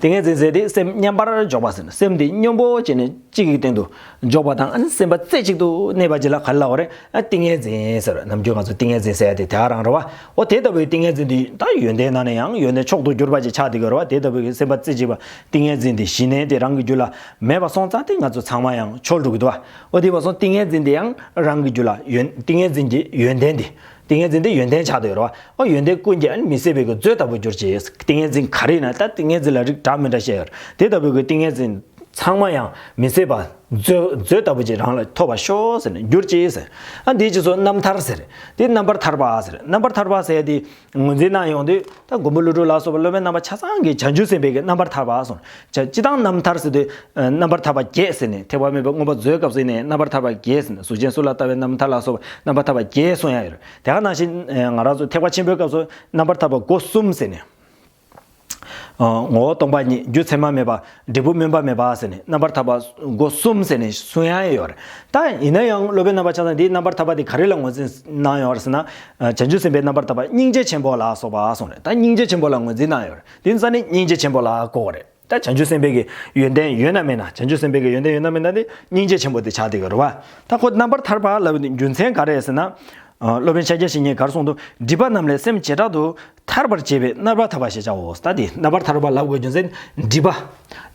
ཏིང་ངེ་འཛིན་ཟེར་དེ་སེམས་མཉམ་པར་འཇོག་པ་ཟེར་ན། སེམས་དེ་སྙོམས་པོ་བྱས་ནས་གཅིག་གི་སྟེང་དུ་འཇོག་པ་དང་། ཨ་ནི་སེམས་པ་རྩེ་གཅིག་ཏུ་གནས་པ་ཅིག་ལ་ག་རེ་ལབ་པ་རེད། ཨ་ཏིང་ངེ་འཛིན་ཟེར། ནམ་རྒྱུན་ང་ཚོ་ཏིང་ངེ་འཛིན་ཟེར་ཡ་དེ་དེ་ག་རང་རེད་བ། འོ་དེ་ལྟ་བུའི་ཏིང་ངེ་འཛིན་དེ་ད་ཡོན་ཏན་ནང་ནས་ཡང་ཡོན་ཏན་མཆོག་ཏུ་གྱུར་པ་ཅིག་ཆགས་བསྡད་ཀྱི་ཡོད་རེད་བ། དེ་ལྟ་བུའི་སེམས་པ་རྩེ་གཅིག་པ་ཏིང་ངེ་འཛིན་དེ་གཞི་ནས་དེ་རང་གི་རྒྱུད་ལ་མེད་པ་སོང་ཙང་དེ་ང་ཚོ་ཚང་མ་ཡང་འཆོལ་འགྲོ་གི་འདུག་བ། འོ་དེ་བ་སོང་ཏིང་ངེ་འཛིན་དེ་ཡང་རང་གི་རྒྱུད་ལ་ཡོན། ཏིང་ངེ་འཛིན་གྱི་ཡོན་ཏན་དེ། ཏིང་ངེ་འཛིན་དེ་ཡོན་ཏན་ཆགས་བསྡད་ཡོད་རེད་བ། ཨོ་ཡོན་ཏན་ཀུན་གྱི་ཨ་ནི་མི་ཟད་པའི་གི་མཛོད་ལྟ་བུ་གྱུར་ཅིག་ཏིང་ངེ་འཛིན་ག་རེ་ཡིན་ན་ད་ཏིང་ངེ་འཛིན་ལ་རིགས་འདྲ་མི་འདྲ་བཤད་ཡོད་རེད། དེ་ལྟ་བུའི་གི་ཏིང་ངེ་འཛིན་ཚང་མ་ཡང་མི་ཟད་པ་མཛོད། མཛོད་ལྟ་བུ་ཅིག་རང་ལ་ཐོབ་པར་ཤོག་ཟེར་ནས་གྱུར་ཅིག་ཟེར། ཨ་འདིའི་རྗེས་སུ་རྣམ་ཐར་ཟེར། དེ་རྣམ་པར་ཐར་པ་ཟེར། རྣམ་པར་ཐར་པ་ཟེར་དེ་ངོས་འཛིན་གནང་ཡོང་དུས། ད་མགོན་པོ་ཀླུ་སྒྲུབ་ལ་སོགས་པ་སློབ་དཔོན་རྣམ་པ་ཆ་ཚང་གིས་བྱང་ཆུབ་སེམས་དཔའི་གི་རྣམ་པར་ཐར་པ་གསུངས། བྱ་སྤྱི་དང་རྣམ་ཐར་ཟེར་དུས། ཨ་རྣམ་པར་ཐར་པ་བརྒྱད་ཟེར་ནས། ཐེག་པ་དམན་པའི་མངོན་པ་མཛོད་སྐབས་སུ་ནས་རྣམ་པར་ཐར་པ་བརྒྱད་ཟེར་ནས། གཟུགས་ཅན་གསུམ་ལ་ལྟ་བའི་རྣམ་ཐར་ལ་སོགས་པ་རྣམ་པར་ཐར་པ་བརྒྱད་གསུངས་ཡ་ཡོད་རེད། དེ་ག་ནང་བཞིན་ཨ་ང་རང་ཚོ་ཐེག་པ་ཆེན་པོའི་སྐབས་སུ་རྣམ་པར་ཐར་པ་སྒོ་གསུམ་ཟེར་ནས། ཨ་ངོ་བོ་སྟོང་པ་ཉིད། རྒྱུ་མཚན་མ་མེད་པ། འབྲས་བུ་སྨོན་པ་མེད་པ་ཟེར་ནས་རྣམ་པར་ཐར་པ་སྒོ་གསུམ་ཟེར་ནས་གསུང་ཡ་ཡོད་རེད། ད་ཡིན་ན་ཡང་སློབ་དཔོན་རྣམ་པ་ཆ་ཚང་འདིའི་རྣམ་པར་ཐར་པ་འདི་ག་རེ་ལ་ངོས་འཛིན་གནང་ཡོད་རེད་ཟེར་ན། ཨ་བྱང་ཆུབ་སེམས་དཔའི་རྣམ་པར་ཐར་པ་སྙིང་རྗེ་ཆེན་པོ་ལ་སོགས་པ་གསུངས་རེད། ད་སྙིང་རྗེ་ཆེན་པོ་ལ་ངོས་འཛིན་གནང་ཡོད་རེད། དེ་ཙ་ནི་སྙིང་རྗེ་ཆེན་པོ་ལ་གོ་དགོས་རེད། ད་བྱང་ཆུབ་སེམས་དཔའི་གི་ཡོན་ཏན་ཡོད་ན་མེད་ན། བྱང་ཆུབ་སེམས་དཔའི་གི་ཡོན་ཏན་ཡོད་ན་མེད་ན་དེ་སྙིང་རྗེ་ཆེན་པོ་དེ་ཆགས་བསྡད་ཀྱི་རེད་བ། ད་ཁོ་རྣམ་པར་ཐར་པ་ལབ་པའི་རྒྱུ་མཚན་ག་རེ་རེད་ཟེར་ན། ཨ་སློབ་དཔོན་ཤཱཀྱ་བཤེས་གཉེན་ག་རེ་གསུངས་འདུག་སྒྲིབ་པ་རྣམས་ལས་སེམས་བྱེ་བྲག་ཏུ་ཐར་པར་བྱེད་པའི་རྣམ་པར་ཐར་པ་ཞེས་བྱའོ། ད་དེ་རྣམ་པར་ཐར་པ་ལབ་དགོས་རྒྱུ་མཚན། སྒྲིབ་པ།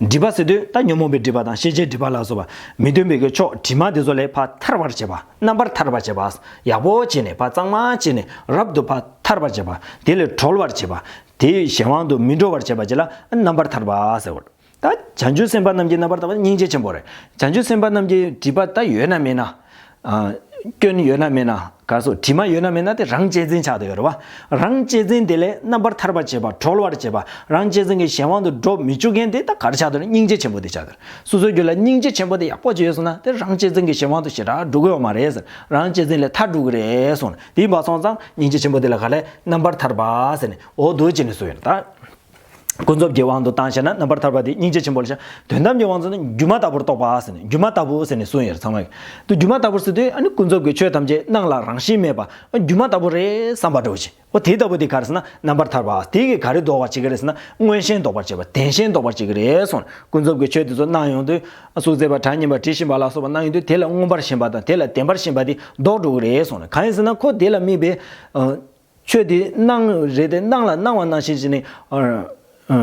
སྒྲིབ་པ་ཟེར་དུས་ད་ཉོན་མོངས་པའི་སྒྲིབ་པ་དང་ཤེས་བྱའི་སྒྲིབ་པ་ལ་སོགས་པ་མི་མཐུན་པའི་གི་ཕྱོགས་དྲི་མ་དེ་ཚོ་ལས་ཕར་ཐར་བར་བྱེད་པ། རྣམ་པར་ཐར་པར་བྱེད་པ། ཡག་པོ་བྱས་ནས་ཕར་གཙང་མ་བྱས་ནས་རབ་ཏུ་ཕར་ཐར་བར་བྱེད་པ། དེ་ལས་གྲོལ་བར་བྱེད་པ། དེའི་གཞན་དབང་དུ་མི་འགྲོ་བར་བྱེད་པ་ཅིག་ལ་རྣམ་པར་ཐར་པ་ཟེར་བ། ད་བྱང་ཆུབ་སེམས་དཔའ་རྣམས་ཀྱི་རྣམ་པར་ཐར་པ་སྙིང་རྗེ་ཆེན་པོ་རེད། བྱང་ཆུབ་སེམས་དཔའ་རྣམས་ཀྱི་སྒྲིབ་པ་ད་ཡོད་ན་མེད་ན། ཨ་སྐྱོན་ཡོད་ན་མེད་ན། ག་སོགས་དྲི་མ་ཡོད་ན་མེད་ན་དེ་རང་གཅེས་འཛིན་ཆགས་བསྡད་ཡོད་རེད་བ། རང་གཅེས་འཛིན་དེ་ལས་རྣམ་པར་ཐར་པར་བྱེད་པ། གྲོལ་བར་བྱེད་པ། རང་གཅེས་འཛིན་གྱི་གཞན་དབང་དུ་འགྲོ་མི་བཅུག་མཁན་དེ་ད་ག་རེ་ཆགས་བསྡད་ན། སྙིང་རྗེ་ཆེན་པོ་དེ་ཆགས་བསྡད། སོ་སོའི་རྒྱུད་ལ་སྙིང་རྗེ་ཆེན་པོ་དེ་ཡག་པོ་ཅིག་ཡོད་སོང་ན་དེ་རང་གཅེས་འཛིན་གྱི་གཞན་དབང་དུ་ཞེ་དྲག་འགྲོ་གི་ཡོད་མ་རེད་ཟེར། རང་གཅེས་འཛིན་ལས་ཐར་འགྲོ་གི་རེད་གསུངས་ནས། དེ་ཡིན་པ་སོང་ཙང་སྙིང་རྗེ་ཆེན་པོ་དེ་ལ་ག་ལས་རྣམ་པར་ཐར་པ་ཟེར་ནས་འོ་འདུག་ཅེས་ནས་གསུངས་ཡོད་ད། ཀུན་རྫོབ་ཀྱི་དབང་དུ་བཏང་བྱས་ན་རྣམ་པར་ཐར་པ་དེ་སྙིང་རྗེ་ཆེན་པོ་ལ་བྱ། དོན་དམ་གྱི་དབང་དུ་ནི་སྒྱུ་མ་ལྟ་བུར་རྟོགས་པ་ཟེར་ནས། སྒྱུ་མ་ལྟ་བུ་ཟེར་ནས་གསུངས་ཡོད་ཚང་མ་གི། དུ་སྒྱུ་མ་ལྟ་བུ་ཟེར་དུས་ཨ་ནི་ཀུན་རྫོབ་ཀྱི་ཆོས་ཐམས་ཅད་སྣང་ལ་རང་བཞིན་མེད་པ་སྒྱུ་མ་ལྟ་བུ་རེད་བསམ་པ་འདྲ་བོ་ཅིག་འོ་དེ་ལྟ་བུ་དེ་ག་རེ་ཟེར་ན་རྣམ་པར་ཐར་པ། དེ་གིས་ག་རེ་ལྡོག་པར་བྱེད་ཀྱི་རེད་ཟེར་ན། མངོན་ཞེན་ལྡོག་པར་བྱེད་པ། བདེན་ཞེན་ལྡོག་པར་བྱེད་ཀྱི་རེད་གསུངས། ཀུན་རྫོབ་ཀྱི་ཆོས་དེ་ཚོ་སྣང་ཡོང་དུས། ཨ་གཟུགས་མཛེས་པ་གྲ་སྙན་པ་དྲི་ཞིམ་པ་ལ་སོགས་པ་སྣང་ཡོང་དུས་དེ་ལ་མངོན་པར་ཞེན་པ་དང་དེ་ལ་བདེན་པར་ཞེན་པ་དེ་ལྡོག་འགྲོ་གི་རེད་གསུངས། གང་ཡིན་ཟེར་ན་ཁོ་དེ་ལ་དམིགས་པའི་ཨ། ཆོས་དེ་སྣང་རེད་དེ། སྣང་ལ་སྣང་བ་ནང་བཞིན་བྱས་ནས། ཨ་ཨ་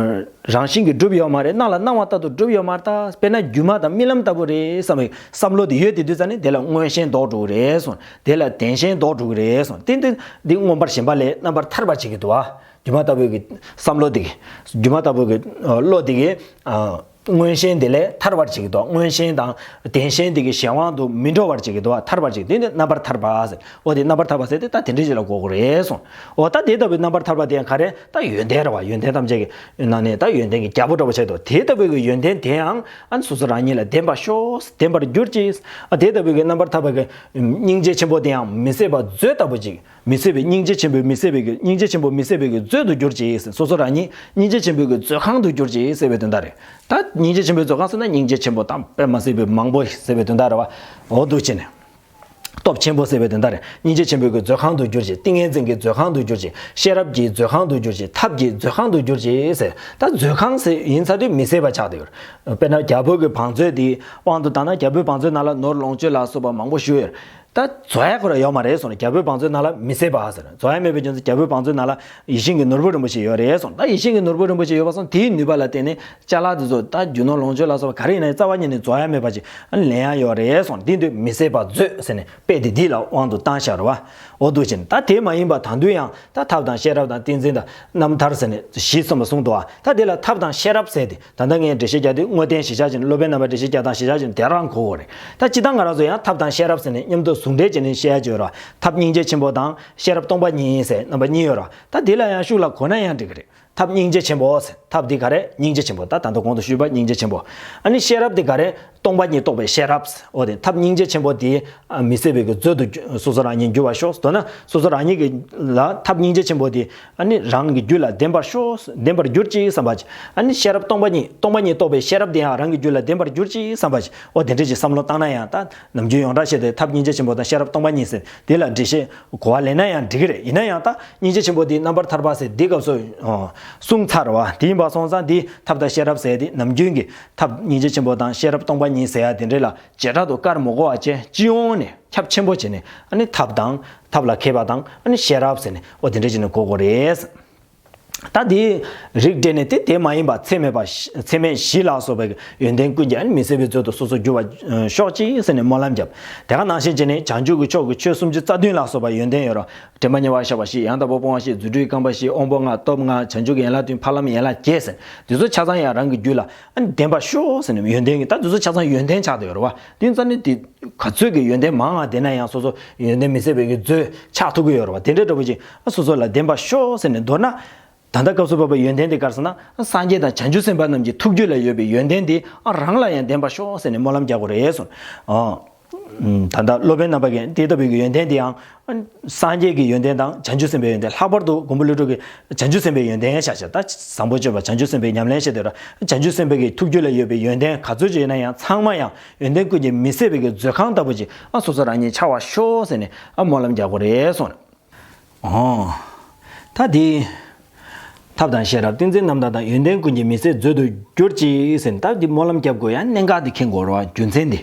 རང་བཞིན་གྱིས་གྲུབ་ཡོད་མ་རེད། སྣང་ལ་སྣང་བ་ལྟར་དུ་གྲུབ་ཡོད་མ་རེད། ད་དཔེར་ན་སྒྱུ་མ་དང་རྨི་ལམ་ལྟ་བུ་རེད་བསམ་པའི་བསམ་བློ་དེ་ཡོད་དེ་དུས་ཙ་ནས་དེ་ལ་མངོན་ཞེན་ལྡོག་འགྲོ་གི་རེད་གསུངས། དེ་ལ་བདེན་ཞེན་ལྡོག་འགྲོ་གི་རེད་གསུངས། དེ་དུས་འདི་མངོན་པར་ཞེན་པ་ལས་རྣམ་པར་ཐར་པ་བྱེད་ཀྱི་འདུག་ཨ། སྒྱུ་མ་ལྟ་བུའི་གི་བསམ་བློ་དེ་གི། སྒྱུ་མ་ལྟ་བུའི་གི་ཨ་བློ་དེ་གི་ཨ། མངོན་ཞེན་དེ་ལས་ཐར་བར་བྱེད་ཀྱི་འདུག་མངོན་ཞེན་དང་བདེན་ཞེན་དེ་གི་གཞན་དབང་དུ་མི་འགྲོ་བར་བྱེད་ཀྱི་འདུག་ཐར་བར་བྱེད་ཀྱི་འདུག་འདི་རྣམ་པར་ཐར་པ་ཟེར། འོ་དེ་རྣམ་པར་ཐར་པ་ཟེར་དེ་ད་དེ་འདྲ་ཞིག་ལ་གོ་དགོས་རེད་གསུངས། འོ་ད་དེ་ལྟ་བུའི་རྣམ་པར་ཐར་པ་དེ་ཡང་ག་རེ། ད་ཡོན་ཏན་རེད་བ། ཡོན་ཏན་ཐམས་ཅད་ཀྱི་ནང་ནས་ད་ཡོན་ཏན་གྱི་རྒྱལ་པོ་འདྲ་བོ་ཆགས་འདུག་དེ་ལྟ་བུའི་གི་ཡོན་ཏན་དེའང་ཨ་ནི་སོ་སོ་རང་ཉིད་ལ་ལྡན་པར་ཤོག་ལྡན་པར་གྱུར་ཅིག་ཨ་དེ་ལྟ་བུའི་གི་རྣམ་པར་ཐར་པ་གི་སྙིང་རྗེ་ཆེན་པོ་དེའང་མི་ཟད་པ་མཛོད་ལྟ་བུ་ཅིག་མི་ཟད་པའི་སྙིང་རྗེ་ཆེན་པོའི་མི་ཟད་པའི་གི་སྙིང་རྗེ་ཆེན་པོ་མི་ཟད་པའི་གི་མཛོད་དུ་གྱུར་ཅིག་ཟེར། སོ་སོ་རང་ཉིད་སྙིང་རྗེ་ཆེན་པོའི་གི་མཛོད་ཁང་དུ་གྱུར་ཅིག་ཟེར་བའི་དོན་དག་རེད། ད་སྙིང་རྗེ་ཆེན་པོའི་མཛོད་ཁང་ཟེར་ན་སྙིང་རྗེ་ཆེན་པོ་དང་དཔེ་མ་སྲིད་པའི་མང་པོ་ཟེར་བའི་དོན་དག་རེད་བ། འོ་འདུག་བྱས་ནས། སྟོབས་ཆེན་པོ་ཟེར་བའི་དོན་དག་རེད། སྙིང་རྗེ་ཆེན་པོའི་གི་མཛོད་ཁང་དུ་གྱུར་ཅིག་ཏིང་ངེ་འཛིན་གྱི་མཛོད་ཁང་དུ་གྱུར་ཅིག་ཤེས་རབ་ཀྱི་མཛོད་ཁང་དུ་གྱུར་ཅིག་ཐབས་ཀྱི་མཛོད་ཁང་དུ་གྱུར་ཅིག་ཟེར། ད་མཛོད་ཁང་ཟེར་ཡིན་ཚར་དུས་མི་ཟད་པ་ཆགས་བསྡད་ཡོད་རེད། དཔེར་ན་རྒྱལ་པོ་གི་བང་མཛོད་དེའི་དབང་དུ་བཏང་ན་རྒྱལ་པོའི་བང་མཛོད་ནང་ལ་ནོར་ལོངས་སྤྱོད་ལ་སོགས་པ་མང་པོ་ཞིག་ཡོད་རེད། ད་རྫོགས་ཡ་ཁོ་ར་ཡོད་མ་རེད་གསུངས་ནས། རྒྱལ་པོའི་བང་མཛོད་ནང་ལ་མི་ཟད་པ་ཟེར། རྫོགས་ཡ་མེད་པའི་རྒྱུ་མཚན་རྒྱལ་པོའི་བང་མཛོད་ནང་ལ་ཡིད་བཞིན་གྱི་ནོར་བུ་རིན་པོ་ཆེ་ཡོད་རེད་གསུངས། ད་ཡིད་བཞིན་གྱི་ནོར་བུ་རིན་པོ་ཆེ་ཡོད་པ་སོང་དེའི་ནུས་པ་ལ་བརྟེན་ནས་ཅ་ལག་དེ་ཚོ་ད་རྒྱུ་ནོར་ལོངས་སྤྱོད་ལ་སོགས་པ་ག་རེ་ཡིན་ན་རྩ་བ་ཉིད་ནས་རྫོགས་ཡ་མེད་པ་ཅིག་ལེན་ཡ་ཡོད་རེད་གསུངས། དེ་དུས་མི་ཟད་པ་མཛོད་ཟེར་ནས་དཔེ་དེ་འདི་ལ་དབང་དུ་བཏང་བཞག་རེད་བ། འོ་འདུག་བྱས་ནས་ད་དེ་མ་ཡིན་པ་ད་དུང་ཡང་ད་ཐབས་དང་ཤེས་རབ་དང་ཏིང་འཛིན་དང་རྣམ་ཐར་ཟེར་ནས་བཞི་གསུམ་པ་གསུངས་འདུག་བ། ད་དེ་ལ་ཐབས་དང་ཤེས་རབ་ཟེར་ཏེ། ད་ལྟ་ངས་འགྲེལ་བཤད་རྒྱག་དུས་དངོས་བསྟན་གཞིར་བཞག་བྱས་ནས། སློབ་དཔོན་རྣམ་པས་འགྲེལ་བཤད་རྒྱག་སྟངས་གཞིར་བཞག་བྱས་ནས་དེ་རང་གོ་དགོས་རེད། ད་སྤྱིར་བཏང་ང་རང་ཚོ་ཡང་ཐབས་དང་ཤེས་རབ་ཟེར་ནས་མཉམ་དུ་ཟུང་འབྲེལ་བྱས་ནས་བཤད་ཡ་ཅིག་ཡོད་རེད། ཐབས་སྙིང་རྗེ་ཆེན་པོ་དང་ཤེས་རབ་སྟོང་པ་ཉིད་ཟེར་རྣམ་པ་གཉིས་ཡོད་རེད། ད་དེ་ལ་ཡང་ཤུགས་ལ་གོ་ན་ཡང་འགྲིག་གི་རེད། ཐབས་སྙིང་རྗེ་ཆེན་པོ་ཟེར། ཐབས་འདི་ག་རེ། སྙིང་རྗེ་ཆེན་པོ། ད་ད་ལྟ་གོང་དུ་ཞུས་པ་སྙིང་རྗེ་ཆེན་པོ། ཨ་ནི་ཤེས་རབ་འདི་ག་རེ། སྟོང་པ་ཉིད་རྟོགས་པའི་ཤེས་རབ། འོ་དེ་ཐབས་སྙིང་རྗེ་ཆེན་པོ་འདི་མི་སྲིད་པའི་གི་མཛོད་དུ་སོ་སོ་རང་ཉིད་འགྱུར་བར་ཤོག། མདོར་ན་སོ་སོ་རང་ཉིད་ཀྱི་ལ་ཐབས་སྙིང་རྗེ་ཆེན་པོ་འདི་ཨ་ནི་རང་གི་རྒྱུད་ལ་ལྡན་པར་ཤོག། ལྡན་པར་གྱུར་ཅིག་བསམ་པ་ཅིག། ཨ་ནི་ཤེས་རབ་སྟོང་པ་ཉིད། སྟོང་པ་ཉིད་རྟོགས་པའི་ཤེས་རབ་འདི་ཡང་རང་གི་རྒྱུད་ལ་ལྡན་པར་གྱུར་ཅིག་བསམ་པ་ཅིག། འོ་དེ་འདྲ་ཅིག་བསམ་བློ་བཏང་ན་ཡང་ད། ནམ་རྒྱུན་ཡོངས་གྲགས་བཤད་དེ་ཐབས་སྙིང་རྗེ་ཆེན་པོ་དང་ཤེས་རབ་སྟོང་པ་ཉིད་ཟེར་དེ་ལ་འགྲེལ་བཤད་གོ་བ་ལེན་ན་ཡང་འགྲིག་གི་རེད། ཡིན་ན་ཡང་ད་སྙིང་རྗེ་ཆེན་པོ་དེ་རྣམ་པར་ཐར་པ་ཟེར་དེ་སྐབས་སུ་ཨོ་གསུངས་ཚར་བ་དེ་ཡིན་པ་སོང་ཙང་དེ་ཐབས་དང་ཤེས་རབ་ཟེར་དེ་ནམ་རྒྱུན་གྱི་ཐབས་སྙིང་རྗེ་ཆེན་པོ་དང་ཤེས་རབ་སྟོང་པ་ཉིད་ཟེར་ཡ་དེ་འདྲ་ལ་བྱེ་བྲག་ཏུ་བཀར་མི་དགོས་པ་བྱས་སྤྱི་ཡོངས་ནས་ཁྱབ་ཆེན་པོ་བྱས་ནས་ཨ་ནི་ཐབས་དང་ཐབས་ལ་མཁས་པ་དང་ཨ་ནི་ཤེས་རབ་ཟེར་ནས་ཨོ་དེ་འདྲ་བྱས་ནས་གོ་དགོས་རེད། ད་དེའི་རིགས་འགྲེ་ནས་དེ་དེ་མ་ཡིན་པ་ཚད་མེད་པ་ཚད་མེད་བཞི་ལ་སོགས་པའི་ཡོན་ཏན་ཀུན་གྱི་ཨ་ནི་མི་ཟད་པའི་མཛོད་དུ་སོ་སོ་འགྱུར་བར་ཤོག་ཅིག་ཟེར་ནས་སྨོན་ལམ་བརྒྱབ། དེ་ག་ནང་བཞིན་བྱས་ནས་བྱང་ཆུབ་ཀྱི་ཕྱོགས་ཀྱི་ཆོས་སུམ་ཅུ་རྩ་བདུན་ལ་སོགས་པ་ཡོན་ཏན་ཡོད་ར། དྲན་པ་ཉེ་བར་བཞག་པ་བཞི། ཡང་དག་པར་སྤོང་བ་བཞི། རྫུ་འཕྲུལ་རྐང་པ་བཞི། དབང་པོ་ལྔ། སྟོབས་ལྔ། བྱང་ཆུབ་ཀྱི་ཡན་ལག་བདུན། ཕ་ལམ་ཡན་ལག་བརྒྱད་ཟེར། དེ་ཚོ་ཆ་ཚང་ཡང་རང་གི་རྒྱུད་ལ་ཨ་ནི་ལྡན་པར་ཤོག་ཟེར་ནས་ཡོན་ཏན་གྱི་ད་དེ་ཚོ་ཆ་ཚང་ཡོན་ཏན་ཆགས་བསྡད་ཡོད་ར་བ། དེ་ཙམ་ནི་དེ། ག་ཚོད་ཀྱི་ཡོན་ཏན་མང་བ་དེ་ན་ཡང་སོ་སོ་ཡོན་ཏན་མི་ཟད་པའི་གི་མཛོད་ཆགས་ཐུབ་ཀྱི་ཡོད་རེད་བ། དེ་འདྲའི་འདྲ་པོ་ཅིག་ཨ་སོ་སོ་ལ་ལྡན་པ་ཤོག་ཟེར་ནས་མདོར་ན། ད་ལྟ་སྐབས་སུ་བབ་པའི་ཡོན་ཏན་དེ་ག་རེ་ཟེར་ན་སངས་རྒྱས་དང་བྱང་ཆུབ་སེམས་དཔའ་རྣམས་ཀྱི་ཐུགས་རྒྱུད་ལ་ཡོད་པའི་ཡོན་ཏན་དེ་ཨ་རང་ལ་ཡང་ལྡན་པ་ཤོག་ཟེར་ནས་སྨོན་ལམ་རྒྱག་དགོས་རེད་གསུངས། ཨ། ད་ལྟ་སློབ་དཔོན་རྣམ་པ་གིས་དེ་ལྟ་བུའི་གི་ཡོན་ཏན་དེ་ཡང་སངས་རྒྱས་ཀྱི་ཡོན་ཏན་དང་བྱང་ཆུབ་སེམས་དཔའི་ཡོན་ཏན། ལྷག་པར་དུ་མགོན་པོ་ཀླུ་སྒྲུབ་ཀྱི་བྱང་ཆུབ་སེམས་དཔའི་ཡོན་ཏན་བྱ་བྱ་ད་བཟང་པོ་སྤྱོད་པ་བྱང་ཆུབ་སེམས་དཔའི་ཉམས་ལེན་བྱེད་དུས་ར་བྱང་ཆུབ་སེམས་དཔའི་གི་ཐུགས་རྒྱུད་ལ་ཡོད་པའི་ཡོན་ཏན་ག་ཚོད་ཅིག་ཡོད་ན་ཡང་ཚང་མ་ཡང་ཡོན་ཏན་ཀུན་གྱི་མི་ཟད་པའི་གི་མཛོད་ཁང་ལྟ་བུ་ཅིག་ཨ་སོ་སོ་རང་ཉིད་འཆར་བར་ཤོག་ཟེར་ནས་ཨ་སྨོན་ལམ་རྒྱག་དགོས་རེད་གསུངས། ཨོ། ད་དེ། ཐབས་དང་ཤེས་རབ་ཏིང་འཛིན་རྣམ་དག་དང་ཡོན་ཏན་ཀུན་གྱི་མི་ཟད་མཛོད་དུ་གྱུར་ཅིག་ཟེར་ནས་ད་དེ་སྨོན་ལམ་རྒྱབ་དགོས་ཡ་གནད་འགག་དེ་མཁྱེན་དགོས་རེད་བ། རྒྱུ་མཚན་དེ།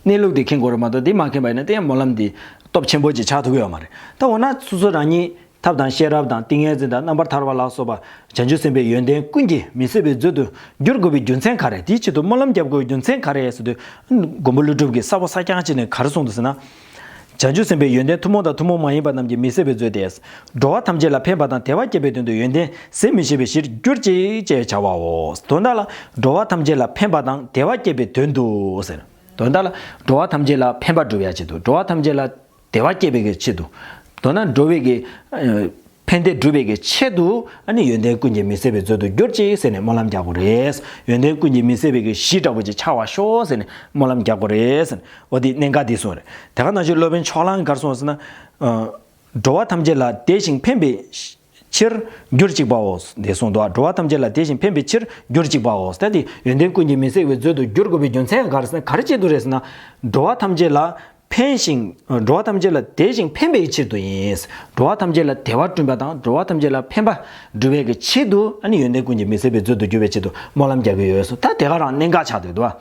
གནས་ལུགས་དེ་མཁྱེན་དགོས་རེད་མ་གཏོགས་དེ་མ་མཁྱེན་པ་ཡིན་ན་དེ་ཡང་སྨོན་ལམ་དེ་སྟོབས་ཆེན་པོ་ཅིག་ཆགས་ཐུབ་ཀྱི་ཡོད་མ་རེད། ད་འོ་ན་སོ་སོ་རང་ཉིད་ཐབས་དང་ཤེས་རབ་དང་ཏིང་ངེ་འཛིན་དང་རྣམ་པར་ཐར་པ་ལ་སོགས་པ་བྱང་ཆུབ་སེམས་དཔའི་ཡོན་ཏན་ཀུན་གྱི་མི་ཟད་པའི་མཛོད་དུ་འགྱུར་དགོས་པའི་རྒྱུ་མཚན་ག་རེ། དེའི་ཆེད་དུ་སྨོན་ལམ་རྒྱབ་དགོས་པའི་རྒྱུ་མཚན་ག་རེ་ཟེར་དུས། མགོན་པོ་ཀླུ་སྒྲུབ་ཀྱིས་གསལ་པོ་གསལ་རྐྱང་བྱས་ནས་ག་རེ་གསུངས་འདུག་ཟེར་ན། བྱང་ཆུབ་སེམས་དཔའི་ཡོན་ཏན་ཐུན་མོང་དང་ཐུན་མོང་མ་ཡིན་པ་རྣམས་ཀྱི་མི་ཟད་པའི་མཛོད་དེ། འགྲོ་བ་ཐམས་ཅད་ལ་ཕན་པ་དང་བདེ་བ་སྐྱེད་པའི་དོན་དུ་ཡོན་ཏན་ཟད་མི་ཤེས་པའི་གཞིར་གྱུར་ཅིག་ཅེས་བྱ་བའོ། དོན་དག་ལ་འགྲོ་བ་ཐམས་ཅད་ལ་ཕན་པ་དང་བདེ་བ་སྐྱེད་པའི་དོན་དུ་ཟེར། དོན་དག་ལ་འགྲོ་བ་ཐམས་ཅད་ལ་ཕན་པ་སྒྲུབ་ཡ་ཆེད་དུ། འགྲོ་བ་ཐམས་ཅད་ལ་བདེ་བ་སྐྱེད་པའི་གི་ཆེད་དུ། མདོར་ན་འགྲོ་བའི་གི་ཨ་ཕན་བདེ་སྒྲུབ་པའི་གི་ཆེད་དུ་ཨ་ནི་ཡོན་ཏན་ཀུན་གྱི་མི་ཟད་པའི་མཛོད་དུ་གྱུར་ཅིག་ཟེར་ནས་སྨོན་ལམ་རྒྱག་དགོས་རེད། ཡོན་ཏན་ཀུན་གྱི་མི་ཟད་པའི་གི་གཞི་འདྲ་པོ་ཅིག་འཆར་བར་ཤོག་ཟེར་ནས་སྨོན་ལམ་རྒྱག་དགོས་རེད་ཟེར་ནས་འོ་དེ་གནད་འགག་དེ་གསུངས་རེད། དེ་ག་ནང་བཞིན་སློབ་དཔོན་ཕྱོགས་གླང་གིས་ག་རེ་གསུངས་ཟེར་ན། ཨ་འགྲོ་བ་ཐམས་ཅད་ལ་བདེ་ཞིང་ཕན་པའི་ཕྱིར་གྱུར་ཅིག་པའོ། དེ་གསུངས་འདུག་འགྲོ་བ་ཐམས་ཅད་ལ་བདེ་ཞིང་ཕན་པའི་ཕྱིར་གྱུར་ཅིག་པའོ། ད་དེ་ཡོན་ཏན་ཀུན་གྱི་མི་ཟད་པའི་མཛོད་དུ་འགྱུར་དགོས་པའི་རྒྱུ་མཚན་ག་རེ་ཟེར་ན་ག་རེ་བྱེད་དུ་རེད་ཟེར་ན། འགྲོ་བ་ཐམས་ཅད་ལ་ཕན་ཞིང་འགྲོ་བ་ཐམས་ཅད་ལ་བདེ་ཞིང་ཕན་པའི་ཕྱིར་དུ་ཡིན། འགྲོ་བ་ཐམས་ཅད་ལ་བདེ་བ་བསྐྲུན་པ་དང་འགྲོ་བ་ཐམས་ཅད་ལ་ཕན་པ་སྒྲུབ་པའི་གི་ཆེད་དུ་ཨ་ནི་ཡོན་ཏན་ཀུན་གྱི་མི་ཟད་པའི་མཛོད་དུ་གྱུར་པའི་ཆེད་དུ་སྨོན་ལམ་རྒྱག་གི་ཡོད་སོ། ད་དེ་ག་རང་གནད་འགག་ཆགས་བསྡད་འདུག་བ།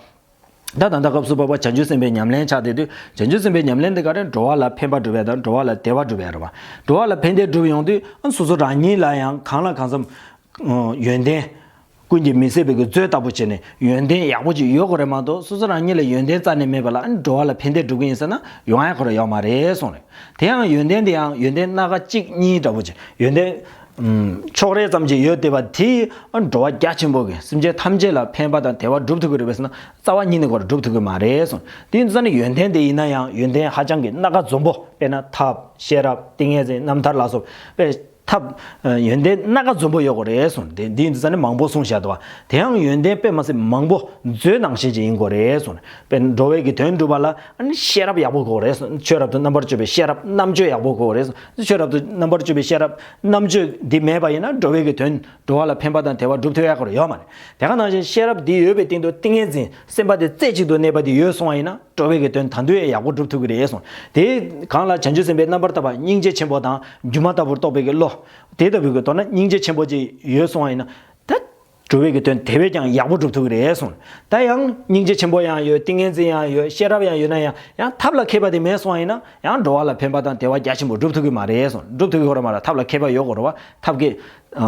ད་ད་ལྟ་སྐབས་སུ་བབ་པ་བྱང་ཆུབ་སེམས་དཔའི་ཉམས་ལེན་ཆགས་བསྡད་དུས་བྱང་ཆུབ་སེམས་དཔའི་ཉམས་ལེན་དེ་ག་རེ། འགྲོ་བ་ལ་ཕན་པ་སྒྲུབ་ཡ་དང་འགྲོ་བ་ལ་བདེ་བ་སྒྲུབ་ཡ་རེད་བ། འགྲོ་བ་ལ་ཕན་བདེ་སྒྲུབ་ཡོང་དུས་ཨ་སོ་སོ་རང་ཉིད་ལ་ཡང་གང་ལ་གང་འཚམ་ཡོན་ཏན་ཀུན་གྱི་མི་ཟད་པའི་གི་མཛོད་ལྟ་བུ་བྱས་ནས་ཡོན་ཏན་ཡག་པོ་ཅིག་ཡོད་དགོས་རེད་མ་གཏོགས་སོ་སོ་རང་ཉིད་ལ་ཡོན་ཏན་རྩ་ནས་མེད་པ་ལ་ཨ་འགྲོ་བ་ལ་ཕན་བདེ་སྒྲུབ་ཀྱི་ཡིན་ཟེར་ན་ཡོང་ཡ་ཁོ་རང་ཡོད་མ་རེད་གསུངས་རེད། དེ་ཡང་ཡོན་ཏན་དེ་ཡང་ཡོན་ཏན་སྣ་ཁ་གཅིག་གཉིས་འདྲ་པོ་ཅིག་ཡོན་ཏན་ཨུམ་ཕྱོགས་རེ་ཙམ་ཅིག་ཡོད་བསྡད་པ་དེས་ཨ་འགྲོ་བ་རྒྱ་ཆེན་པོ་གི་སེམས་ཅན་ཐམས་ཅད་ལ་ཕན་པ་དང་བདེ་བ་སྒྲུབ་ཐུབ་ཀྱི་རེད་པས་ཟེར་ན་རྩ་བ་ཉིད་ནས་ཁོ་རང་སྒྲུབ་ཐུབ་ཀྱི་མ་རེད་གསུངས། དེ་ཡིན་ཙང་ནི་ཡོན་ཏན་དེ་ཡིན་ན་ཡང་ཡོན་ཏན་ཧ་ཅང་གི་སྣ་ཁ་འཛོམས་པོ། དཔེར་ན་ཐབས་ཤེས་རབ་ཏིང་ངེ་འཛིན་རྣམ་ཐར་ལ་སོགས་པའི་ཐབས་ཡོན་ཏན་སྣ་ཁ་འཛོམས་པོ་ཡོད་དགོས་རེད་གསུངས། དེ་འདི་ཡིན་ཙང་ནི་མང་པོ་གསུངས་བཞག་འདུག་བ། དེ་ཡང་ཡོན་ཏན་དཔེ་མ་སྲིད་མང་པོ་མཛོད་ནང་བཞིན་ཅིག་ཡིན་དགོས་རེད་གསུངས། དཔེར་ན་འགྲོ་བའི་གི་དོན་སྒྲུབ་པ་ལ་ཨ་ནི་ཤེས་རབ་ཡག་པོ་དགོས་རེད་གསུངས། ཆོས་རབ་ཏུ་རྣམ་པར་དཔྱོད་པའི་ཤེས་རབ་རྣམ་དཔྱོད་ཡག་པོ་དགོས་རེད་གསུངས། ཆོས་རབ་ཏུ་རྣམ་པར་དཔྱོད་པའི་ཤེས་རབ་རྣམ་དཔྱོད་འདི་མེད་པ་ཡིན་ན་འགྲོ་བའི་གི་དོན་འགྲོ་བ་ལ་ཕན་པ་དང་བདེ་བ་སྒྲུབ་ཐུབ་ཡག་གོ་རེ་ཡོད་མ་རེད། དེ་ག་ནང་བཞིན་ཤེས་རབ་འདི་ཡོད་པའི་སྟེང་དུ་ཏིང་ངེ་འཛིན་སེམས་པ་དེ་རྩེ་གཅིག་ཏུ་གནས་པ་དེ་ཡོད་སོང་བ་ཡིན་ན་འགྲོ་བའི་གི་དོན་ད་དུང་ཡང་ཡག་པོ་སྒྲུབ་ཐུབ་ཀྱི་རེད་གསུངས། དེ་གང་ལ་བྱང་ཆུབ་སེམས་དཔའི་རྣམ་པར་དག་པ་སྙིང་རྗེ་ཆེན་པོ་དང་སྒྱུ་མ་ལྟ་བུར་རྟོགས་པའི་གི་བློ། དེ་ལྟ་བུའི་གི་མདོར་ན་སྙིང་རྗེ་ཆེན་པོ་ཅིག་ཡོད་སོང་བ་ཡིན་ན། ད་འགྲོ་བའི་གི་དོན་དེ་བས་ཀྱང་ཡག་པོ་སྒྲུབ་ཐུབ་ཀྱི་རེད་གསུངས། ད་ཡང་སྙིང་རྗེ་ཆེན་པོ་ཡང་ཡོད། ཏིང་ངེ་འཛིན་ཡང་ཡོད། ཤེས་རབ་ཡང་ཡོད་ན་ཡང་ཡང་ཐབས་ལ་མཁས་པ་དེ་མེད་སོང་བ་ཡིན་ན་ཡང་འགྲོ་བ་ལ་ཕན་པ་དང་བདེ་བ་རྒྱ་ཆེན་པོ་སྒྲུབ་ཐུབ་ཀྱི་མ་རེད་གསུངས། སྒྲུབ་ཐུབ་ཀྱི་ཡོད་རེད་མ་རེད། ཐབས་ལ་མཁས་པ་ཡོད་དགོས་རེད་བ། ཐབས་ཀྱི་ཨ་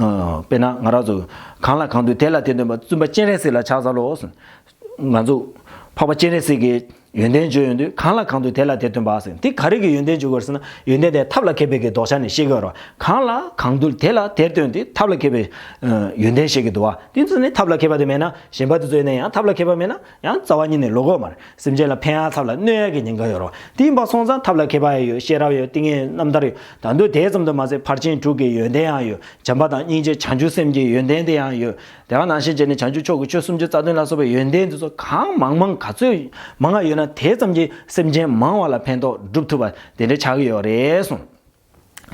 ཨ་དཔེར་ན་ང་རང་ཚོ་གང་ལ་གང་འདུལ་དེ་ལ་དེ་འདུན་པ་བཙུན་པ་སྤྱན་རས་གཟིགས་ལ་ཕྱག་འཚལ་ལོ་གསུངས། ང་ཚོ་འཕགས་པ་སྤྱན་རས་གཟིགས་ཀྱི་ ཡོན་ཏན་བརྗོད་ཡོང་དུས་གང་ལ་གང་འདུལ་དེ་ལ་དེར་སྟོན་པ་ཟེར། འདི་ག་རེ་གི་ཡོན་ཏན་བརྗོད་དགོས་ཟེར་ན། ཡོན་ཏན་དེ་ཐབས་ལ་མཁས་པའི་གི་དོགས་ཆ་ནས་བཤད་ཀྱི་ཡོད་རེད་བ། གང་ལ་གང་འདུལ་དེ་ལ་དེར་སྟོན་ཏེ་ཐབས་ལ་མཁས་པའི་ཡོན་ཏན་བཤད་ཀྱི་འདུག་བ། དེ་ཚོ་ནི་ཐབས་ལ་མཁས་པ་དེ་མེད་ན། གཞན་པ་དེ་ཚོ་ཡིན་ན་ཡང་ཐབས་ལ་མཁས་པ་མེད་ན་ཡང་རྩ་བ་ཉིད་ནས་ལོག་གི་ཡོད་མ་རེད། སེམས་ཅན་ལ་ཕན་ཡག་ཐབས་ལ་གནོད་ཡག་གི་ཉེན་ཁ་ཡོད་རེད་བ། དེ་ཡིན་པ་སོང་ཙང་ཐབས་ལ་མཁས་པ་ཡང་ཡོད། ཤེས་རབ་ཡོད། ཏིང་ངེ་འཛིན་རྣམ་ཐར་ཡོད། ད་དུང་དེ་ཙམ་དུ་མ་ཟད་ཕར་ཕྱིན་དྲུག་གི་ཡོན་ཏན་ཡང་ཡོད། བྱམས་པ་དང་སྙིང་རྗེ་བྱང་ཆུབ་སེམས་ཀྱི་ཡོན་ཏན་དེ་ཡང་ཡོད། དེ་ག་ནང་བཞིན་བྱས་ནས་བྱང་ཆུབ་མཆོག་གི་ཆོས་སུམ་ཅུ་རྩ་བདུན་ལ་སོགས་པའི་ཡོན་ཏན་འདི་ཚོ་གང་མང་མང་ག་ཚོད་མང་ང་ཡོད་ན་དེ་ཙམ་གྱིས་སེམས་ཅན་མང་བ་ལ་ཕན་ཐོགས་སྒྲུབ་ཐུབ་པ་དེ་འདྲ་ཆགས་ཀྱི་ཡོད་རེད་གསུངས།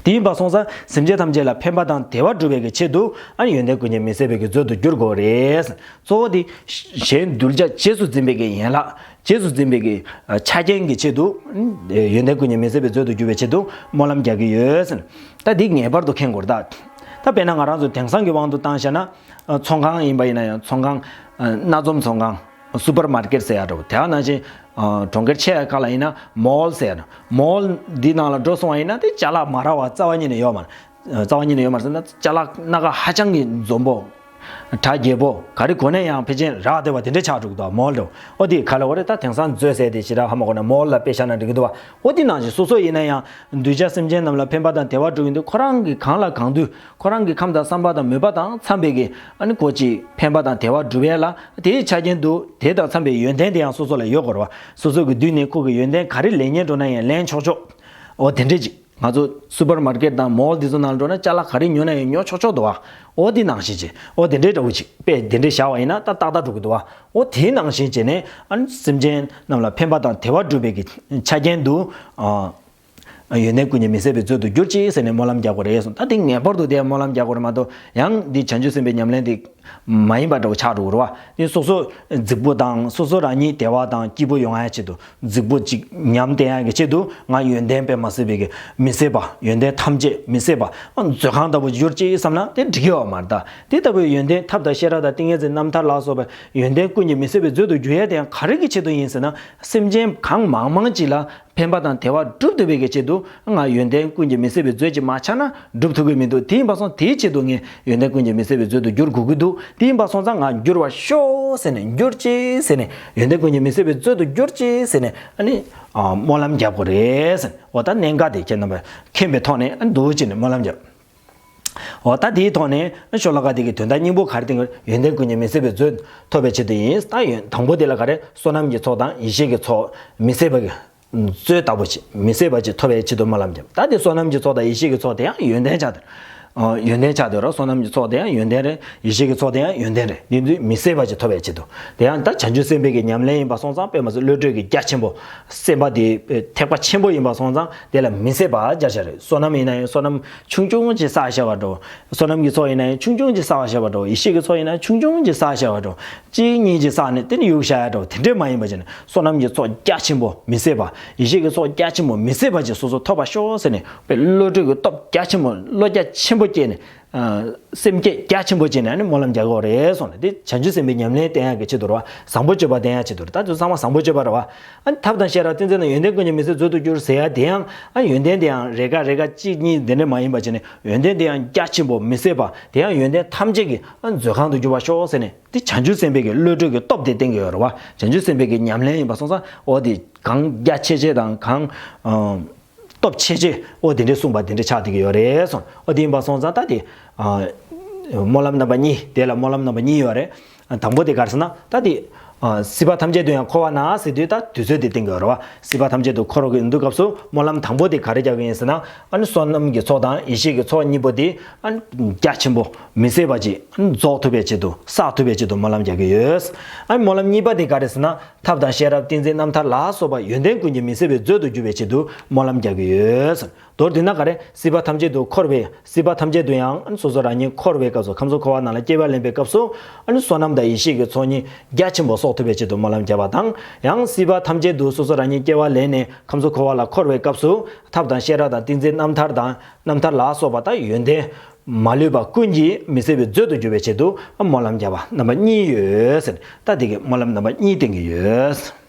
དེ་ཡིན་པ་སོང་ཙང་སེམས་ཅན་ཐམས་ཅད་ལ་ཕན་པ་དང་བདེ་བ་སྒྲུབ་པའི་གི་ཆེད་དུ་ཨ་ནི་ཡོན་ཏན་ཀུན་གྱི་མི་ཟད་པའི་གི་མཛོད་དུ་འགྱུར་དགོས་རེད། གཙོ་བོ་དེ་གཞན་གདུལ་བྱ་རྗེས་སུ་འཛིན་པའི་གི་ཡན་ལག་རྗེས་སུ་འཛིན་པའི་གི་ཆ་རྐྱེན་གྱི་ཆེད་དུ་ཡོན་ཏན་ཀུན་གྱི་མི་ཟད་པའི་མཛོད་དུ་འགྱུར་བའི་ཆེད་དུ་སྨོན་ལམ་རྒྱག་གི་ཡོད། ད་འདི་ངེས་པར་དུ་མཁྱེན་དགོས་རེད་ད། ད་དཔེར་ན་ང་རང་ཚོ་དེང་སང་གི་དབང་དུ་བཏང་བཞག་ན། ཚོང་ཁང་ཡིན་པ་ཡིན་ན་ཡང་ཚོང་ཁང་། སྣ་འཛོམས་ཚོང་ཁང་། སུ་པར་མར་ཀེཊ་ཟེར་ཡ་འདྲ་བོ། དེ་ཡང་ནང་བཞིན། གྲོང་ཁྱེར་ཆེ་ཡ་ཁག་ལ་ཡིན་ན་མོལ་ཟེར་ཡ་འདྲ། མོལ་འདི་ནང་ལ་འགྲོ་སོང་བ་ཡིན་ན་དེ་ཅ་ལག་མ་རག་པ་རྩ་བ་ཉིད་ནས་ཡོད་མ་རེད། རྩ་བ་ཉིད་ནས་ཡོད་མ་རེད་ཟེར་ན་ཅ་ལག་སྣ་ཁ་ཧ་ཅང་གི་འཛོམས་པོ། གྲ་རྒྱས་པོ། ག་རེ་གོན་ནས་ཡང་ཕལ་ཆེར་རག་བསྡད་པ་དེ་འདྲ་ཆགས་འགྲོ་གི་འདུག་མོལ་འདྲ་བོ། ཨོ་དེ་ག་ལ་བ་རེད། ད་དེང་སང་མཛོད་ཟེར་དེ་ཞེ་དྲག་ཧ་མ་གོ་ན་མོལ་ལ་དཔེ་བཞག་ན་འགྲིག་གི་འདུག་བ། ཨོ་དེ་ནང་བཞིན་སོ་སོ་ཡིན་ན་ཡང་གདུལ་བྱ་སེམས་ཅན་རྣམས་ལ་ཕན་པ་དང་བདེ་བ་སྒྲུབ་ཀྱི་འདུག་ཁོ་རང་གིས་གང་ལ་གང་འདུལ། ཁོ་རང་གི་ཁམས་དང་བསམ་པ་དང་མོས་པ་དང་འཚམས་པའི་གི་ཨ་ནི་གོ་ཅིག་ཕན་པ་དང་བདེ་བ་སྒྲུབ་ཡས་ལ་དེའི་ཆ་རྐྱེན་དུ་དེ་དང་འཚམས་པའི་ཡོན་ཏན་དེ་ཡང་སོ་སོ་ལ་ཡོད་དགོས་རེད་བ། སོ་སོ་གི་མདུན་ནས་ཁོ་གི་ཡོན་ཏན་ག་རེ་ལེན་སྙིང་འདོད་ན་ཡང་ལེན་ཆོག་ཆོག་ཨོ་དེ་འདྲས་ཅིག་ང་ཚོ་སུ་པར་མར་ཀེཊ་དང་མོལ་དེ་ཚོ་ནང་འགྲོ་ན་ཅ་ལག་ག་རེ་ཉོ་ན་ཡང་ཉོ་ཆོག་ཆོག་འདུག་བ། ཨོ་དེ་ནང་བཞིན་ཅིག་ཨོ་དེ་འདྲས་འདྲ་བོ་ཅིག་དཔེ་དེ་འདྲས་བཞག་པ་ཡིན་ན་ད་ཏག་ཏག་འགྲོ་གི་འདུག་བ། ཨོ་དེ་ནང་བཞིན་བྱས་ནས་ཨ་ནི་སེམས་ཅན་རྣམས་ལ་ཕན་པ་དང་བདེ་བ་སྒྲུབ་པའི་གི་ཆ་རྐྱེན་དུ། ཨ། ཡོན་ཏན་ཀུན་གྱི་མི་ཟད་པའི་མཛོད་དུ་གྱུར་ཅིག་ཟེར་ནས་སྨོན་ལམ་རྒྱག་དགོས་རེད་གསུངས། ད་དེ་ངེས་པར་དུ་དེ་སྨོན་ལམ་རྒྱག་དགོས་རེད་མ་གཏོགས་ཡང་འདི་བྱང་ཆུབ་སེམས་དཔའི་ཉམས་ལེན་དེ་མ་ཡིན་པ་འདྲ་བོ་ཆགས་འགྲོ་གི་རེད་བ། དེ་སོ་སོ་རྫིག་པོ་དང་སོ་སོ་རང་ཉིད་བདེ་བ་དང་སྐྱིད་པོ་ཡོང་ཡ་ཆེད་དུ་རྫིག་པོ་ཅིག་ཉམས་བསྟེན་ཡ་གི་ཆེད་དུ་ང་ཡོན་ཏན་དཔེ་མ་སྲིད་པའི་གི་མི་ཟད་པ་ཡོན་ཏན་ཐམས་ཅད་མི་ཟད་པ་མཛོད་ཁང་ལྟ་བུ་གྱུར་ཅིག་བསམ་ན་དེ་འགྲིག་གི་ཡོད་མ་རེད་ད། དེ་ལྟ་བུའི་ཡོན་ཏན་ཐབས་དང་ཤེས་རབ་དང་ཏིང་ངེ་འཛིན་རྣམ་ཐར་ལ་སོགས་པའི་ཡོན་ཏན་ཀུན་གྱི་མི་ཟད་པའི་མཛོད་དུ་གྱུར་ཡ་དེ་ཡང་ག་རེ་གི་ཆེད་དུ་ཡིན་ཟེར་ན་སེམས་ཅན་གང་མང་མང་ཅིག་ལ། ཕན་པ་དང་བདེ་བ་སྒྲུབ་ཐུབ་པའི་གི་ཆེད་དུ་ང་ཡོན་ཏན་ཀུན་གྱི་མི་ཟད་པའི་མཛོད་ཅིག་མ་ཆགས་ན་སྒྲུབ་ཐུབ་ཀྱི་མི་འདུག་དེ་ཡིན་པ་སོང་དེའི་ཆེད་དུ་ངས་ཡོན་ཏན་ཀུན་གྱི་མི་ཟད་པའི་མཛོད་དུ་འགྱུར་དགོས་ཀྱི་འདུག་དེ་ཡིན་པ་སོང་ཙང་ང་འགྱུར་བར་ཤོག་ཟེར་ནས་འགྱུར་ཅིག་ཟེར་ནས་ཡོན་ཏན་ཀུན་གྱི་མི་ཟད་པའི་མཛོད་དུ་འགྱུར་ཅིག་ཟེར་ནས་ཨ་ནི་སྨོན་ལམ་རྒྱག་དགོས་རེད་ཟེར་ནས་འོ་ད་གནད་འགག་དེ་ཁྱེད་རྣམ་པས་མཁྱེན་པའི་ཐོག་ནས་ཨ་ནི་འདུག་ཅེས་ནས་སྨོན་ལམ་རྒྱབ། འོ་ད་དེའི་ཐོག་ནས་ཤོ་ལོ་ཀ་དེ་གི་དོན་དག་སྙིང་པོ་ག་རེ་བསྟན་གྱི་ཡོན་ཏན་ཀུན་གྱི་མི་ཟད་པའི་མཛོད་ཐོབ་པའི་ཆེད་དུ་ཡིན། ད་ཡོན་དང་པོ་དེ་ལ་ག་རེ་བསོད་ནམས་ཀྱི་ཚོགས་དང་ཡེ་ཤེས་ཀྱི་ཚོགས་མི་ཟད་པ་གི་མཛོད་ལྟ་བུ་ཅིག་མི་ཟད་པ་ཅིག་ཐོབ་པའི་ཆེད་དུ་སྨོན་ལམ་བརྒྱབ། ད་དེ་བསོད་ནམས་ཀྱི་ཚོགས་དང་ཡེ་ཤེས་ཀྱི་ཚོགས་དེ་ཡང་ཡོན་ཏན་ཆགས་ཏེ། ཡོན་ཏན་ཆགས་ཏེ་རོ། བསོད་ནམས་ཀྱི་ཚོགས་དེ་ཡང་ཡོན་ཏན་རེད། ཡེ་ཤེས་ཀྱི་ཚོགས་དེ་ཡང་ཡོན་ཏན་རེད། འདི་འདི་མི་ཟད་པ་ཅིག་ཐོབ་པའི་ཆེད་དུ། དེ་ཡང་ད་བྱང་ཆུབ་སེམས་དཔའི་གི་ཉམས་ལེན་ཡིན་པ་སོང་ཙང་དཔེ་མ་ཟད་བློ་གྲོས་ཀྱི་རྒྱ་ཆེན་པོ། སེམས་པ་དེ་ཐེག་པ་ཆེན་པོ་ཡིན་པ་སོང་ཙང་དེ་ལ་མི་ཟད་པ་སྦྱར་བྱ་རེད། བསོད་ནམས་ཡིན་ན་ཡང་བསོད་ནམས་ཆུང་ཆུང་ཅིག་བསགས་བཞག་པ་འགྲོ། བསོད་ནམས་ཀྱི་ཚོགས་ཡིན་ན་ཡང་ཆུང་ཆུང་ཅིག་བསགས་བཞག་པ་འགྲོ། ཡེ་ཤེས་ཀྱི་ཚོགས་ཡིན་ན་ཡང་ཆུང་ཆུང་ཅིག་བསགས་བཞག་པ་འགྲོ། གཅིག་གཉིས་ཅིག་བསགས་ནས་དེ་ནས་གཡུག་བཞག་ཡ་འགྲོ། དེ་འདྲས་མ་ཡིན་པ་བྱས་ནས་བསོད་ནམས་ཀྱི་ཚོགས་རྒྱ་ཆེན་པོ་མི་ཟད་པ། ཡེ་ཤེས་ཀྱི་ཚོགས་རྒྱ་ཆེན་པོ་མི་ཟད་པ་ཅིག་སོ་སོ་ཐོབ་པར་ཤོག་ཟེར་ནས་དཔེ་བློ་གྲོས་ཀྱི་སྟོབས་རྒྱ་ཆེན་པོ་བློ་རྒྱ་ཆེན་པོ་སྐྱེས་ནས། སེམས་བསྐྱེད་རྒྱ་ཆེན་པོ་བྱས་ནས་ཨ་ནི་སྨོན་ལམ་རྒྱག་དགོས་རེད་གསུངས་ནས། དེ་བྱང་ཆུབ་སེམས་དཔའི་ཉམས་ལེན་བསྟེན་ཡག་གི་ཆེད་དུ་རེད་བ། བཟང་པོ་སྤྱོད་པ་བསྟེན་ཡག་ཆེད་དུ་རེད། ད་དེ་ཚང་མ་བཟང་པོ་སྤྱོད་པ་རེད་བ། ཨ་ནི་ཐབས་དང་ཤེས་རབ་ཏིང་འཛིན་དང་ཡོན་ཏན་ཀུན་གྱི་མི་ཟད་མཛོད་དུ་གྱུར་ཟེར་ཡ་དེ་ཡང་ཨ་ཡོན་ཏན་དེ་ཡང་རེ་འགའ་རེ་འགའ་གཅིག་གཉིས་དེ་འདྲ་མ་ཡིན་པ་བྱས་ནས་ཡོན་ཏན་དེ་ཡང་རྒྱ་ཆེན་པོ་མི་ཟད་པ་དེ་ཡང་ཡོན་ཏན་ཐམས་ཅད་ཀྱི་ཨ་མཛོད་ཁང་དུ་གྱུར་པར་ཤོག་ཟེར་ནས་དེ་བྱང་ཆུབ་སེམས་དཔའི་གི་བློ་གྲོས་ཀྱི་སྟོབས་དེ་བསྟན་གྱི་ཡོད་རེད་བ། བྱང་ཆུབ་སེམས་དཔའི་གི་ཉམས་ལེན་ཡིན་པ་སོང་ཙང་ཨོ་དེ་གང་རྒྱ་ཆེ་ཆེ་དང་གང་། སྟོབས་ཆེ་ཆེ་ཨོ་དེ་འདྲས་གསུངས་པ་དེ་འདྲས་ཆགས་བསྡད་ཀྱི་ཡོད་རེད་གསུངས། ཨོ་དེ་ཡིན་པ་སོང་ཙང་ད་དེ་ཨ་སྨོན་ལམ་རྣམ་པ་གཉིས་དེ་ལ་སྨོན་ལམ་རྣམ་པ་གཉིས་ཡོད་རེད། དང་པོ་དེ་ག་རེ་ཟེར་ན་ད་དེ་ཨ་སྲིད་པ་ཐམས་ཅད་དུ་ཡང་འཁོར་བ་ན་ཟེར་དུས་ད་དུས་ཚོད་དེ་བསྟན་གྱི་ཡོད་རེད་བ། སྲིད་པ་ཐམས་ཅད་དུ་འཁོར་གྱི་ཡོང་དུས་སྐབས་སུ་སྨོན་ལམ་དང་པོ་དེ་ག་རེ་རྒྱག་གི་ཡིན་ཟེར་ན་ཨ་ནི་བསོད་ནམས་ཀྱི་ཚོགས་དང་ཡེ་ཤེས་ཀྱི་ཚོགས་གཉིས་པོ་དེ་ཨ་ནི་རྒྱ་ཆེན་པོ་མི་ཟད་པ་ཅིག་ཨ་ནི་རྫོགས་ཐུབ་པའི་ཆེད་དུ་བསགས་ཐུབ་པའི་ཆེད་དུ་སྨོན་ལམ་རྒྱག་གི་ཡོད། ཨ་ནི་སྨོན་ལམ་གཉིས་པ་དེ་ག་རེ་ཟེར་ན། ཐབས་དང་ཤེས་རབ་ཏིང་འཛིན་རྣམ་ཐར་ལ་སོགས་པ་ཡོན་ཏན་ཀུན་གྱི་མི་ཟད་པའི་མཛོད་དུ་གྱུར་པའི་ཆེད་དུ་སྨོན་ལམ་རྒྱག་གི་ཡོད། མདོར་བསྡུས་ན་ག་རེ། སྲིད་པ་ཐམས་ཅད་དུ་འཁོར་བའི་སྲིད་པ་ཐམས་ཅད་དུ་ཡང་སོ་སོ་རང་ཉིད་འཁོར་བའི་སྐབས་སུ་ཁམས་གསུམ་འཁོར་བ་ནང་ལ་སྐྱེ་བ་ལེན་པའི་སྐབས་སུ་ཨ་ནི་བསོད་ནམས་དང་ཡེ་ཤེས་ཀྱི་ཚོགས་གཉིས་རྒྱ་ཆེན་པོ་གསོག་ཐུབ་པའི་ཆེད་དུ་སྨོན་ལམ་བརྒྱབ་པ་དང་། ཡང་སྲིད་པ་ཐམས་ཅད་དུ་སོ་སོ་རང་ཉིད་སྐྱེ་བ་ལེན་ནས་ཁམས་གསུམ་འཁོར་བ་ལ་འཁོར་བའི་སྐབས་སུ་ཐབས་དང་ཤེས་རབ་དང་ཏིང་འཛིན་རྣམ་ཐར་དང་རྣམ་ཐར་ལ་སོགས་པ་དང་ཡོན་ཏན་མ་ལུས་པ་ཀུན་གྱིས་མི་ཟད་པའི་མཛོད་དུ་གྱུར་པའི་ཆེད་དུ་སྨོན་ལམ་བརྒྱབ་པ་རྣམ་པ་གཉིས་ཡོད་ཟེར། ད་དེ་གི་སྨོན་ལམ་རྣམ་པ་གཉིས་བསྟན་གྱི་ཡོད།